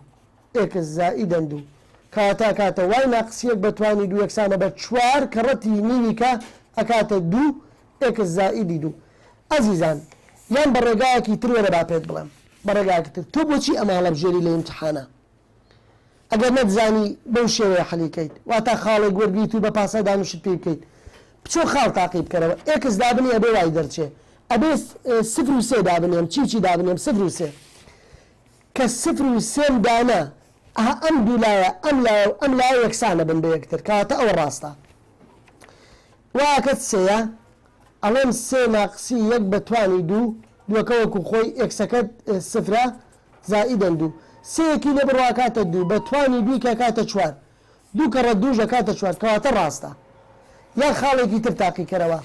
ئێکس زائیدەن دوو کەواتە ئەکاتە وای ناقس یەک بە توانی دوو یەکسانە بە چوار کە ڕەتی نیوی کە ئەکاتە دوو ئێکس زائیدی دوو ئەزیزان یان بە ڕێگایەکی تر وەرە با پێت بڵێم بە ڕێگایەکی تر تۆ بۆچی ئەمە هەڵەبژێری لە ئیمتحانە ئەگەر نەتزانی بەو شێوەیە حەلی کەیت واتا خاڵێک وەرگریت و بە پاسا دانوشت پێی بکەیت بچۆ خاڵ تاقی بکەرەوە ئێکس دابنێ ئەبێ وای دەرچێ ئەبێ سفر و سێ دابنێم چی و چی دابنێم سفر و سێ کە سفر و سێم دانا ئەها ئەم دوو لایە ئەم لایە و ئەم لایە یەکسانە بن بە یەکتر کەواتە ئەوە ڕاستە وایەکەت سێیە ئەڵێم سێ ناقسی یەک بە توانی دوو دووەکە وەکو خۆی ئێکسەکەت سفرە زائیدەن دوو سێیەکی لێ بڕوا کاتە دوو بە توانی دووی کە کاتە چوار دوو کەڕە دووش ئەکاتە چوار کەواتە ڕاستە یان خاڵێکی تر تاقیکەرەوە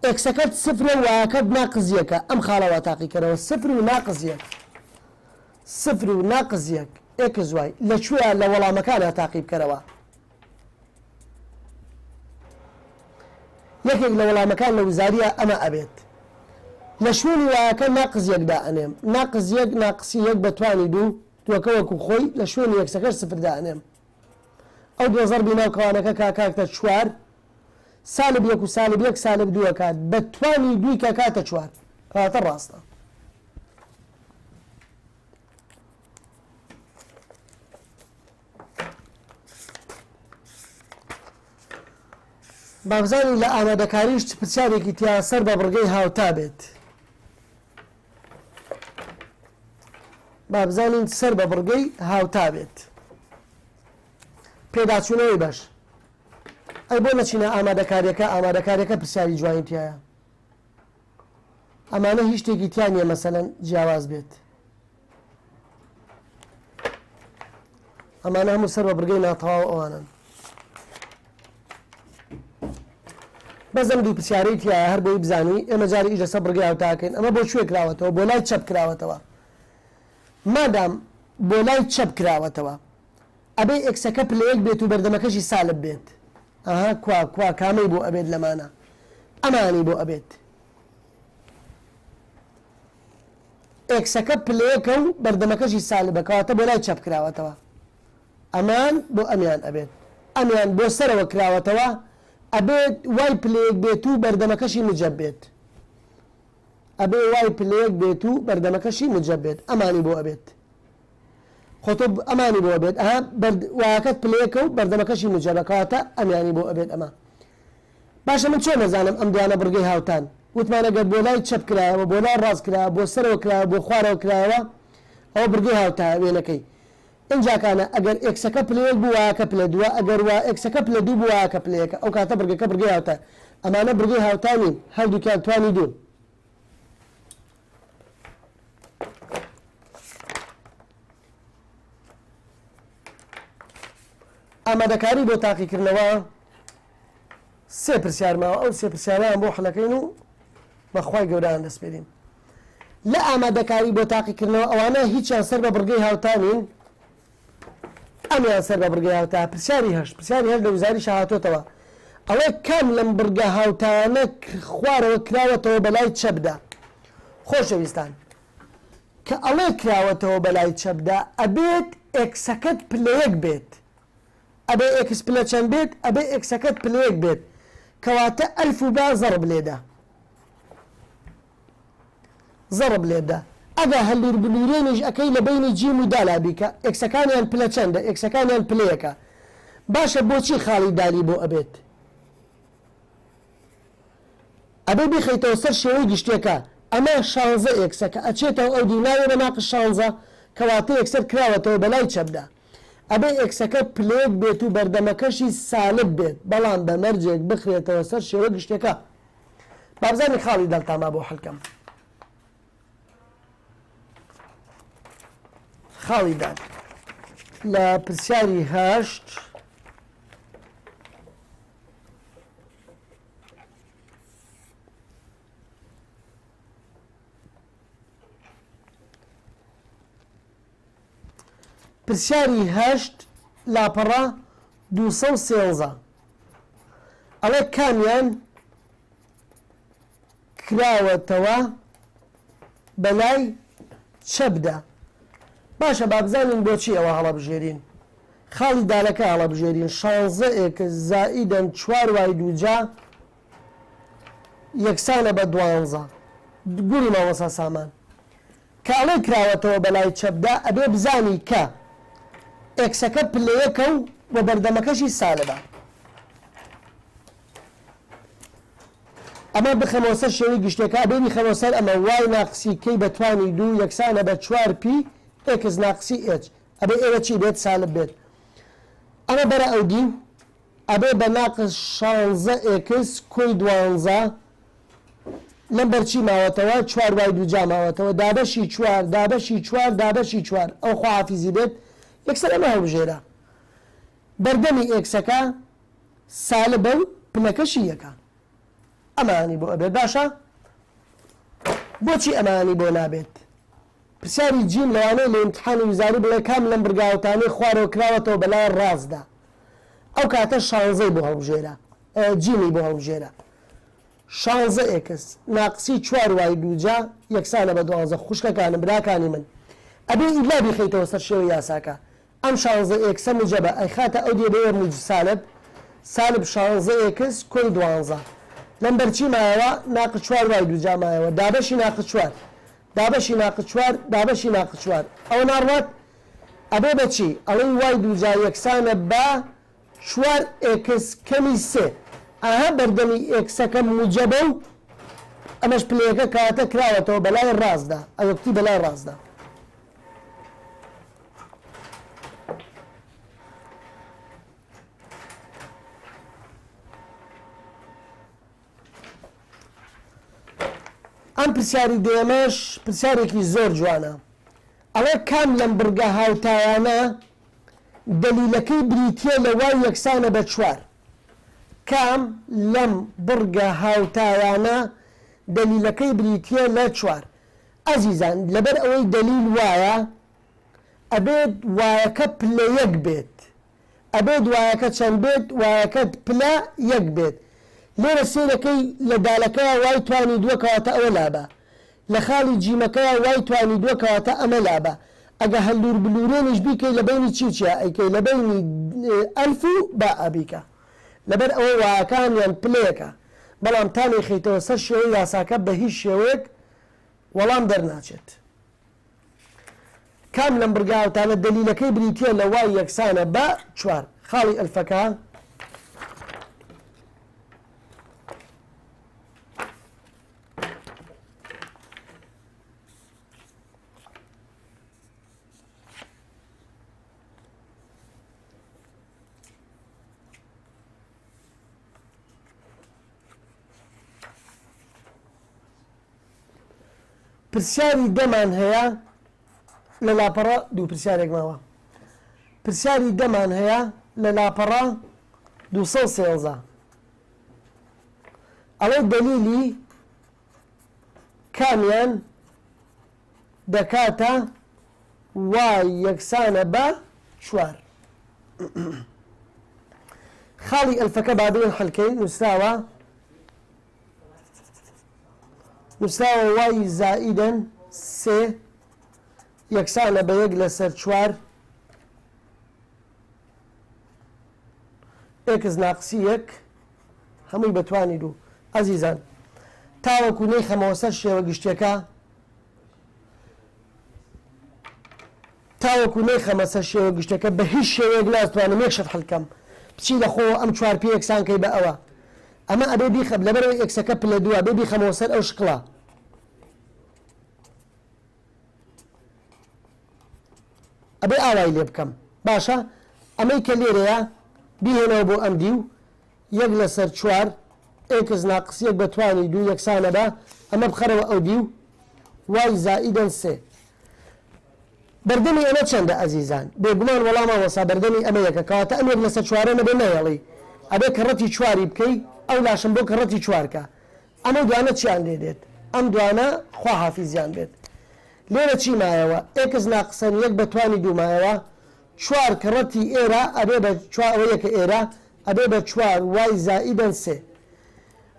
ئێکسەکەت سفرە و وایەکەت ناقس یەکە ئەم خاڵە وا تاقیکەرەوە سفر و ناقس یەک سفر و ناقس یەک ئێکس وای لە کوێیە لە وەڵامەکانا تاقی بکەرەوە یەکێک لە وەڵامەکان لە وزاریە ئەمە ئەبێت. لە شوێنی وایەکە ناقس یەک دائەنێم. ناقس یەک ناقسی یەک بە توانی دوو، دووەکە وەکو خۆی، لە شوێنی ئێکسەکەش سفر دائەنێم. ئەو دووە زەڕبی ناو کەوانەکە کا کاکتە چوار، سالب یەک و سالب یەک سالب دوو ئەکات، بە توانی دووی کە کاتە چوار. کەواتە ڕاستە. بابزانین لە ئامادەکاریش چ پرسیارێکی تیا سەر بە بڕگەی هاوتا بێت. بابزانین سەر بە بڕگەی هاوتا بێت. پێداچوونەوەی بەش. ئەی بۆ نەچینە ئامادەکاریەکە ئامادەکاریەکە پرسیاری جوانی تایە. ئەمانە هیچ شتێکی تیا نییە مەسەلەن جیاواز بێت. ئەمانە هەموو سەر بە بڕگەی ناتەواو ئەوانن بەس ئەم دوو پرسیارەی تایە هەر بۆی بزانی ئێمە جاری ئیش لەسەر بڕگەی هاوتاکەین ئەمە بۆ کوێ کراوەتەوە بۆ لای چەپ کراوەتەوە مادام بۆ لای چەپ کراوەتەوە ئەبێ ئێکسەکە پلەیەک بێت و بەردەمەکەشی سالب بێت ئەها کوا کوا کامەی بۆ ئەبێت لەمانە ئەمانی بۆ ئەبێت ئێکسەکە پلەیەکە و بەردەمەکەشی سالبە کەواتە بۆ لای چەپ کراوەتەوە ئەمان بۆ ئەمیان ئەبێت ئەمیان بۆ سەرەوە کراوەتەوە ئەبێت وای پلەیەک بێت و بەردەمەکەشی موجەب بێت ئەبێ وای پلەیەک بێت و بەردەمەکەشی موجەب بێت ئەمانی بۆ ئەبێت خۆ تۆ ئەمانی بۆ ئەبێت ئەها وایەکەت پلەیەکە و بەردەمەکەشی موجەبە کەواتە ئەمیانی بۆ ئەبێت ئەمە باشە من چۆن ئەزانم ئەم دوانە بڕگەی هاوتان؟ وتمان ئەگەر بۆ لای چەپ کرایەوە بۆ لای ڕاست کرایەوە بۆ سەرەوە کرایەوە بۆ خوارەوە کرایەوە ئەوە بڕگەی هاوتایە وێنەکەی ئینجاکانە ئەگەر ئێکسەکە پلە یەک بوو وایەکە پلە دووە ئەگەر وا ئێکسەکە پلە دوو بوو وایەکە پلە یەکە ئەو کاتە بڕگەکە بڕگەی هاوتایە ئەمانە بڕگەی هاوتا نین هەردووکیان توانی دوون. ئامادەکاری بۆ تاقیکردنەوە سێ پرسیار ماوە ئەو سێ پرسیارەیان بۆ حلەکەین و بەخوای گەورەیان دەسپێرین لە ئامادەکاری بۆ تاقیکردنەوە ئەوانە هیچیان سەر بە بڕگەی هاوتانین ئەمیان سەر بە بڕگەی هاوتا پرسیاری هەشت پرسیاری هەر لە وزاری شاهاتۆتەوە ئەڵێ کام لەم بڕگە هاوتانە خوارەوە کراوەتەوە بەلای چەپدا خۆشەویستان کە ئەڵێ کراوەتەوە بەلای چەپدا ئەبێت ئێکسەکەت پلەیەک بێت ئەبێ ئێکس پلە چەند بێت؟ ئەبێ ئێکسەکەت پلەیەک بێت. کەواتە ئەلف و با زەڕب لێدە. زەڕب لێدە. ئەگە هەلوور بلوورێنیش ئەکەی لە بەینی جیم و دالا بیکە، ئێکسەکانیان پلە چەندە؟ ئێکسەکانیان پلەیەکە. باشە بۆچی خاڵی دالی بۆ ئەبێت؟ ئەبێ بیخەیتەوە سەر شێوەی گشتیەکە. ئەمە شانزە ئێکسە کە ئەچێتەوە ئەو دیو نابێ بە ناقس شانزە، کەواتە یەکسەر کراوەتەوە بەلای چەپدا. ئەبێ ئێکسەکە پلەیەک بێت و بەردەمەکەشی سالب بێت، بەڵام بە مەرجێک بخرێتەوە سەر شێوە گشتیەکە. با بزانین خاڵی دەلتا ما بۆ حل کەم. خاڵی دال لە پرسیاری هەشت پرسیاری هەشت لاپەڕە 213 ئەڵێ کامیان کراوەتەوە بەلای چەپدا باشە با بزانین بۆچی ئەوە هەڵەبژێرین خاڵی دالەکە هەڵەبژێرین شانزە ئێکس زائیدەن چوار وای دووجا یەکسانە بە دوانزە گوڵی مامۆسا سامان کە ئەڵێ کراوەتەوە بەلای چەپدا ئەبێ بزانی کە ئێکسەکە پلەیەکە و و بەردەمەکەشی سالبە ئەمە بخەمەوە سەر شێوەی گشتیەکە ئەبێ بیخەمەوە سەر ئەمە وای ناقسی کەی بە توانی دوو یەکسانە بە چوار پی ئێکس ناقسی ئێچ ئەبێ ئێرە چی بێت سالب بێت ئەمە بەرە ئەو دیو ئەبێ بە ناقس شانزە ئێکس کۆی دوانزە لەم بەرچی ماوەتەوە چوار وای دووجا ماوەتەوە دابەشی چوار دابەشی چوار دابەشی چوار ئەو خواحافیزی بێت یەکسەر ئەمە هەڵبژێرە بەردەمی ئێکسەکە سالبە و پلەکەشی یەکە ئەمانی بۆ ئەبێت باشە بۆچی ئەمانی بۆ نابێت پرسیاری جیم لەوانەیە لە ئیمتحانی وزاری بڵێ کام لەم بڕگاوتانەی خوارەوە کراوەتەوە بەلای ڕاستدا ئەو کاتە شانزەی بۆ هەڵبژێرە جیمی بۆ هەڵبژێرە. شانزە x ناقسی چوار y دووجا یەکسانە بە دوانزە. خوشکەکانم براکانی من ئەبێ ئیلا بیخەیتەوە سەر شێوەی یاساکە. ئەم شانزە x ە موجەبە ئەیخاتە ئەو دیە بێ موج سالب سالب شانزە x کۆی دوانزە. لەم بەر چی مایەوە؟ ناقس چوار y دووجا مایەوە. دابەشی ناقس چوار دابەشی ناقس چوار دابەشی ناقس چوار ئەوە ناڕوات؟ ئەبێ بە چی؟ ئەڵێی y دووجا یەکسانە بە چوار x کەمی سێ. ئەها بەردەمی x ەکە موجەبە و ئەمەش پلەیەکە کەواتە کراوەتەوە بەلای ڕاستدا ئەوەکتی بەلای ڕاستدا. ئەم پرسیاری دێمەش پرسیارێکی زۆر جوانە ئەڵێ کام لەم بڕگە هاوتایانە دەلیلەکەی بریتیە لە y یەکسانە بە چوار کام لەم بڕگە هاوتایانە دەلیلەکەی بریتیە لە چوار ئەزیزان لەبەر ئەوەی دەلیل وایە ئەبێت وایەکە پلە یەک بێت ئەبێت وایەکە چەند بێت وایەکەت پلە یەک بێت لێرە سەیرەکەی لە دالەکەیا y توانی دووە کەواتە ئەوە لابە لە خاڵی جیمەکەیا y توانی دووە کەواتە ئەمە لابە ئەگە هەلوور بلوورێنیش بیکەی لە بەینی چی و چیا ئەیکەی لە بەینی ئەلف و با ئەبیکە لەبەر ئەوە وایەکانیان پلەیەکە بەڵام تا نەیخەیتەوە سەر شێوەی یاساکە بە هیچ شێوەیەک وەڵام دەرناچێت. کام لەم بڕگە هاوتانە دەلیلەکەی بریتییە لە y یەکسانە بە چوار؟ خاڵی ئەلفەکە پرسیاری دەمان هەیە لە لاپەڕە دوو پرسیارێک ماوە پرسیاری دەمان هەیە لە لاپەڕە 213 ئەڵێ دەلیلی کامیان دەکاتە y یەکسانە بە چوار خاڵی ئەلفەکە با بێن حلکەین نووسراوە نووسراوە y زائیدەن سێ یەکسانە بە یەک لەسەر چوار x ناقسی یەک هەمووی بەتوانی دوو. ئەزیزان تاوەکو نەیخەمەوە سەر شێوە گشتیەکە تاوەکو نەیخەمە سەر شێوە گشتەکە بە هیچ شێوەیەک ناتوانم یەک شت حلکەم بچی لە خۆوە ئەم چوار پێ یەکسان کەی بە ئەوە ئەمە ئەبێ بیخەم لەبەرەوەی x ەکە پلە دووە بێ بیخەمەوە سەر ئەو شکڵە ئەبێ ئاوای لێ بکەم باشە ئەمەی کە لێرەیە بیهێنەوە بۆ ئەم دیو یەک لەسەر چوار x ناقس یەک بە توانی دوو یەکسانە بە ئەمە بخەرەوە ئەو دیو y زائیدەن سێ بەردەمی ئەمە چەندە ئەزیزان؟ بێگومان وەڵا مامۆستا بەردەمی ئەمە یەکە کەواتە ئەم یەک لەسەر چوارە نەبێ نایەڵی ئەبێ کەڕەتی چواری بکەی ئەو لاشم بۆ کەڕەتی چوار کە ئەمە دوانە چیان لێ دێت ئەم دوانە خواحافیزیان بێت لێرە چی مایەوە x ناقسەن یەک بە توانی دوو مایەوە چوار کەڕەتی ئێرە ئەبێ بە چوار ئەوە یەکە ئێرە ئەبێ بە چوار y زائیدەن سێ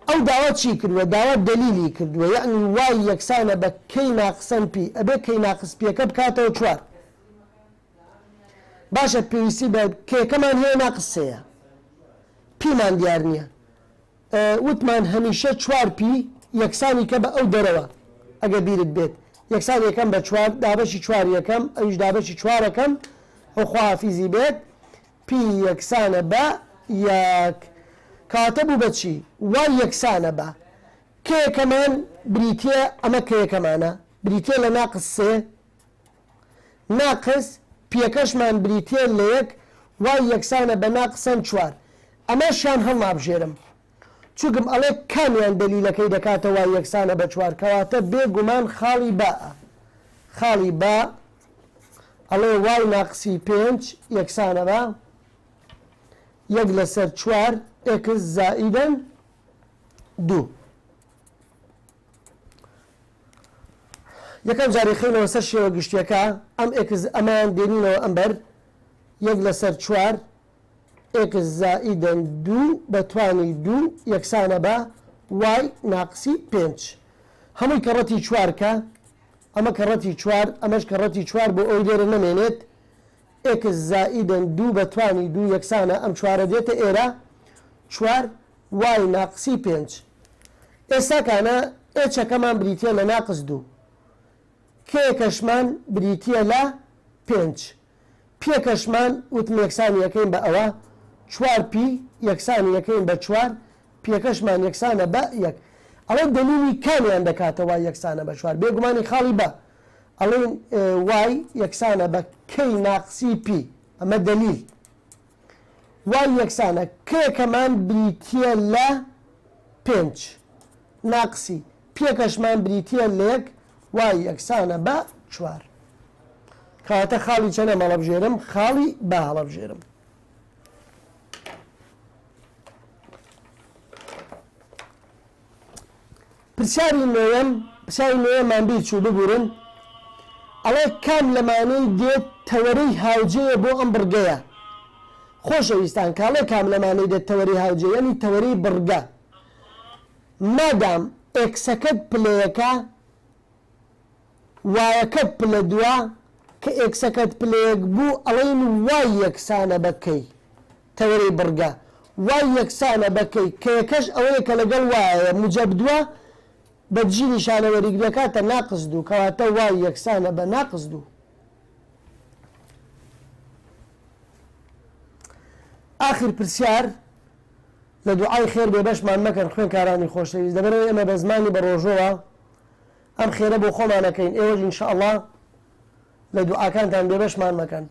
ئەو داوا چی کردوە داوا دەلیلی کردوە یەعنی y یەکسانە بە k ناقسەن p ئەبێ k ناقس p یەکە بکاتەوە چوار باشە پێویستی بە k ەکەمان هەیە ناقس سێیە p مان دیار نییە وتمان هەمیشە چوار p یەکسانی کە بە ئەو دەرەوە ئەگە بیرت بێت یەکسان یەکەم بە چوار دابەشی چوار یەکەم ئەویش دابەشی چوارەکەم ئەو خواحافیزی بێت p یەکسانە بە یەک. کەواتە بوو بە چی؟ y یەکسانە بە k یەکەمان بریتییە ئەمە k یەکەمانە بریتییە لە ناقس سێ ناقس p یەکەشمان بریتییە لە یەک y یەکسانە بە ناقسەن چوار. ئەمەشیان هەڵنابژێرم چوگم ئەڵێ کامیان دەلیلەکەی دەکاتە y یەکسانە بە چوار کەواتە بێ گومان خاڵی باە خاڵی با ئەڵێ y ناقسی پێنج یەکسانە بە یەک لەسەر چوار x زائیدەن دوو. یەکەم جاری خەینەوە سەر شێوە گشتیەکە ئەم x ئەمەیان دێنینەوە ئەم بەر یەک لەسەر چوار x زائیدەن دوو بە توانی دوو یەکسانە بە y ناقسی پێنج. هەمووی کەڕەتی چوار کە، ئەمە کەڕەتی چوار، ئەمەش کەڕەتی چوار بۆ ئەوەی لێرە نەمێنێت، x زائیدەن دوو بە توانی دوو یەکسانە ئەم چوارە دێتە ئێرە، چوار y ناقسی پێنج. ئێستاکانە h ەکەمان بریتییە لە ناقس دوو. k یەکەشمان بریتییە لە پێنج. p یەکەشمان وتم یەکسانی ئەکەین بە ئەوە، چوار p یەکسانی ئەکەین بە چوار، p یەکەشمان یەکسانە بە یەک. ئەڵێن دەلیلی کامیان دەکاتە y یەکسانە بە چوار؟ بێگومانی خاڵی بە. ئەڵێن y یەکسانە بە k ناقسی p. ئەمە دەلیل. y یەکسانە k یەکەمان بریتییە لە پێنج ناقسی p یەکەشمان بریتییە لە یەک y یەکسانە بە چوار. کەواتە خاڵی چەنەم هەڵەبژێرم؟ خاڵی با هەڵەبژێرم. پرسیاری نۆیەم، پرسیاری نۆیەممان بیر چوو ببورن، ئەڵێ کام لەمانەی دێت تەوەرەی هاوجێیە بۆ ئەم بڕگەیە؟ خۆشەویستان کاڵێ کام لەمانەی دێت تەوەرەی هاوجێ یانی تەوەرەی بڕگە مادام x ەکەت پلەیەکە y ەکەت پلە دووە کە x ەکەت پلەیەک بوو ئەڵێین y یەکسانە بە k تەوەرەی بڕگە y یەکسانە بە k k یەکەش ئەوەیە کە لەگەڵ y ەیە موجەب دووە بە دژی نیشانە وەریگرە کاتە ناقس دوو کەواتە y یەکسانە بە ناقس دوو. ئاخر پرسیار لە دوعای خێر بێ بەشمان مەکەن خوێنکارانی خۆشەویست لەبەرئەوەی ئێمە بە زمانی بە ڕۆژۆوە ئەم خێرە بۆ خۆمان ئەکەین ئێوەش ان شاء اللە لە دوعاکانتان بێ بەشمان مەکەن.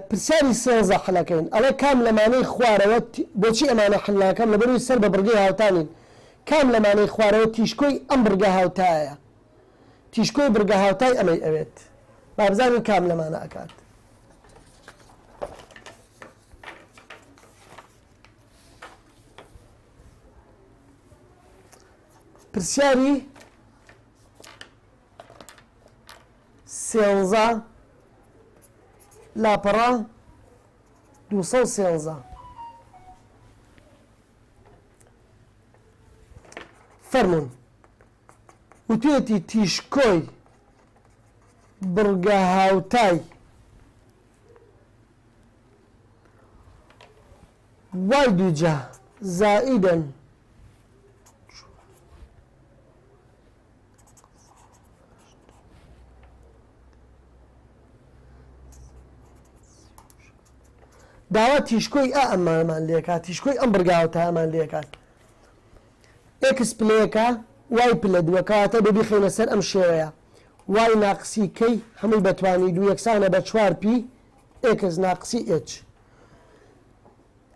پرسیاری سێنزە حلەکەین ئەڵێ کام لەمانەی خوارەوە بۆچی ئەمانە حل ناکەم لەبەرئەوەی سەر بە بڕگەی هاوتا نین کام لەمانەی خوارەوە تیشکۆی ئەم بڕگە هاوتایە تیشکۆی بڕگە هاوتای ئەمەی ئەوێت با بزانین کام لەمانە ئەکات. پرسیاری سێنزە لاپەڕە 213 فەرمونون وتێتی تیشکۆی بڕگە هاوتای y دووجا زائیدەن داوا تیشکۆی ئا ئەمانمان لێکات تیشکۆی ئەم بڕگاوە تا ئەمان لێکات x پلەیەکە y پلە دووە کەواتە بێ بیخەینە سەر ئەم شێوەیە y ناقسی k هەمووی بەتوانی دوو یەکسانە بە چوار p x ناقسی h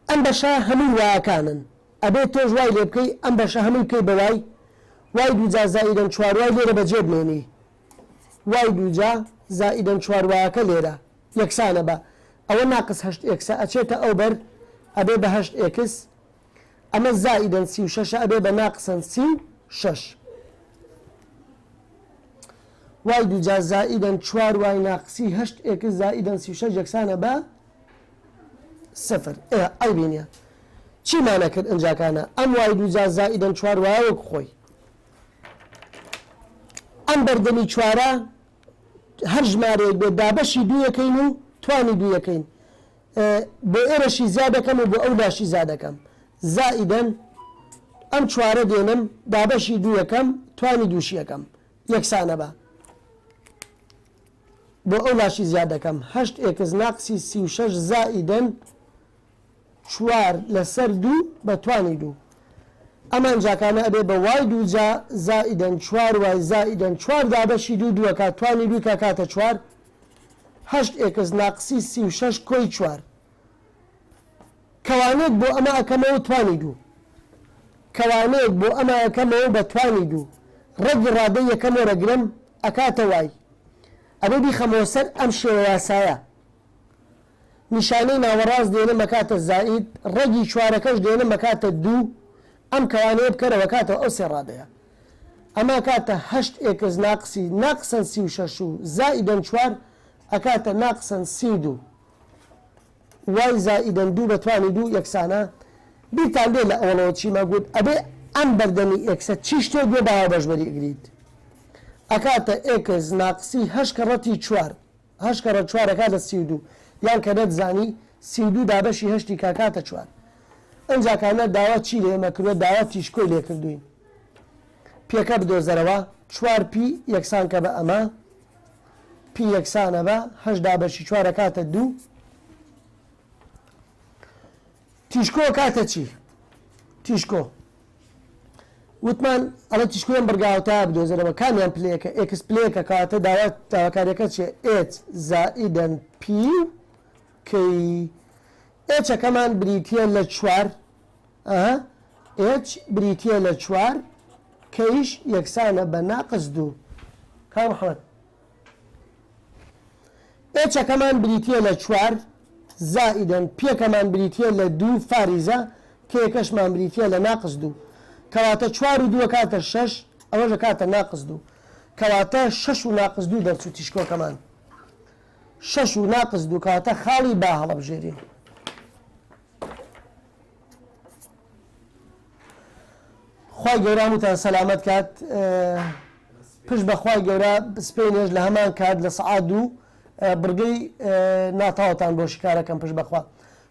ئەم بەشە هەمووی y ەکانن ئەبێ تۆش وای لێ بکەی ئەم بەشە هەمووی بکەی بە y y دووجا زائیدەن چوار y لێرە بەجێ بمێنی y دووجا زائیدەن چوار y ەکە لێرە یەکسانە بە ئەوە ناقس هەشت x ە ئەچێتە ئەو بەر ئەبێ بە هەشت x ئەمە زائیدەن سی و شەشە ئەبێ بە ناقسەن 36 y دووجا زائیدەن چوار y ناقسی هەشت x زائیدەن 36 یەکسانە بە سفر ئێ عەیبی نیە چیمان ئەکرد ئەنجاکانە ئەم y دووجا زائیدەن چوار y ە وەک خۆی ئەم بەردەمی چوارە هەر ژمارەیەک بێت دابەشی دوو یەکەین و توانی دوو یەکەین بۆ ئێرەشی زیاد دەکەم و بۆ ئەو لاشی زیاد دەکەم زائیدەن ئەم چوارە دێنم دابەشی دوو یەکەم توانی دووشی یەکەم یەکسانە بە بۆ ئەو لاشی زیاد دەکەم هەشت x ناقسی 36 زائیدەن چوار لەسەر دوو بە توانی دوو ئەمان جاکانە ئەبێ بە y دووجا زائیدەن چوار y زائیدەن چوار دابەشی دوو دووەکە توانی دووی کە کاتە چوار هەشت x ناقسی 36 کۆی چوار کەوانێک بۆ ئەمە ئەکەمەوە توانی دوو کەوانەیەک بۆ ئەمە ئەکەمەوە بە توانی دوو ڕەگی ڕادەی یەکەم وەرەگرم ئەکاتە y ئەبێ بیخەمەوە سەر ئەم شێوە یاسایە نیشانەی ناوەڕاست دێنم ئەکاتە زائید ڕەگی چوارەکەش دێنم ئەکاتە دوو ئەم کەوانەیە بکەرەوە کاتەوە ئەو سێ ڕادەیە ئەمە کاتە هەشت x ناقسی ناقسەن 36 و زائیدەن چوار ئەکاتە ناقسەن 32 y زائیدەن دوو بە توانی دوو یەکسانە بیرتان بێ لە ئەوەڵەوە چیمە گوت ئەبێ. ئەم بەردەمی x ە چی شتێک بێ بە هاوبەش وەری ئەگریت ئەکاتە x ناقسی هەشت کەڕەتی چوار هەشت کەڕەت چوار ئەکاتە 32 یان کە نەتزانی 32 دابەشی هەشتی کە ئەکاتە چوار ئەنجا کانە داوا چی لێ ئێمە کردوە داوا تیشکۆی لێ کردوین پێکە بدۆزەرەوە چوار P یەکسان کە بە ئەمە P یەکسانە بە هەشت دابەشی چوار ئەکاتە دوو تیشکۆ کاتە چی؟ تیشکۆ وتمان ئەڵێ تیشکۆیان بڕگاوتا بدۆزەرەوە کامیان پلەیەکە x پلەیەکە کەواتە داوا داواکاریەکە چیە h زائیدەن P و K h ەکەمان بریتە لە چوار ئەها h بریتە لە چوار K یش یەکسانە بە ناقس دوو کاک محەممەد h ەکەمان بریتییە لە چوار زائیدەن P ەکەمان بریتییە لە دوو فاریزە K ەکەشمان بریتییە لە ناقس دوو کەواتە چوار و دوو ئەکاتە شەش ئەوەش ئەکاتە ناقس دوو کەواتە شەش و ناقس دوو دەرچوو تیشکۆکەمان شەش و ناقس دوو کەواتە خاڵی با هەڵەبژێرین. خوای گەورە هەمووتان سەلامەت کات پشت بە خوای گەورە سپێنێش لە هەمان کات لە سەعات دوو بڕگەی ناتاوتان بۆ شکارەکەم پشت بەخوا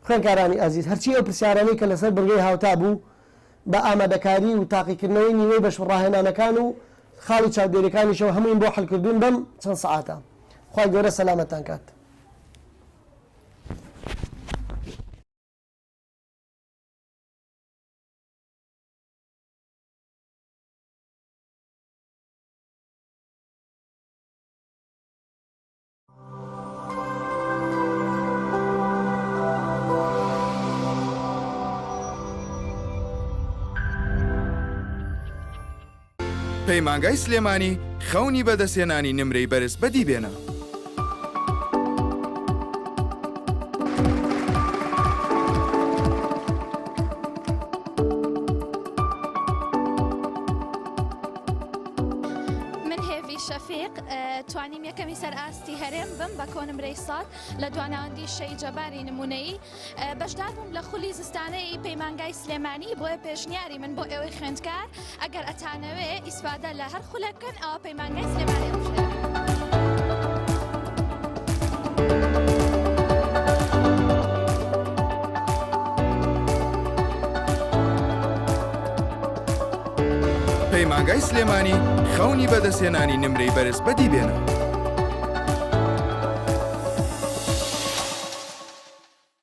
خوێنکارانی ئازیز هەرچی ئەو پرسیارانەی کە لەسەر بڕگەی هاوتا بوو بە ئامادەکاری و تاقیکردنەوەی نیوەی بەش ڕاهێنانەکان و خاڵی چاودێریەکانیشەوە هەموویم بۆ حلکردوون بەم چەند سەعاتە خوای گەورە سەلامەتان کات. پەیمانگای سلێمانی خەونی بەدەستهێنانی نمرەی بەرز بەدی بێنە. من هێڤی شەفیق توانیم یەکەمی سەر ئاستی هەرێم بم بە کۆنمرەی سەد لە دواناوەندی شەهید جەباری نمونەیی بەشدار بووم لە خولی زستانەی پەیمانگای سلێمانی بۆیە پێشنیاری من بۆ ئێوەی خوێندکار ئەگەر ئەتانەوێ ئیسفادە لە هەر خولێک بکەن ئەوە پەیمانگای سلێمانی هەڵبژێرن. پەیمانگای سلێمانی خەونی بەدەستهێنانی نمرەی بەرز بەدی بێنە.